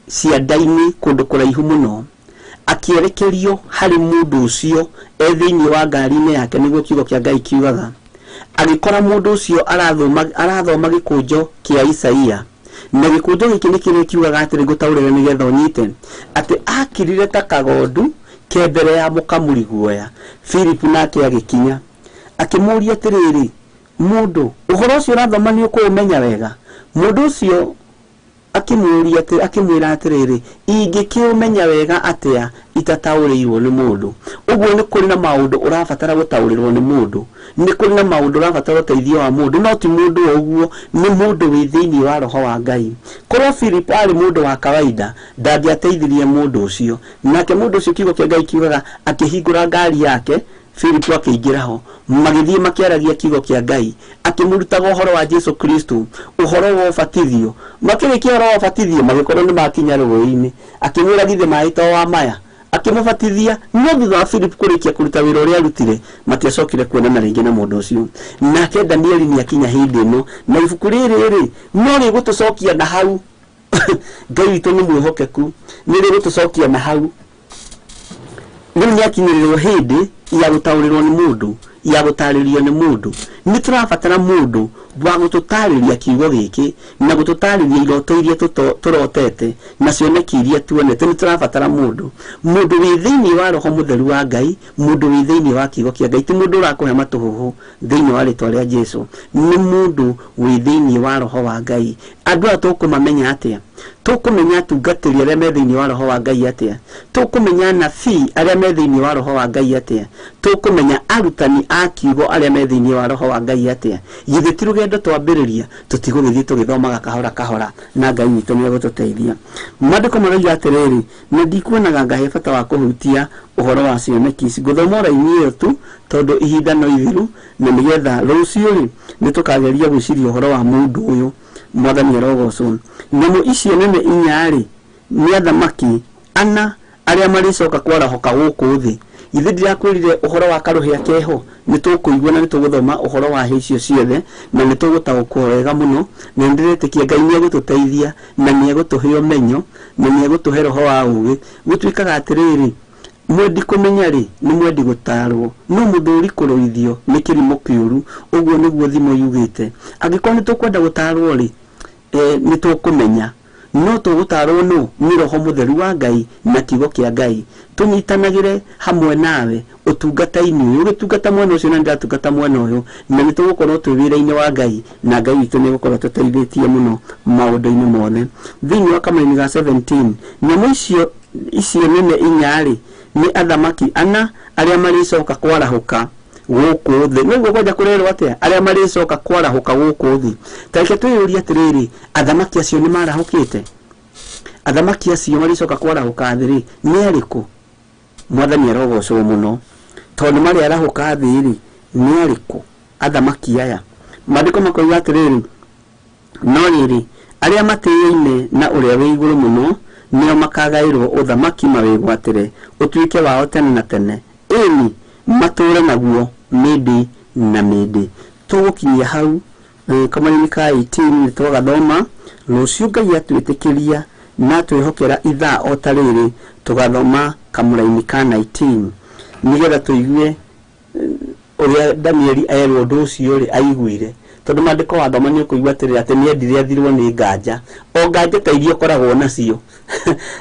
cia nda-inĩ kũndũ kũraihu mũno, akĩerekerio harĩ mũndũ ũcio e thĩinĩ wa ngari-inĩ yake, nĩguo kiugo kĩa Ngai kiugaga. Agĩkora mũndũ ũcio arathoma gĩkũnjo kĩa Isaia, na gĩkũnjo gĩkĩ nĩ kĩrĩa kiugaga atĩrĩ, ngũtaũrĩre nĩgetha ũnyite, atĩ akirire ta kagondu ke mbere ya mũkamuri guoya. Philip nake agĩkinya akĩmũũria atĩrĩrĩ, mũndũ, ũhoro ũcio ũrathoma nĩ ũkũũmenya wega? Mũndũ ũcio akĩmũũria atĩ, akĩmwĩra atĩrĩrĩ, ingĩkĩũmenya wega atĩa itataũrĩirwo nĩ mũndũ? Ũguo nĩ kũrĩ na maũndũ ũrabatara gũtaũrĩrwo nĩ mũndũ, nĩ kũrĩ na maũndũ ũrabatara ũteithio wa mũndũ, no ti mũndũ o ũguo, nĩ mũndũ wĩ thĩinĩ wa roho wa Ngai. Korwo Philip arĩ mũndũ wa kawaida, ndangĩateithirie mũndũ ũcio. Nake mũndũ ũcio kiugo kĩa Ngai kiugaga akĩhingũra ngari yake, Philip akĩingĩra ho, magĩthiĩ makĩaragia kiugo kĩa Ngai, akĩmũrutaga ũhoro wa Jesu Kristo, ũhoro wa ũbatithio. Makĩrĩkia ũhoro wa ũbatithio, magĩkorwo nĩ makinya rũĩ-inĩ. Akĩmwĩra githĩ maĩ to wa maya, akĩmũbatithia. No thutha wa Philip kũrĩkia kũruta wĩra ũrĩa arutire, matiacokire kuonana rĩngĩ na mũndũ ũcio. Nake Danieli nĩ akinya hĩndĩ ĩno, na ibuku rĩrĩ rĩ, no rĩgũtũcokia na hau. Ngai witũ nĩ mwĩhokeku, nĩ rĩgũtũcokia na hau. Rĩu nĩ akinyĩrĩrwo hĩndĩ ya gũtaũrĩrwo nĩ mũndũ, ya gũtarĩrio nĩ mũndũ. Nĩ tũrabatara mũndũ wa gũtũtarĩria kiugo gĩkĩ na gũtũtarĩria iroto iria tũrotete na cioneki iria tuonete. Nĩ tũrabatara mũndũ wĩ thĩinĩ wa roho mũtheru wa Ngai, mũndũ wĩ thĩinĩ wa kiugo kĩa Ngai, ti mũndũ ũrakũhe matũhũhũ thĩinĩ wa rĩtwa rĩa Jesu, nĩ mũndũ wĩ thĩinĩ wa roho wa Ngai. Andũ aya tũkũmamenya atĩa? Tũkũmenya atungatĩri arĩa me thĩinĩ wa roho wa Ngai atĩa? Tũkũmenya anabii arĩa me thĩinĩ wa roho wa Ngai atĩa? Tũkũmenya arutani a kiugo arĩa me thĩinĩ wa roho wa Ngai atĩa? Githĩ ti rũgendo twambĩrĩria, tũtigũgĩthiĩ tũgĩthomaga kahora kahora, na Ngai witũ nĩegũtũteithia. Maandĩko maroiga atĩrĩrĩ, na ndikuonaga ngahe bata wa kũhutia ũhoro wa cioneki ici, ngũthoma raini ĩyo tu tondũ ihinda no ithiru, na nĩgetha rũciũ rĩ nĩtũkageria gwĩciria ũhoro wa mũndũ ũyũ. Mwathani arogocwo. Nyamũ icio nene inya rĩ nĩ athamaki ana arĩa marĩcoka kwarahoka gũkũ thĩ. Ithe ndirakwĩrire ũhoro wa karũhĩa keho, nĩ tũkũigua na nĩ tũgũthoma ũhoro wa hĩa icio ciothe na nĩ tũgũtaũkwo wega mũno, na nĩndĩretĩkia Ngai nĩegũtũteithia na nĩegũtũhe ũmenyo na nĩegũtũhe roho wa ũũgĩ. Gũtuĩkaga atĩrĩrĩ, mwendi kũmenya rĩ nĩ mwendi gũtarwo, no mũthũri kũrũithio nĩ kĩrimũ kĩũru. Ũguo nĩguo thimo yugĩte. Angĩkorwo nĩ tũkwenda gũtarwo rĩ, nĩ tũkũmenya, no tũgũtarwo nũ? Nĩ roho mũtheru wa Ngai na kiugo kĩa Ngai. Tũnyitanagĩre hamwe nawe ũtungata-inĩ ũyũ, ũgĩtungata mwena ũcio na nĩndatungata mwena ũyũ, na nĩ tũgũkorwo twĩ wĩra-inĩ wa Ngai, na Ngai witũ nĩegũkorwo tũteithĩtie mũno maũndũ-inĩ mothe. Thĩinĩ wa kamũraini ga 17, nyamũ icio nene inya rĩ nĩ athamaki ana arĩa marĩcoka kwarahũka gũkũ thĩ. Nĩguo kwanja kũrerwo atĩa? Arĩa marĩcoka kwarahũka gũkũ thĩ. Ta reke twĩyũrie atĩrĩrĩ, athamaki acio nĩ marahũkĩte? Athamaki acio marĩcoka kwarahũka thĩ rĩ nĩ arĩkũ? Mwathani arogocwo mũno, tondũ marĩ arahũka thĩ rĩ nĩ arĩkũ athamaki aya? Maandĩko makoiga atĩrĩrĩ, no rĩrĩ, arĩa matĩĩine na ũrĩa wĩ igũrũ mũno nĩo makagaĩrwo ũthamaki mawĩgwatĩre ũtuĩke wao tene na tene, ĩni matũũre naguo mĩndĩ na mĩndĩ. Tũgũkinyia hau kamũraini ka 18 nĩ twagathoma. Rũciũ Ngai atwĩtĩkĩria na atwĩhokera ithaa o ta rĩrĩ, tũgathoma kamũraini ka 19 nĩgetha tũigue ũrĩa Danieli erwo ũndũ ũcio rĩ aiguire. Tondũ maandĩko wathoma nĩ ũkũigua atĩrĩrĩ, atĩ nĩendire athirwo nĩ nganja, o nganja ta iria ũkoragwo nacio.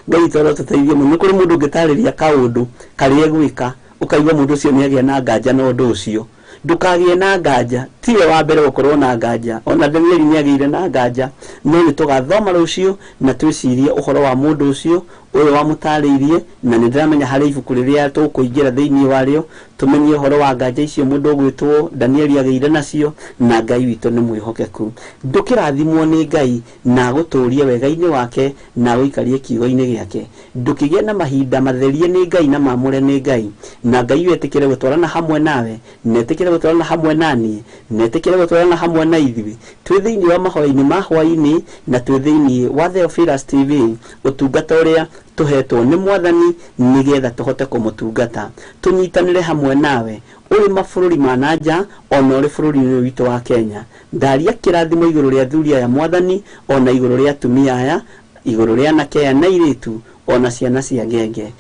Ngai toro tũteithie mũno. Nĩ kũrĩ mũndũ ũngĩtarĩria kaũndũ karĩa egwĩka, ũkaigua mũndũ ũcio nĩagĩa na nganja na ũndũ ũcio. Ndũkagĩe na nganja, tiwe wa mbere gũkorwo na nganja, ona Danieli nĩagĩire na nganja. No nĩ tũgathoma rũciũ na twĩcirie ũhoro wa mũndũ ũcio ũyũ wamũtarĩirie, na nĩ ndĩramenya harĩ ibuku rĩrĩa tũkũingĩra thĩinĩ warĩo tũmenye ũhoro wa nganja icio mũndũ ũgwĩtwo Danieli agĩire nacio, na Ngai witũ nĩ mwĩhokeku. Ndũkĩrathimwo nĩ Ngai na agũtũrie wega-inĩ wake na agũikarie kiugo-inĩ gĩake. Ndũkĩgĩe na mahinda matherie nĩ Ngai na mamũre nĩ Ngai, na Ngai wetĩkĩre gũtwarana hamwe nawe, na etĩkĩre gũtwarana hamwe naniĩ, na etĩkĩre gũtwarana hamwe na ithuĩ twĩ thĩinĩ wa mahoya-inĩ ma hwaĩ-inĩ, na twĩ thĩinĩ wa Theophilus TV, ũtungata ũrĩa tũhetwo nĩ Mwathani nĩgetha tũhote kũmũtungata. Tũnyitanĩre hamwe nawe ũrĩ mabũrũri ma na nja, ona ũrĩ bũrũri-inĩ ũyũ witũ wa Kenya. Ndaria kĩrathimo igũrũ rĩa athuri aya Mwathani, ona igũrũ rĩa atumia aya, igũrũ rĩa anake aya na airĩtu, ona ciana cia ngenge.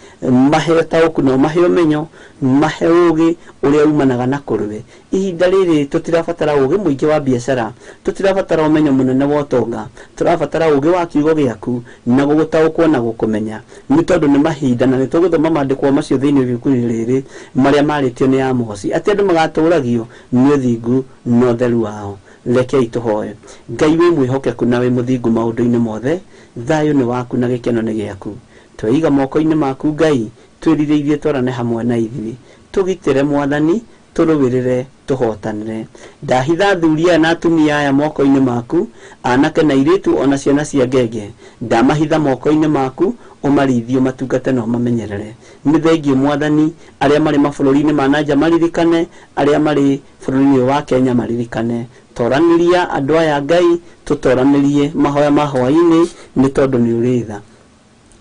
Mahe ũtaũku na ũmahe ũmenyo, mahe ũũgĩ ũrĩa umanaga na kũrĩ. Ihinda rĩrĩ tũtirabatara ũũgĩ mũingĩ wa biacara, tũtirabatara ũmenyo mũnene wa ũtonga, tũrabatara ũũgĩ wa kiugo gĩaku na gũgũtaũkwo na gũkũmenya, nĩ tondũ nĩ mahinda, na nĩ tũgũthoma maandĩko macio thĩinĩ wa ibuku-inĩ rĩrĩ marĩa marĩtio nĩ Amosi, atĩ andũ magatũragio nĩ ũthingu na ũtheru wao. Rekei tũhoe. Ngai wĩ mwĩhokeku na wĩ mũthingu maũndũ-inĩ mothe, thayũ nĩ waku na gĩkeno nĩ gĩaku. Tweiga moko-inĩ maku Ngai, twĩrirĩirie twarane hamwe na ithuĩ. Tũgitĩre Mwathani, tũrũĩrĩre, tũhotanĩre. Ndahitha athuri aya na atumia aya moko-inĩ maku, anake na airĩtu ona ciana cia ngenge, ndamahitha moko-inĩ maku, ũmarĩithie, ũmatungate na ũmamenyerere. Nĩ thengiũ Mwathani, arĩa marĩ mabũrũri-inĩ ma na nja maririkane, arĩa marĩ bũrũri-inĩ wa Kenya maririkane. Toranĩria andũ aya Ngai, tũtoranĩrie mahoya ma hwaĩ-inĩ, nĩ tondũ nĩ ũrĩ tha.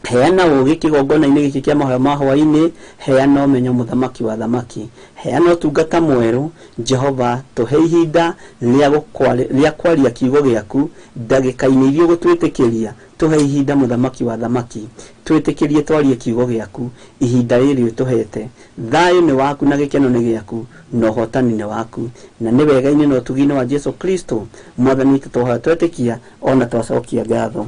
Heana ũũgĩ kĩgongona-inĩ gĩkĩ kĩa mahoya ma hwaĩ-inĩ, heana ũmenyo mũthamaki wa thamaki, heana ũtungata mwerũ. Jehova, tũhe ihinda rĩa kwaria kiugo gĩaku ndagĩka-inĩ iria ũgũtwĩtĩkĩria, Tũhe ihinda mũthamaki wa thamaki, twĩtĩkĩrie twarie kiugo gĩaku ihinda rĩrĩ ũtũhete. Thayũ nĩ waku na gĩkeno nĩ gĩaku na ũhotani nĩ waku, na nĩ wega-inĩ na ũtugi-inĩ wa Jesu Kristo mwathani witũ twahoya twetĩkia ona twacokia ngatho.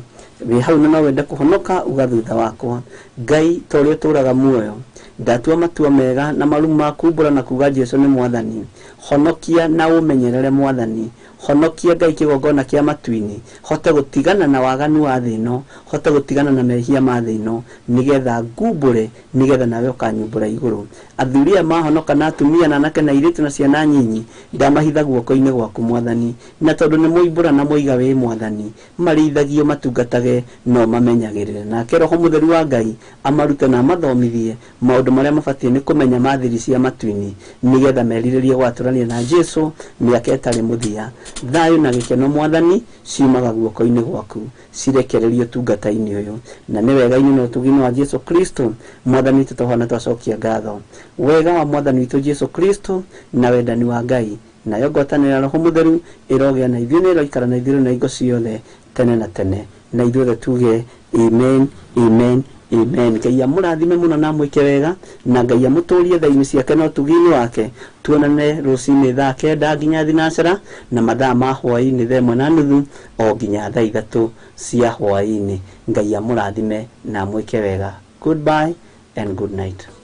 Wĩ hau na no wende kũhonoka uga thutha wakwa, Ngai ta ũrĩa ũtũũraga muoyo, ndatua matua mega na marumu ma kumbũra na kuga Jesu nĩ mwathani. Honokia na ũmenyerere mwathani, honokia Ngai kĩgongona kĩa matu-inĩ, hote gũtigana na waganu wa thĩ ĩno, hote gũtigana na mehia ma thĩ ĩno, nĩgetha ngumbũre, nĩgetha nawe ũkanyumbũra igũrũ. Athuri aya mahonoka na atumia na anake na airĩtu na ciana nyinyi, ndamahitha guoko-inĩ gwaku mwathani, na tondũ nĩ moimbũra na moiga wĩ mwathani, marĩithagio matungatage no mamenyagĩrĩre. Nake Roho Mũtheru wa Ngai amarute na amathomithie maũndũ marĩa mabatiĩ nĩ kũmenya ma thiri cia matu-inĩ, nĩgetha merirĩrie gwatũrania na Jesu mĩaka ĩtarĩ mũthia. Thayũ na gĩkeno mwathani ciumaga guoko-inĩ gwaku, cirekererio ũtungata-inĩ ũyũ, na nĩ wega-inĩ na ũtugi-inĩ wa Jesu Kristo mwathani witũ twahoya twacokia ngatho. Wega wa mwathani witũ Jesu Kristo na wendani wa Ngai nayo ngwatanĩro ya Roho Mũtheru ĩrogĩa na ithuĩ na ĩroikara na ithuĩ na hingo ciothe tene na tene, na ithuothe tuge amen, amen, amen. Ngai amũrathime mũno na amwĩke wega, na Ngai amũtũrie tha-inĩ ciake na ũtugi-inĩ wake. Tuonane rũcinĩ thaa 9 nginya 10 na mathaa ma hwaĩ-inĩ thaa 1:30 o nginya thaa 3 cia hwaĩ-inĩ. Ngai amũrathime na amwĩke wega. Goodbye and good night. 23.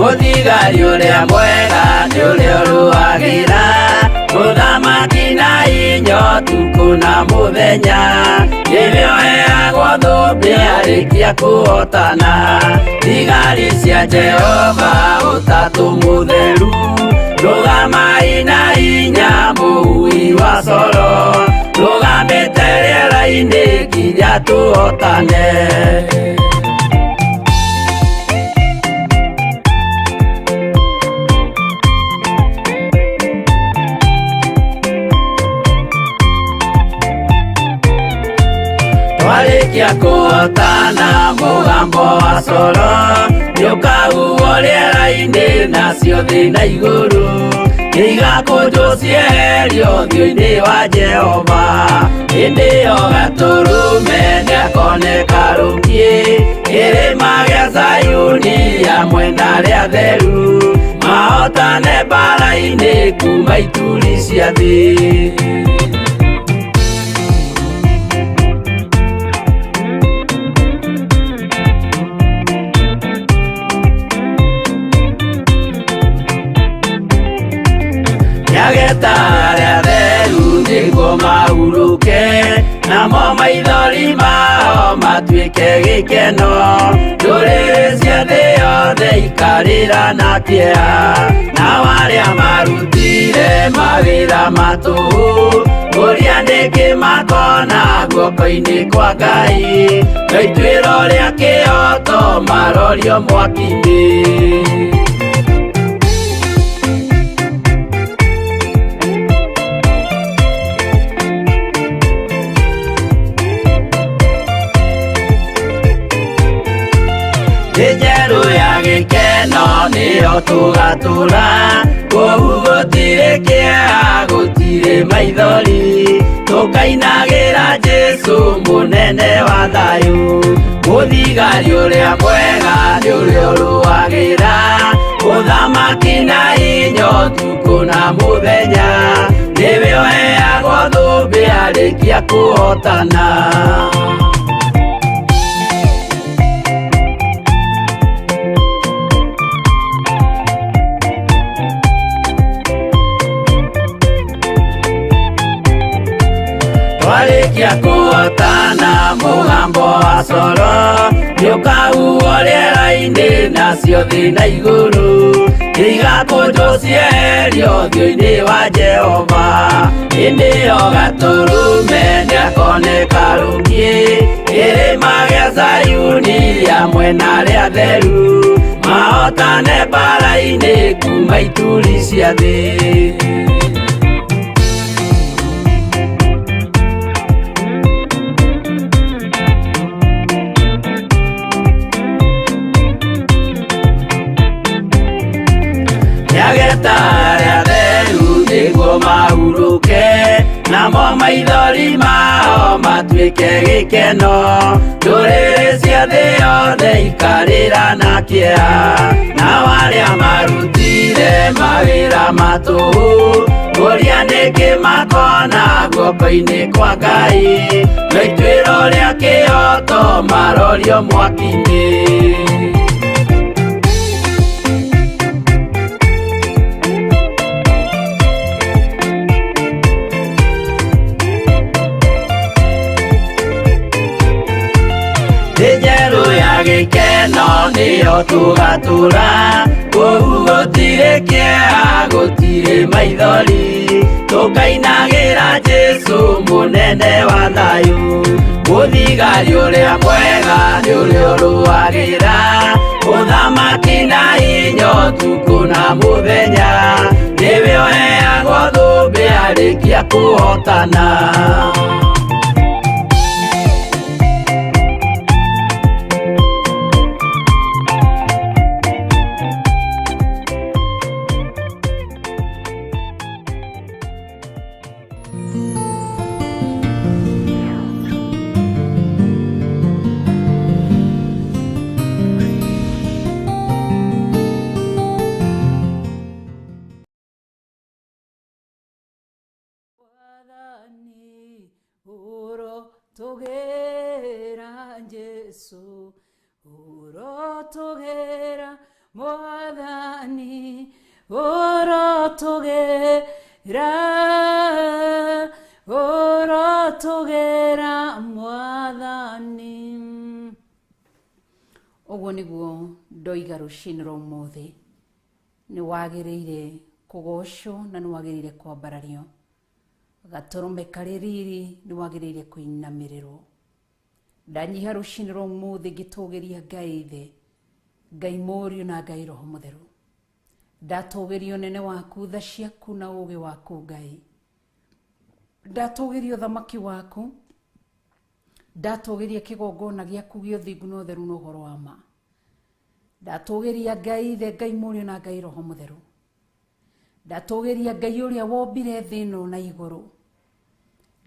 Mũthigari ũrĩa mwega nĩ ũrĩa ũrũagĩra mũthamaki na inya ũtukũ na mũthenya nĩwe ũheagwo thũmbĩ arĩkia kũhotana thigari cia Jehova ũtatũ mũtheru rũgamai na inya mũhui wa coro rũgamĩte rĩera-inĩ nginya tũhotane. Twarĩkia kũhotana mũgambo wa coro nĩũkahuhwo rĩera-inĩ nacio thĩ na igũrũ nĩigakũnjwo cieherio ũthiũ-inĩ wa Jehova hĩndĩ ĩyo Gatũrũme nĩakoneka rũkiĩ kĩrĩma gĩa Zayuni hamwe na arĩa atheru mahotane mbaara-inĩ kuma ituri cia thĩ. Nĩageta arĩa atheru nĩguo mahurũke namo maithori mao matuĩke gĩkeno ndũrĩrĩ cia thĩ yothe ikarĩra na kĩeha nao arĩa marutire mawĩra ma tũhũ kũria nĩkĩ makona guoko-inĩ kwa Ngai no ituĩro rĩa kĩhooto marorio mwaki-inĩ. Thĩ njerũ ya gĩkeno nĩyo tũgatũra kũu gũtirĩ kĩeha gũtirĩ maithori tũkainagĩra Jesũ mũnene wa thayũ mũthigari ũrĩa mwega nĩ ũrĩa ũrũagĩra mũthamaki na inya ũtukũ na mũthenya nĩwe ũheagwo thũmbĩ arĩkia kũhotana. Twarĩkia kũhotana mũgambo wa coro nĩũkahuhwo rĩera-inĩ nacio thĩ na igũrũ nĩigakũnjwo cieherio ũthiũ-inĩ wa Jehova hĩndĩ ĩyo Gatũrũme nĩakoneka rũkiĩ kĩrĩma gĩa Zayuni hamwe na arĩa atheru mahotane mbaara-inĩ kuma ituri cia thĩ. Nĩageta arĩa atheru nĩguo mahurũke namo maithori mao matuĩke gĩkeno ndũrĩrĩ cia thĩ yothe ikarĩra na kĩeha nao arĩa marutire mawĩra ma tũhũ kũria nĩkĩ makona guoko-inĩ kwa Ngai no ituĩro rĩa kĩhooto marorio mwaki-inĩ. Thĩ njerũ ya gĩkeno nĩyo tũgatũra kũu gũtirĩ kĩeha gũtirĩ maithori tũkainagĩra Jesũ mũnene wa thayũ mũthigari ũrĩa mwega nĩ ũrĩa ũrũagĩra mũthamaki na inya ũtukũ na mũthenya nĩwe ũheagwo thũmbĩ arĩkia kũhotana. Tugera Jesu, uro tugera Mwathani ũrotũgĩra, ũrotũgĩra Mwathani. Ũguo nĩguo ndoiga rũcinĩ rwa ũmũthĩ, nĩ wagĩrĩire kũgocwo na nĩ wagĩrĩire kwambarario. Gatũrũme karĩ riri nĩ wagĩrĩire kũinamĩrĩrwo. Ndanyiha rũcinĩ rwa ũmũthĩ ngĩtũgĩria Ngai Ithe, Ngai Mũriũ na Ngai Roho Mũtheru. Ndatũgĩria ũnene waku, tha ciaku na ũũgĩ waku Ngai. Ndatũgĩria ũthamaki waku, ndatũgĩria kĩgongona gĩaku gĩa ũthingu na ũtheru na ũhoro wa ma. Ndatũgĩria Ngai Ithe, Ngai Mũriũ na Ngai Roho Mũtheru. Ndatũgĩria Ngai ũrĩa wombire thĩ ĩno na igũrũ.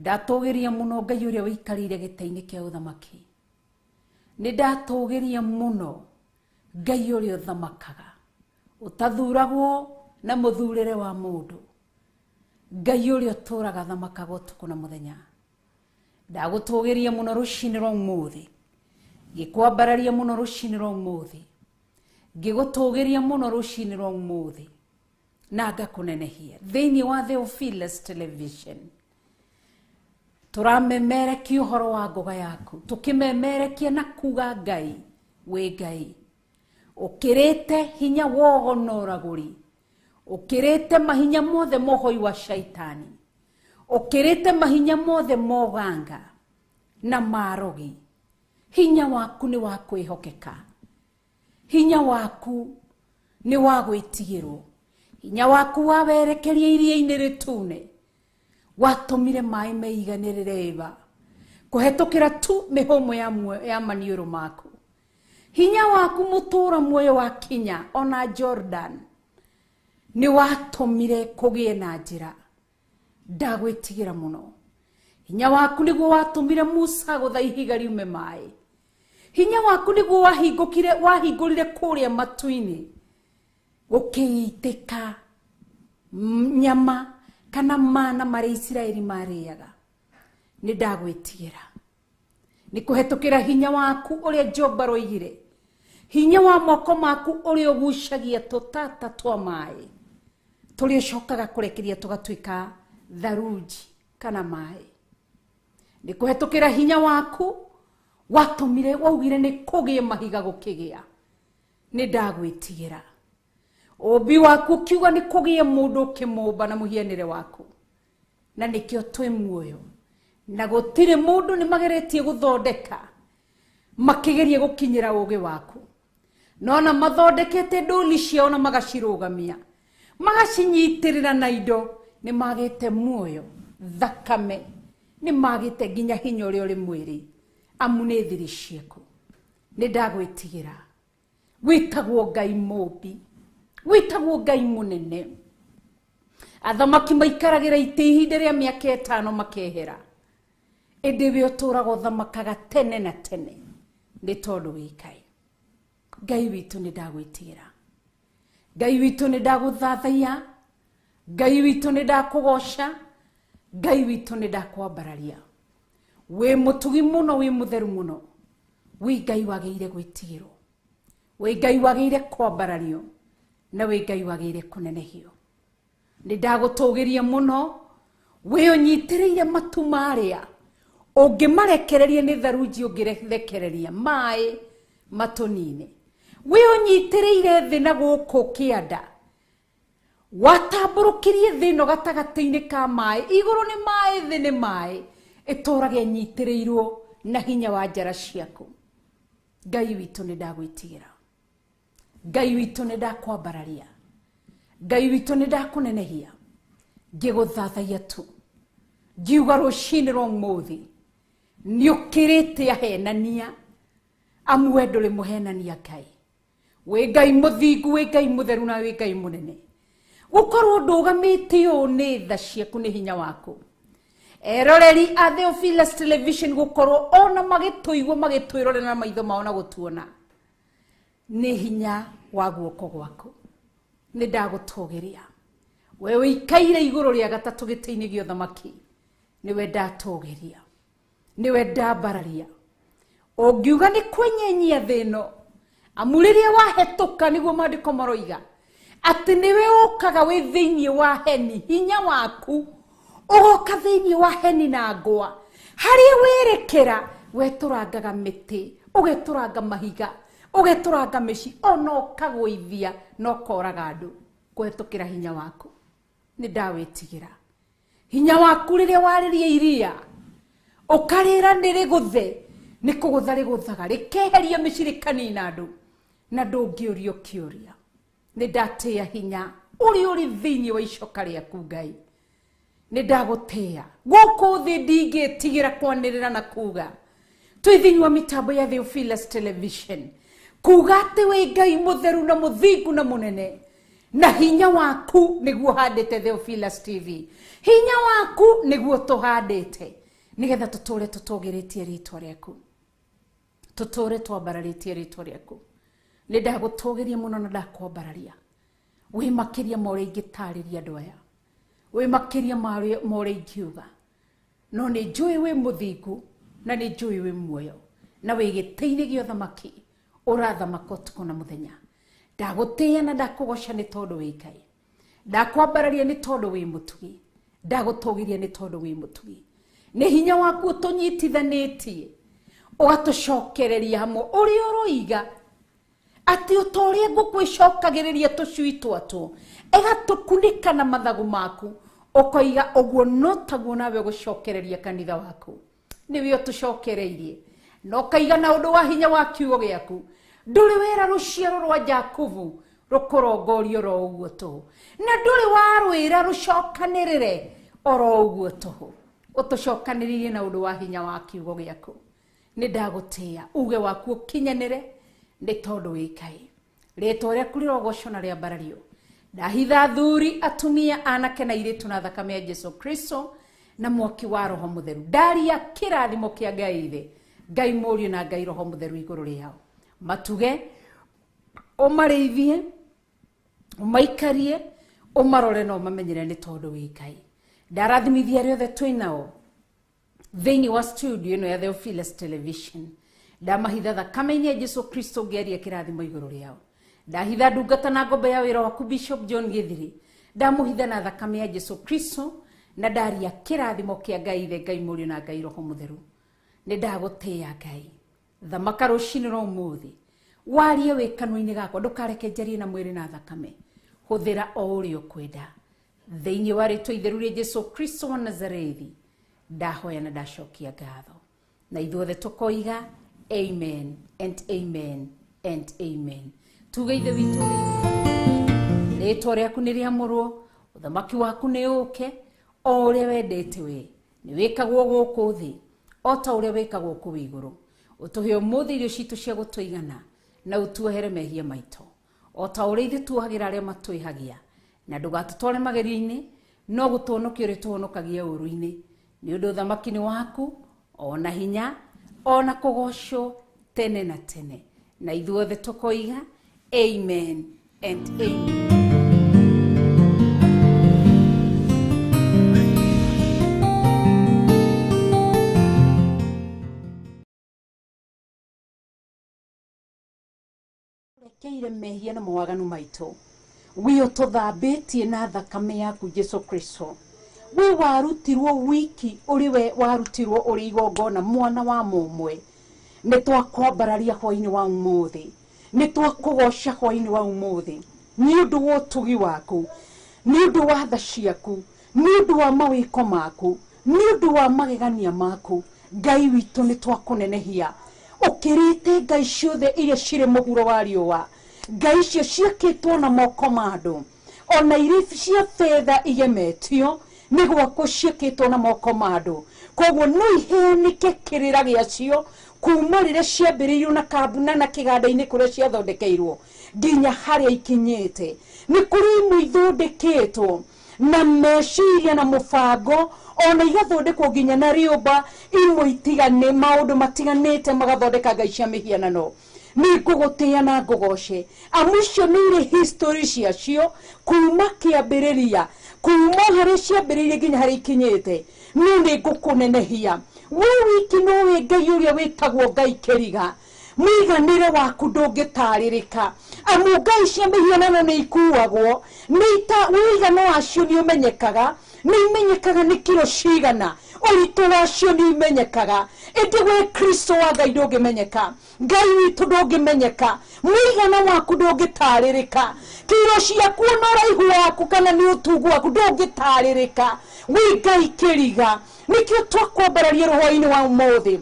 Ndatũgĩria mũno Ngai ũrĩa ũikarĩire gĩtĩ-inĩ kĩa ũthamaki. Nĩ ndatũgĩria mũno Ngai ũrĩa ũthamakaga, ũtathuragwo na mũthurĩre wa mũndũ. Ngai ũrĩa ũtũraga thamakaga ũtukũ na mũthenya. Ndagũtũgĩria mũno rũcinĩ rwa ũmũthĩ, ngĩkwambararia mũno rũcinĩ rwa ũmũthĩ, ngĩgũtũgĩria mũno rũcinĩ rwa ũmũthĩ, na ngakũnenehia thĩinĩ wa Theophilus Television. Tũramemerekia ũhoro wa ngoga yaku, tũkĩmemerekia na kuga Ngai wĩ Ngai, ũkĩrĩte hinya wogo na ũragũri, ũkĩrĩte mahinya mothe mohoi wa shaitani, ũkĩrĩte mahinya mothe moganga na marogi. Hinya waku nĩ wa kwĩhokeka, hinya waku nĩ wa gwĩtigĩrwo, hinya waku wawerekeria iria-inĩ rĩtune, watũmire maĩ meiganĩrĩre ĩva kũhetũkĩra tu mĩhũmũ ya maniũrũ maku. Hinya waku mũtũra muoyo wa kinya ona Jordan nĩ watũmire kũgĩe na njĩra. Ndagwĩtigĩra mũno. Hinya waku nĩguo watũmire Musa gũtha ihiga riume maĩ. Hinya waku nĩguo wahingũrire kũrĩa matu-inĩ, gũkĩitĩka nyama kana mana marĩa Isiraeli marĩaga. Nĩ ndagwĩtigĩra nĩ kũhetũkĩra hinya waku ũrĩa Job aroigire, hinya wa moko maku ũrĩa ũgucagia tũtata twa maĩ tũrĩa ũcokaga kũrekeria tũgatuĩka tharunji kana maĩ. Nĩ kũhetũkĩra hinya waku watũmire waugire nĩ kũgĩe mahiga gũkĩgĩa. Nĩ ndagwĩtigĩra. Ũmbi waku ũkiuga nĩ kũgĩe mũndũ ũkĩmũmba na mũhianĩre waku, na nĩkĩo twĩ muoyo, na gũtirĩ mũndũ nĩ mageretie gũthondeka makĩgeria gũkinyĩra ũũgĩ waku, nona mathondekete ndũli ciao na magacirũgamia magacinyitĩrĩra na indo, nĩ magĩte muoyo, thakame, nĩ magĩte nginya hinya ũrĩa ũrĩ mwĩrĩ, amu nĩ thiri ciaku. Nĩ ndagwĩtigĩra. Wĩtagwo Ngai mũmbi, wĩtagwo Ngai mũnene. Athamaki maikaragĩra itĩ ihinda rĩa mĩaka 5 makehera, ĩndĩ we ũtũraga ũthamakaga tene na tene, nĩ tondũ wĩ Ngai. Ngai witũ nĩ ndagwĩtigĩra, Ngai witũ nĩ ndagũthathaiya, Ngai witũ nĩ ndakũgoca, Ngai witũ nĩ ndakwambararia. Wĩ mũtugi mũno, wĩ mũtheru mũno, wĩ Ngai wagĩrĩire gwĩtigĩrwo, wĩ Ngai wagĩrĩire kwambarario, na wĩ Ngai wagĩrĩire kũnenehio. Nĩ ndagũtũgĩria mũno, wĩ ũnyitĩrĩire matu marĩa ũngĩmarekereria nĩ tharunji ũngĩrekereria maĩ matũnine. Wĩ ũnyitĩrĩire thĩ na gũkũ kĩanda, watambũrũkirie thĩ ĩno gatagatĩ-inĩ ka maĩ, igũrũ nĩ maĩ, thĩ nĩ maĩ, ĩtũrage nyitĩrĩirwo na hinya wa njara ciaku. Ngai witũ nĩ ndagwĩtigĩra, Ngai witũ nĩ ndakwambararia, Ngai witũ nĩ ndakũnenehia, ngĩgũthathaiya tu, ngiuga rũcinĩ rwa ũmũthĩ nĩ ũkĩrĩte ahenania, amu we ndũrĩ mũhenania Ngai. Wĩ Ngai mũthingu, wĩ Ngai mũtheru na wĩ Ngai mũnene. Gũkorwo ndũgamĩte ũũ nĩ tha ciaku, nĩ hinya waku. Eroreri a Theophilus Television gũkorwo ona magĩtũigua magĩtwĩrorera na maitho mao na gũtuona nĩ hinya wa guoko gwaku. Nĩ ndagũtũgĩria. We ũikaire igũrũ rĩa gatatũ gĩtĩ-inĩ gĩa ũthamaki, nĩwe ndatũgĩria, nĩwe ndambararia. Ũngiuga nĩ kwenyenyia thĩ ĩno, Amu rĩrĩa wahetũka nĩguo maandĩko maroiga atĩ nĩwe ũkaga wĩ thĩinĩ wa heni, hinya waku ũgoka thĩinĩ wa heni na ngwa. Harĩa wĩrĩkĩra wetũrangaga mĩtĩ, ũgetũranga mahiga, ũgetũranga mĩciĩ, ona ũkagũithia na ũkoraga andũ kũhetũkĩra hinya waku. Nĩ ndawĩtigĩra hinya waku rĩrĩa warĩria iria ũkarĩra nĩ rĩgũthe, nĩ kũgũtha rĩgũthaga rĩkeheria mĩciĩ rĩkanina andũ na ndũngĩũrio kĩũria. Nĩ ndatĩĩa hinya ũrĩa ũrĩ thĩinĩ wa icoka rĩaku Ngai. Nĩ ndagũtĩĩa gũkũ thĩ, ndingĩtigĩra kwanĩrĩra na kuga twĩ thĩinĩ wa mĩtambo ya Theophilus Television kuga atĩ wĩ Ngai mũtheru na mũthingu na mũnene, na hinya waku nĩguo handĩte Theophilus TV, hinya waku nĩguo tũhandĩte nĩgetha tũtũre tũtũgĩrĩtie rĩtwa rĩaku, tũtũre twambararĩtie rĩtwa rĩaku. Nĩ ndagũtũgĩria mũno na ndakwambararia. Wĩ makĩria ma ũrĩa ingĩtarĩria andũ aya, wĩ makĩria ma ũrĩa ingiuga, no nĩ njũĩ wĩ mũthingu na nĩ njũĩ wĩ muoyo na wĩ gĩtĩ-inĩ gĩa ũthamaki ũrathamaka ũtukũ na mũthenya. Ndagũtĩĩa na ndakũgoca nĩ tondũ wĩ Ngai, ndakwambararia nĩ tondũ wĩ mũtugi, ndagũtũgĩria nĩ tondũ wĩ mũtugi. Nĩ hinya waku ũtũnyitithanĩtie ũgatũcokereria hamwe, ũrĩa ũroiga atĩ ũta ũrĩa ngũkũ ĩcokagĩrĩria tũcui twatwo ĩgatũkunĩka na mathagu maku, ũkoiga ũguo no taguo nawe ũgũcokereria kanitha waku. Nĩwe ũtũcokereirie na ũkaiga na ũndũ wa hinya wa kiugo gĩaku ndũrĩ wĩra rũciaro rwa Jakubu rũkũrongorio oro ũguo tũhũ, na ndũrĩ warwĩra rũcokanĩrĩre oro ũguo tũhũ. Ũtũcokanĩrĩrie na ũndũ wa hinya wa kiugo gĩaku. Nĩ ndagũtĩĩa uge waku ũkinyanĩre nĩ tondũ wĩ Ngai. Rĩtwa rĩaku rĩrogocwo na rĩambarario. Ndahitha athuri, atumia, anake na airĩtu na thakame ya Jesu Kristo na mwaki wa Roho Mũtheru. Ndaria kĩrathimo kĩa Ngai Ithe, Ngai Mũriũ na Ngai Roho Mũtheru igũrũ rĩao. Matuge, ũmarĩithie, ũmaikarie, ũmarore na ũmamenyere nĩ tondũ wĩ Ngai. Ndarathimithia arĩa othe twĩ nao thĩinĩ wa studio ĩno ya Theophilus Television. Ndamahitha thakame-inĩ ya Jesu Kristo ngĩaria kĩrathimo igũrũ rĩao. Ndahitha ndungata na ngombe ya wĩra waku Bishop John Githiri, ndamũhitha na thakame ya Jesu Kristo na ndaria kĩrathimo kĩa Ngai Ithe, Ngai Mũriũ na Ngai Roho Mũtheru. Nĩ ndagũtĩĩa Ngai. Thamaka rũcinĩ rwa ũmũthĩ, warie wĩ kanua-inĩ gakwa, ndũkareke njarie na mwĩrĩ na thakame. Hũthĩra o ũrĩa ũkwenda. Thĩinĩ wa rĩtwa itheru rĩa Jesu Kristo wa Nazarethi, ndahoya na ndacokia ngatho. Na ithuothe tũkoiga amen and amen and amen. Tuge Ithe witũ rĩtwa rĩaku nĩ rĩamũrwo, ũthamaki waku nĩ ũke, o ũrĩa wendete we nĩ wĩkagwo gũkũ thĩ o ta ũrĩa wĩkagwo kũu igũrũ. Ũtũhe ũmũthĩ irio citũ cia gũtũigana na ũtuohere mehia maitũ o ta ũrĩa ithuĩ tuohagĩra arĩa matwĩhagia, na ndũgatũtware magerio-inĩ no gũtũhonokia ũrĩa tũhonokagia ũũru-inĩ, nĩ ũndũ ũthamaki nĩ waku ona hinya ona kũgocwo tene na tene. Na ithuothe tũkoiga amen and amen. Rekeire mehia na mawaganu maitũ, wĩ ũtũthambĩtie na thakame yaku Jesu Kristo. Wĩ warutirwo wiki ũrĩ we warutirwo ũrĩ igongona mwana wa mũmwe. Nĩ twakwambararia hwainĩ wa ũmũthĩ, nĩ twakũgoca hwainĩ wa ũmũthĩ nĩ ũndũ wa ũtugi waku, nĩ ũndũ wa tha ciaku, nĩ ũndũ wa mawĩko maku, nĩ ũndũ wa magegania maku. Ngai witũ nĩ twakũnenehia. Ũkĩrĩte ngai ciothe iria cirĩ mũhuro wa riũa, ngai icio ciakĩtwo na moko ma andũ, ona iria cia betha igemetio nĩ gwakwo ciakĩtwo na moko ma andũ. Koguo no iheanĩke kĩrĩra gĩacio kuma rĩrĩa ciambĩrĩirio na kambuna na kĩganda-inĩ kũrĩa ciathondekeirwo nginya harĩa ikinyĩte. Nĩ kũrĩ imwe ithondeketwo na meciria na mũbango, ona igathondekwo nginya na rĩũmba, imwe itigane maũndũ matiganĩte magathondeka ngai cia mĩhianano. Nĩ ngũgũtĩĩa na ngũgoce, amu icio nĩ irĩ history ciacio kuma kĩambĩrĩria, kuma harĩa ciambĩrĩirie nginya harĩa ikinyĩte. No nĩ ngũkũnenehia. We wiki nowe Ngai ũrĩa wĩtagwo Ngai kĩriga. Mũiganĩre waku ndũngĩtarĩrĩka. Amu ngai cia mĩhianano nĩ ikuagwo, ũigana wacio nĩ ũmenyekaga, nĩ imenyekaga nĩ kiro cigana, ũritũ wacio nĩ imenyekaga. Ĩndĩ we Kristo wa Ngai ndũngĩmenyeka, Ngai witũ ndũngĩmenyeka, mũigana waku ndũngĩtarĩrĩka, kiro ciaku na ũraihu waku kana nĩ ũtungu waku ndũngĩtarĩrĩka. Wĩ Ngai kĩriga. Nĩkĩo twakwambararia rũhwainĩ wa ũmũthĩ,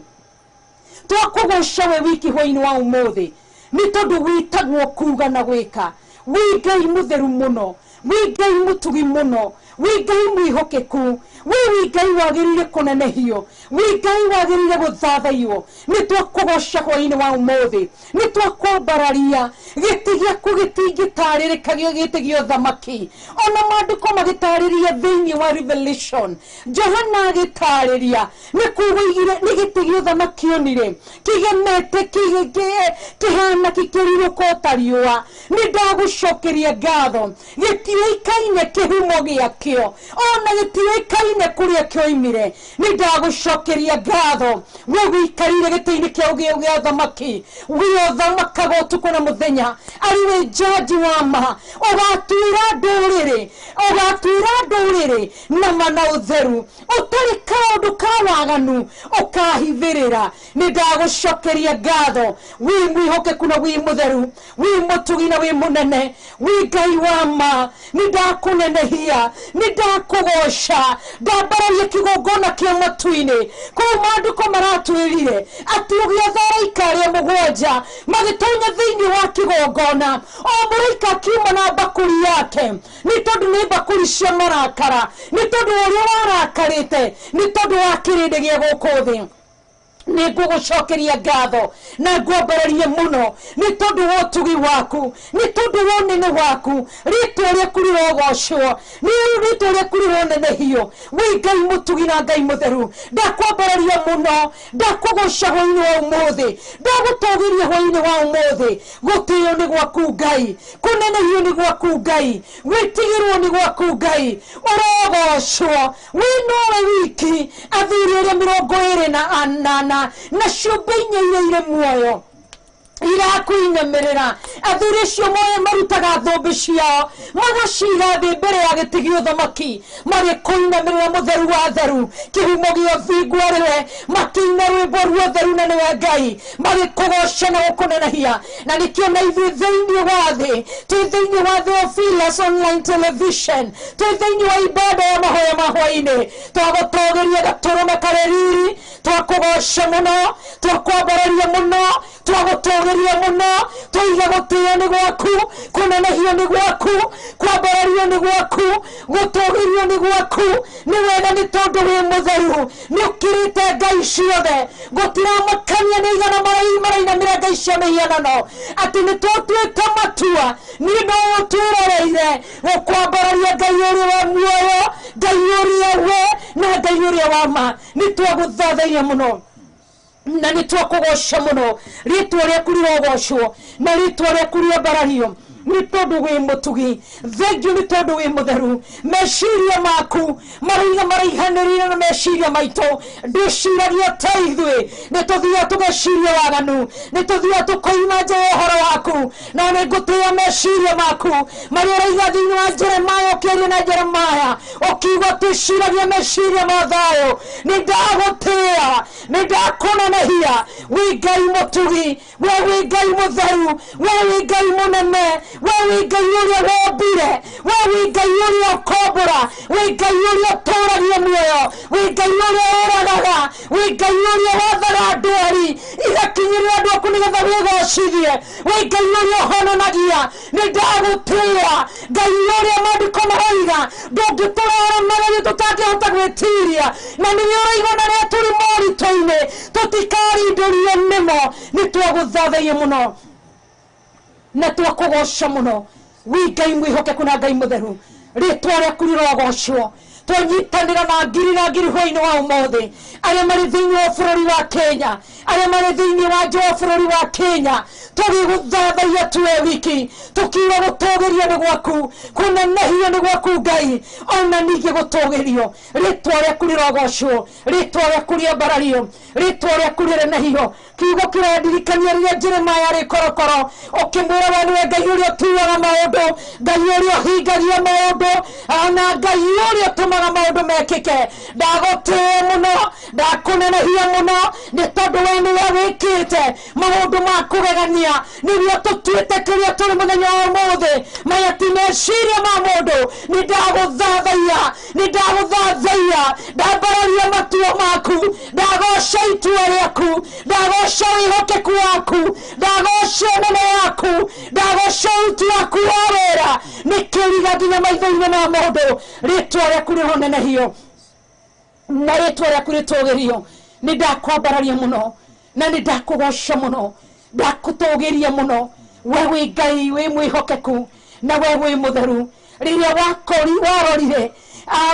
twakũgooca we wiki hwainĩ wa ũmũthĩ, nĩ tondũ wĩtagwo kuga na gwĩka. Wĩ Ngai mũtheru mũno, wĩ Ngai mũtugi mũno, wĩ Ngai mwĩhokeku, wĩ Ngai wagĩrĩire kũnenehio, wĩ Ngai wagĩrĩire gũthathaiyo. Nĩ twakũgooca hwainĩ wa ũmũthĩ, nĩ twakwambararia gĩtĩ gĩaku gĩtingĩtarĩrĩka gĩtĩ gĩa ũthamaki. Ona maandĩko magĩtarĩria thĩinĩ wa Revelation, Johana agĩtarĩria nĩ kuga oigire nĩ gĩtĩ gĩa ũthamaki onire kĩgemete kĩhana kĩkĩrirũka ta riũa. Nĩ ndagũcokeria ngatho, gĩtiũĩkaine kĩhumo gĩakĩo, ona gĩtiũĩkaine kũrĩa kĩoimire. Nĩ ndagũcokeria ngatho, we wĩikarĩire gĩtĩ-inĩ kĩa gĩa ũthamaki, we ũthamakaga ũtukũ na mũthenya, arĩ we jaji wa ma, ũgatuĩra ndũrĩrĩ, ũgatuĩra ndũrĩrĩ na ma na ũtheru, ũtarĩ kaũndũ ka waganu ũkahithĩrĩra. Nĩ ndagũcokeria ngatho, wĩ mwĩhokeku na wĩ mũtheru, wĩ mũtugi na wĩ mũnene, wĩ Ngai wa ma. Nĩ ndakũnenehia, nĩ ndakũgooca, ndambararia kĩgongona kĩa matu-inĩ. Kũu maandĩko maratwĩrire atĩ ũgĩatha araika arĩa mũgwanja magĩtonya thĩinĩ wa kĩgongona, o mũraika akiuma na mbakũri yake, nĩ tondũ nĩ mbakũri cia marakara, nĩ tondũ ũrĩa warakarĩte, nĩ tondũ wa kĩrĩndĩ gĩa gũkũ thĩ. Nĩ ngũgũcokeria ngatho na ngwambararie mũno nĩ tondũ wa ũtugi waku, nĩ tondũ wa ũnene waku. Rĩtwa rĩaku rĩrogocwo, nĩ rĩtwa rĩaku rĩronenehio. Wĩ Ngai mũtugi na Ngai mũtheru, ndakwambararia mũno, ndakũgooca hwainĩ wa ũmũthĩ, ndagũtũgĩria hwainĩ wa ũmũthĩ. Gũtĩo nĩ gwaku Ngai, kũnenehio nĩ gwaku Ngai, gwĩtigĩrwo nĩ gwaku Ngai, ũrogocwo. Wĩ nowe wiki athuri arĩa 28 na ciũmbe inya iria irĩ muoyo irakuinamĩrĩra. Athuri acio moe marutaga thũmbĩ ciao magaciga thĩ mbere ya gĩtĩ gĩa ũthamaki, magĩkũinamĩrĩra mũtheru wa theru, kĩhumo gĩa ũthingu arĩ we, makĩina rwĩmbo rwa ũtheru na nĩwe Ngai, magĩkũgooca na gũkũnenehia. Na nĩkĩo na ithuĩ thĩinĩ wa thĩ, twĩ thĩinĩ wa Theophilus Online Television, twĩ thĩinĩ wa ibada ya mahoya ma hwainĩ, twagũtũgĩria gatũrũme karĩ riri, twakũgooca mũno, twakwambararia mũno, twagũtũgĩria mũno, tũiga gũtĩo nĩ gwaku, kũnenehio nĩ gwaku, kwambarario nĩ gwaku, gũtũgĩrio nĩ gwaku. Nĩ wega nĩ tondũ wĩ mũtheru, nĩ ũkĩrĩte ngai ciothe. Gũtiramakania nĩ igana marainamĩra ngai cia mĩhianano, atĩ nĩ twatuĩte matua, niĩ no ũtwĩroreire gũkwambararia Ngai ũrĩa wa muoyo, Ngai ũrĩa we na Ngai ũrĩa wa ma. Nĩ twagũthathaiya mũno na nĩ twakũgooca mũno. Rĩtwa rĩaku rĩrogocwo na rĩtwa rĩaku rĩambarario, nĩ tondũ wĩ mũtugi. Thengiũ nĩ tondũ wĩ mũtheru. Meciria maku maraiga maraihanĩrĩire na meciria maitũ, ndwĩciragia ta ithuĩ. Nĩ tũthiaga tũgeciria waganu, nĩ tũthiaga tũkoima nja ya ũhoro waku, na nĩ ngũtĩĩa meciria maku marĩa ũraiga thĩinĩ wa Jeremaya, ũkĩaria na Jeremaya ũkiuga twĩciragia meciria ma thayũ. Nĩ ndagũtĩĩa, nĩ ndakũnenehia. Wĩ Ngai mũtugi, we wĩ Ngai mũtheru, we wĩ Ngai mũnene, we wĩ Ngai ũrĩa wombire, we wĩ Ngai ũrĩa ũkombũra, wĩ Ngai ũrĩa ũtũragia muoyo, wĩ Ngai ũrĩa ũragaga, wĩ Ngai ũrĩa wathaga ndwari igakinyĩrĩra andũ aku nĩgetha wĩgocithie, wĩ Ngai ũrĩa ũhonanagia. Nĩ ndagũtĩĩa Ngai ũrĩa maandĩko maroiga ndũngĩtũrora magerio tũtangĩhota gwĩtiria, na nĩwe ũraigua na rĩrĩa tũrĩ moritũ-inĩ tũtikarindũrio nĩmo. Nĩ twagũthathaiya mũno na twakũgooca mũno. Wĩ Ngai mwĩhokeku na Ngai mũtheru, rĩtwa rĩaku rĩrogocwo. Twanyitanĩra na ngiri na ngiri hwainĩ wa ũmũthĩ, arĩa marĩ thĩinĩ wa bũrũri wa Kenya, arĩa marĩ thĩinĩ wa nja wa bũrũri wa Kenya, tũgĩgũthathaiya tuwe wiki, tũkiuga gũtũgĩrio nĩ gwaku, kũnenehio nĩ gwaku Ngai, ona ningĩ gũtũgĩrio. Rĩtwa rĩaku rĩrogocwo, rĩtwa rĩaku rĩambarario, rĩtwa rĩaku rĩrenehio. Kiugo kĩrandirikania rĩrĩa Jeremiah arĩ korokoro ũkĩmwĩra we nĩwe Ngai ũrĩa ũtuaga maũndũ, Ngai ũrĩa ũhingagia maũndũ, na Ngai ũrĩa ũtũmaga maũndũ mekĩke. Ndagũtĩĩa mũno, ndakũnenehia mũno, nĩ tondũ we nĩwe wĩkĩte maũndũ ma kũgegania, nĩguo tũtuĩte kĩrĩa tũrĩ mũthenya wa ũmũthĩ. Maya ti meciria ma mũndũ. Nĩ ndagũthathaiya, nĩ ndagũthathaiya, ndambararia matua maku, ndagoca itua rĩaku, ndagoca wĩhokeku waku, ndagoca ũnene waku, ndagoca ũruti waku wa wĩra. Nĩ kĩriga nginya maitho-inĩ ma mũndũ. Rĩtwa rĩaku rĩronenehio na rĩtwa rĩaku rĩtũgĩrio. Nĩ ndakwambararia mũno na nĩ ndakũgoca mũno, ndakũtũgĩria mũno. We wĩ Ngai wĩ mwĩhokeku na we wĩ mũtheru. Rĩrĩa warorire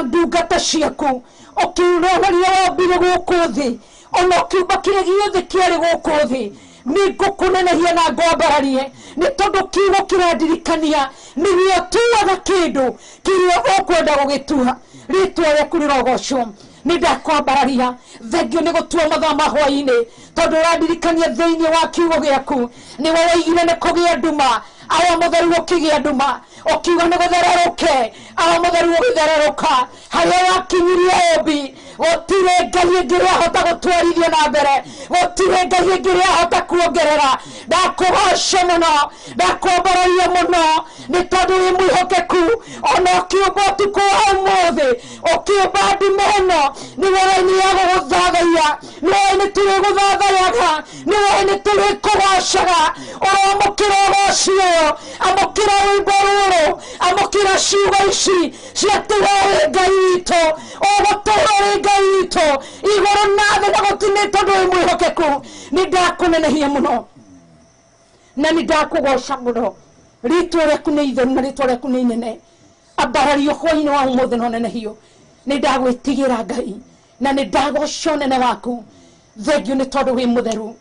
ndungata ciaku ũkiuga rĩrĩa wombire gũkũ thĩ, ona ũkiumba kĩrĩa gĩothe kĩarĩ gũkũ thĩ, nĩ ngũkũnenehia na ngwambararie, nĩ tondũ kiugo kĩrandirikania nĩwe ũtuaga kĩndũ kĩrĩa ũkwenda gũgĩtua. Rĩtwa rĩaku rĩrogocwo. Nĩ ndakwambararia. Thengio nĩ gũtua mathaa ma hwaĩ-inĩ, tondũ ũrandirikania thĩinĩ wa kiugo gĩaku nĩwe woigire nĩ kũgĩa nduma, awa mũtheru ũkĩgĩa nduma, ũkiuga nĩ gũthererũke, awa mũtheru ũgĩthererũka. Harĩa wakinyirie ũmbi, gũtirĩ Ngai ĩngĩ ĩrahota gũtwarithia na mbere, gũtirĩ Ngai ĩngĩ ĩrahota kuongerera. Ndakũgoca mũno, ndakwambararia mũno, nĩ tondũ wĩ mwĩhokeku. Ona ũkĩũmba ũtukũ wa ũmũthĩ, ũkĩũmba nduma ĩno, nĩwe we nĩ ya gũgũthathaiya, nĩwe nĩ tũrĩgũthathayaga, nĩwe nĩ tũrĩkũgocaga. Ũramũkĩra ũgoci ũyũ, amũkĩra rwĩmbo rũrũ, amũkĩra ciugo ici cia atĩ we wĩ Ngai witũ, ũgũtũũra wĩ Ngai witũ igũrũ na thĩ, na gũtirĩ tondũ wĩ mwĩhokeku. Nĩ ndakũnenehia mũno na nĩ ndakũgoca mũno. Rĩtwa rĩaku nĩ itheru na rĩtwa rĩaku nĩ inene. Ambarario hwaĩ-inĩ wa ũmũthĩ na ũnenehio. Nĩ ndagwĩtigĩra Ngai na nĩ ndagoca ũnene waku. Thengio nĩ tondũ wĩ mũtheru.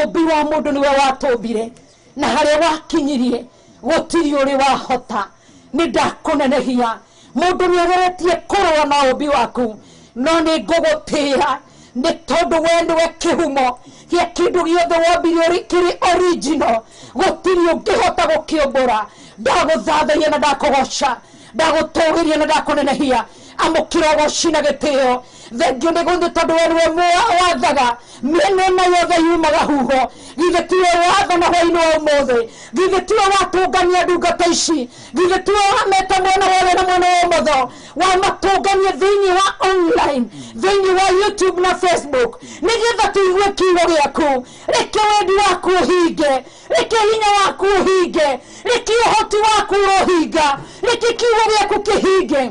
Ũmbi wa mũndũ nĩwe watũmbire, na harĩa wakinyirie gũtirĩ ũrĩ wahota. Nĩ ndakũnenehia. Mũndũ nĩ ageretie kũrũa na ũmbi waku, no nĩ ngũgũtĩĩa, nĩ tondũ we nĩwe kĩhumo gĩa kĩndũ gĩothe wombire kĩrĩ original, gũtirĩ ũngĩhota gũkĩũmbũra. Ndagũthathaiya na ndakũgoca, ndagũtũgĩria na ndakũnenehia. Amũkĩra ũgoci na gĩtĩo. Thengio nĩ gũthĩ tondũ we nĩwe wathaga mĩena ĩno yothe yumaga huho. Githĩ tiwe wathana hwaĩ-inĩ wa ũmũthĩ? Githĩ tiwe watũngania ndungata ici? Githĩ tiwe wameta mwena wa ũrĩo na mwena wa ũmotho, wamatũngania thĩinĩ wa online, thĩinĩ wa YouTube na Facebook, nĩgetha tũigue kiugo gĩaku. Reke wendi waku ũhinge, reke hinya waku ũhinge, reke ũhoti waku ũrohinga, reke kiugo gĩaku kĩhinge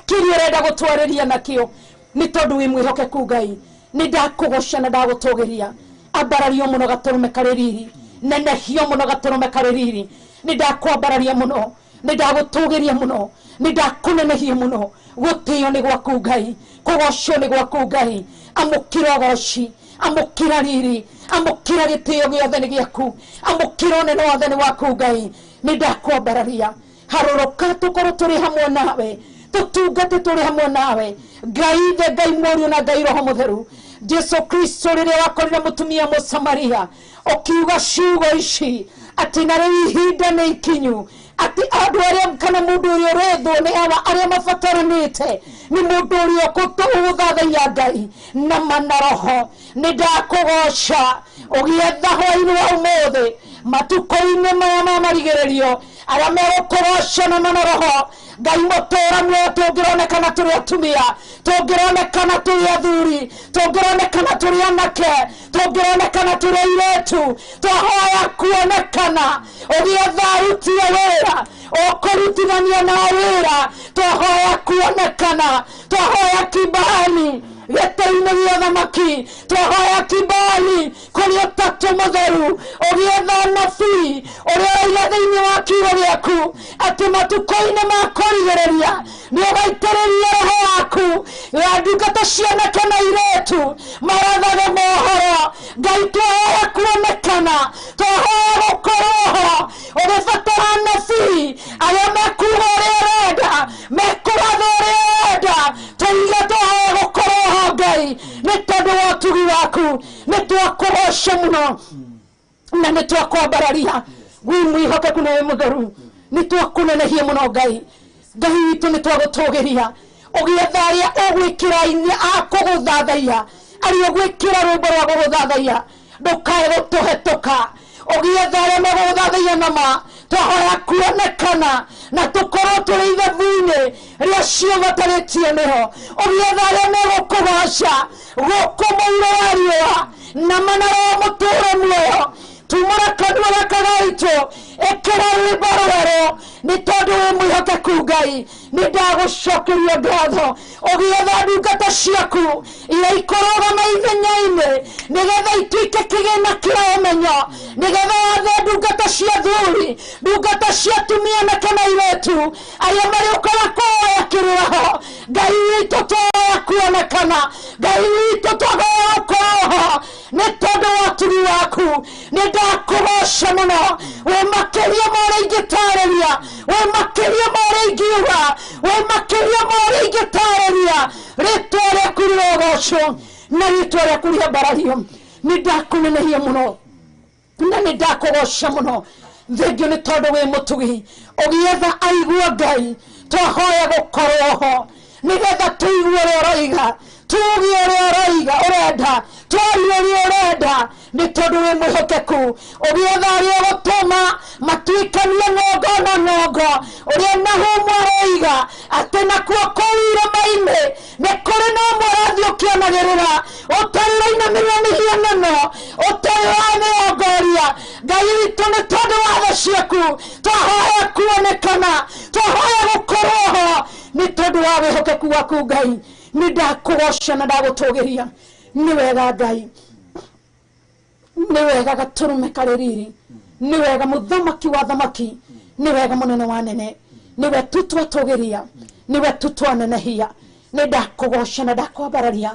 kĩrĩa ũrenda gũtwarĩria nakĩo, nĩ tondũ wĩ mwĩhokeku Ngai. Nĩ ndakũgoca na ndagũtũgĩria. Ambarario mũno gatũrũme karĩ riri, nenehio mũno gatũrũme karĩ riri. Nĩ ndakwambararia mũno, nĩ ndagũtũgĩria mũno, nĩ ndakũnenehia mũno. Gũtĩo nĩ gwaku Ngai, kũgocwo nĩ gwaku Ngai. Amũkĩra ũgoci, amũkĩra riri, amũkĩra gĩtĩo gĩothe nĩ gĩaku, amũkĩra ũnene wothe nĩ waku Ngai. Nĩ ndakwambararia. Harũrũka tũkorwo tũrĩ hamwe nawe, tũtungate tũrĩ hamwe nawe Ngai Ithe, Ngai Mũriũ na Ngai Roho Mũtheru. Jesu Kristo rĩrĩa wakorire mũtumia Mũsamaria ũkiuga ciugo ici atĩ na rĩu ihinda nĩ ikinyu, atĩ andũ arĩa kana mũndũ ũrĩa ũrethwo nĩ awa arĩa mabataranĩte nĩ mũndũ ũrĩa ũgũthathaiya Ngai na mana roho. Nĩ ndakũgoca ũgĩetha hwaĩ-inĩ wa ũmũthĩ, matukũ-inĩ maya ma marigĩrĩrio, arĩa megũkũgoca na mana roho. Ngai mũtũũra muoyo, tũngĩronekana tũrĩ atumia, tũngĩronekana tũrĩ athuri, tũngĩronekana tũrĩ anake, tũngĩronekana tũrĩ airĩtu, twahoya kuonekana ũgĩetha aruti a wĩra, ũkũrutithania na wĩra, twahoya kuonekana, twahoya kibali gĩtĩ-inĩ gĩa thamaki, twahoya kibali kũrĩ ũtatũ mũtheru, ũgĩetha nabii ũrĩa ũroiga thĩinĩ wa kiugo gĩaku atĩ matukũ-inĩ ma kũrigĩrĩria nĩ ũgaitĩrĩria roho waku ya ndungata cianake na airĩtu marathage mohoro. Ngai twahoya kuonekana, twahoya gũkorwo ho ũgĩbatara nabii arĩa mekuuga ũrĩa ũrenda, mekũratha ũrĩa ũrenda. Tũiga twahoya gũkorwo ho Ngai, nĩ tondũ wa ũtugi waku, nĩ twakũgoca mũno na nĩ twakwambararia wĩ mwĩhokeku na wĩ mũtheru nĩ twakũnenehia mũno Ngai Ngai witũ nĩ twagũtũgĩria ũgĩetha arĩa ũgwĩkĩra akũgũthathaiya arĩa ũgwĩkĩra rwĩmbo rwa gũgũthathaiya ndũkae gũtũhetũka ũgĩetha arĩa megũgũthathaiya na ma twahoya kuonekana na tũkorwo tũrĩ ithabu-inĩ rĩa cio matarĩtie nĩho ũgĩetha arĩa megũkũgoca gũkũ mũhuro wa riũa na manaroho mũtũũre muoyo tumũra kanua gaka gaitũ ĩkĩra rwĩmbo rwerũ nĩ tondũ wĩ mwĩhokeku Ngai nĩ ndagũcokeria ngatho ũgĩetha ndungata ciaku iria ikũrũgama ithenya-inĩ nĩgetha ituĩke kĩgĩna kĩa ũmenyo nĩgetha wathe ndungata cia thuri ndungata cia atumia na kana airĩtu arĩa marĩũkaga kũhoya kĩrĩra ho Ngai witũ twahoya kuonekana Ngai witũ twahoya gũkorwo ho nĩ tondũ wa ũtugi waku nĩ ndakũgoca mũno wĩ makĩria ma ũrĩa ingĩtarĩria wĩ makĩria ma ũrĩa ingiuga wĩ makĩria ma ũrĩa ingĩtarĩria rĩtwa rĩaku rĩrogocwo na rĩtwa rĩaku rĩambarario nĩ ndakũnenehia mũno na nĩ ndakũgoca mũno thengio nĩ tondũ wĩ mũtugi ũgĩetha aigua Ngai twahoya gũkorwo ho nĩgetha tũigue ũrĩa ũroiga tuge ũrĩa ũroiga ũrenda twarie ũrĩa ũrenda nĩ tondũ wĩ mwĩhokeku ũgĩetha arĩa ũgũtũma matuĩkanie ng'ongo na ng'ongo ũrĩa Nahumu aroiga atĩ nakuo kũu irĩma-inĩ nĩ kũrĩ na ũmwe ũrathiĩ ũkĩonagĩrĩra ũtarĩ ũrainamĩrĩra mĩhianano ũtarĩ ũramĩrongoria Ngai witũ nĩ tondũ wa tha ciaku twahoya kuonekana twahoya gũkorwo ho nĩ tondũ wa wĩhokeku waku Ngai nĩ ndakũgoca na ndagũtũgĩria nĩ wega Ngai nĩ wega gatũrũme karĩ riri nĩ wega mũthamaki wa thamaki nĩ wega mũnene wa nene nĩwe tu twatũgĩria nĩwe tu twanenehia nĩ ndakũgoca na ndakwambararia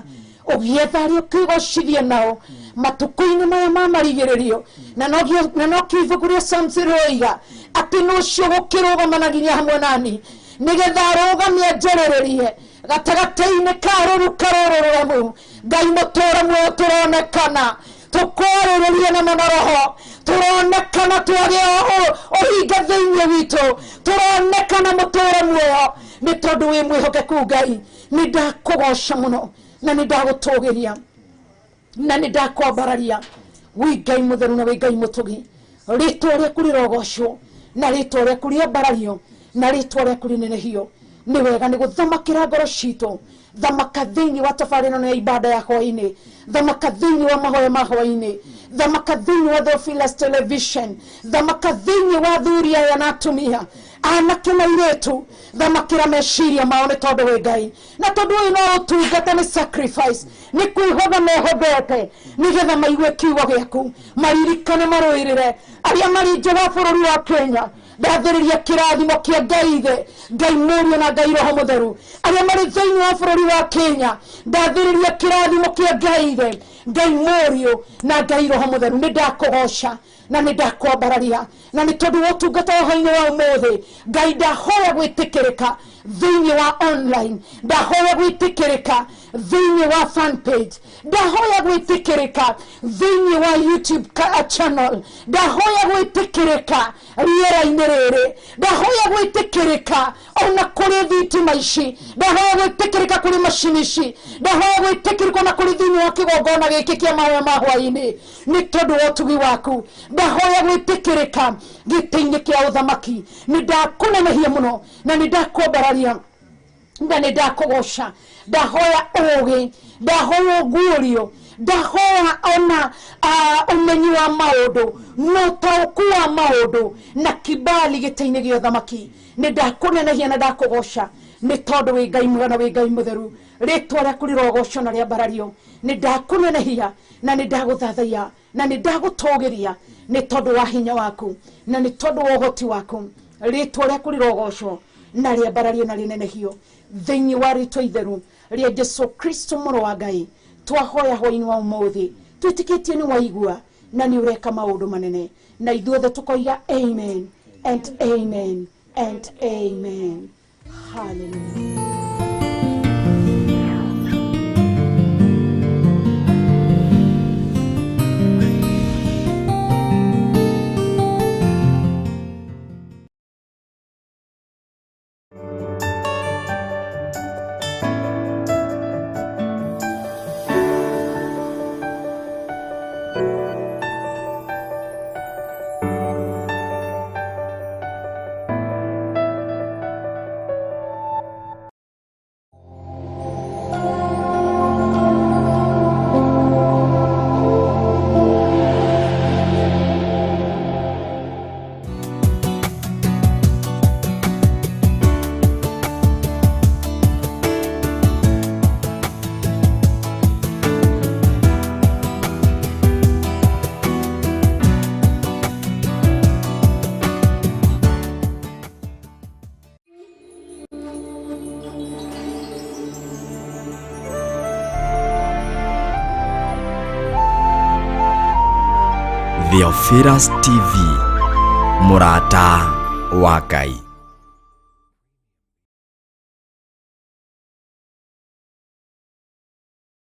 ũgĩetha arĩa ũkĩgocithia nao matukũ-inĩ maya ma marigĩrĩrio na nokĩo ibuku rĩa Psalms rĩroiga atĩ nũcio gũkĩrũgama nginya hamwe nani nĩgetha arũgamie anjarĩrĩrie gatagatĩ-inĩ ka rũruka rũrũ rũremu Ngai mũtũũre muoyo tũronekana tũkwarĩrĩria na manaroho tũronekana twagĩa ũhinga thĩinĩ witũ tũronekana mũtũũre muoyo nĩ tondũ wĩ mwĩhokeku Ngai nĩ ndakũgoca mũno na nĩ ndagũtũgĩria na nĩ ndakwambararia wĩ Ngai mũtheru na wĩ Ngai mũtugi rĩtwa rĩaku rĩrogocwo na rĩtwa rĩaku rĩambarario na rĩtwa rĩaku rĩnenehio nĩ wega nĩ gũthamakĩra ngoro citũ thamaka thĩinĩ wa tabarĩra ĩno ya ibada ya hwaĩ-inĩ thamaka thĩinĩ wa mahoya ma hwaĩ-inĩ thamaka thĩinĩ wa Theophilus Television thamaka thĩinĩ wa athuri aya na atumia anake na airĩtu thamakĩra meciria mao nĩ tondũ wĩ Ngai na tondũ ũyũ no ũtungata nĩ sacrifice nĩ kwĩhotha mehothete nĩgetha maigue kiugo gĩaku maririkane marũĩrĩre arĩa marĩ nja wa bũrũri wa Kenya ndathĩrĩria kĩrathimo kĩa Ngai Ithe Ngai Mũriũ na Ngai Roho Mũtheru arĩa marĩ thĩinĩ wa bũrũri wa Kenya ndathĩrĩria kĩrathimo kĩa Ngai Ithe Ngai Mũriũ na Ngai Roho Mũtheru nĩ ndakũgoca na nĩ ndakwambararia na nĩ tondũ wa ũtungata wa hwaĩ-inĩ wa ũmũthĩ Ngai ndahoya gwĩtĩkĩrĩka thĩinĩ wa online ndahoya gwĩtĩkĩrĩka thĩinĩ wa fan page ndahoya gwĩtĩkĩrĩka thĩinĩ wa YouTube channel ndahoya gwĩtĩkĩrĩka rĩera-inĩ rĩrĩ ndahoya gwĩtĩkĩrĩka ona kũrĩ thitima ici ndahoya gwĩtĩkĩrĩka kũrĩ macini ici ndahoya gwĩtĩkĩrĩka ona kũrĩ thĩinĩ wa kĩgongona gĩkĩ kĩa mahoya ma hwaĩ-inĩ nĩ tondũ wa ũtugi waku ndahoya gwĩtĩkĩrĩka gĩtĩ-inĩ kĩa ũthamaki nĩ ndakũnenehia mũno na nĩ ndakwambararia na nĩ ndakũgoca ndahoya ũũgĩ ndahoya ũguũrio ndahoya ona ũmenyi wa maũndũ na ũtaũku wa maũndũ na kibali gĩtĩ-inĩ gĩa ũthamaki nĩ ndakũnenehia na ndakũgoca nĩ tondũ wĩ Ngai mwega na wĩ Ngai mũtheru rĩtwa rĩaku rĩrogocwo na rĩambarario nĩ ndakũnenehia na nĩ ndagũthathaiya na nĩ ndagũtũgĩria nĩ tondũ wa hinya waku na nĩ tondũ wa ũhoti waku rĩtwa rĩaku rĩrogocwo na rĩambarario na rĩnenehio thĩinĩ wa rĩtwa itheru rĩa Jesu Kristo mũrũ wa Ngai twahoya hwaĩ-inĩ wa ũmũthĩ twĩtĩkĩtie nĩ waigua na nĩ ũreka maũndũ manene na ithuothe tũkoiga amen and amen and amen. Hallelujah. Theophilus TV, mũrata wa Ngai.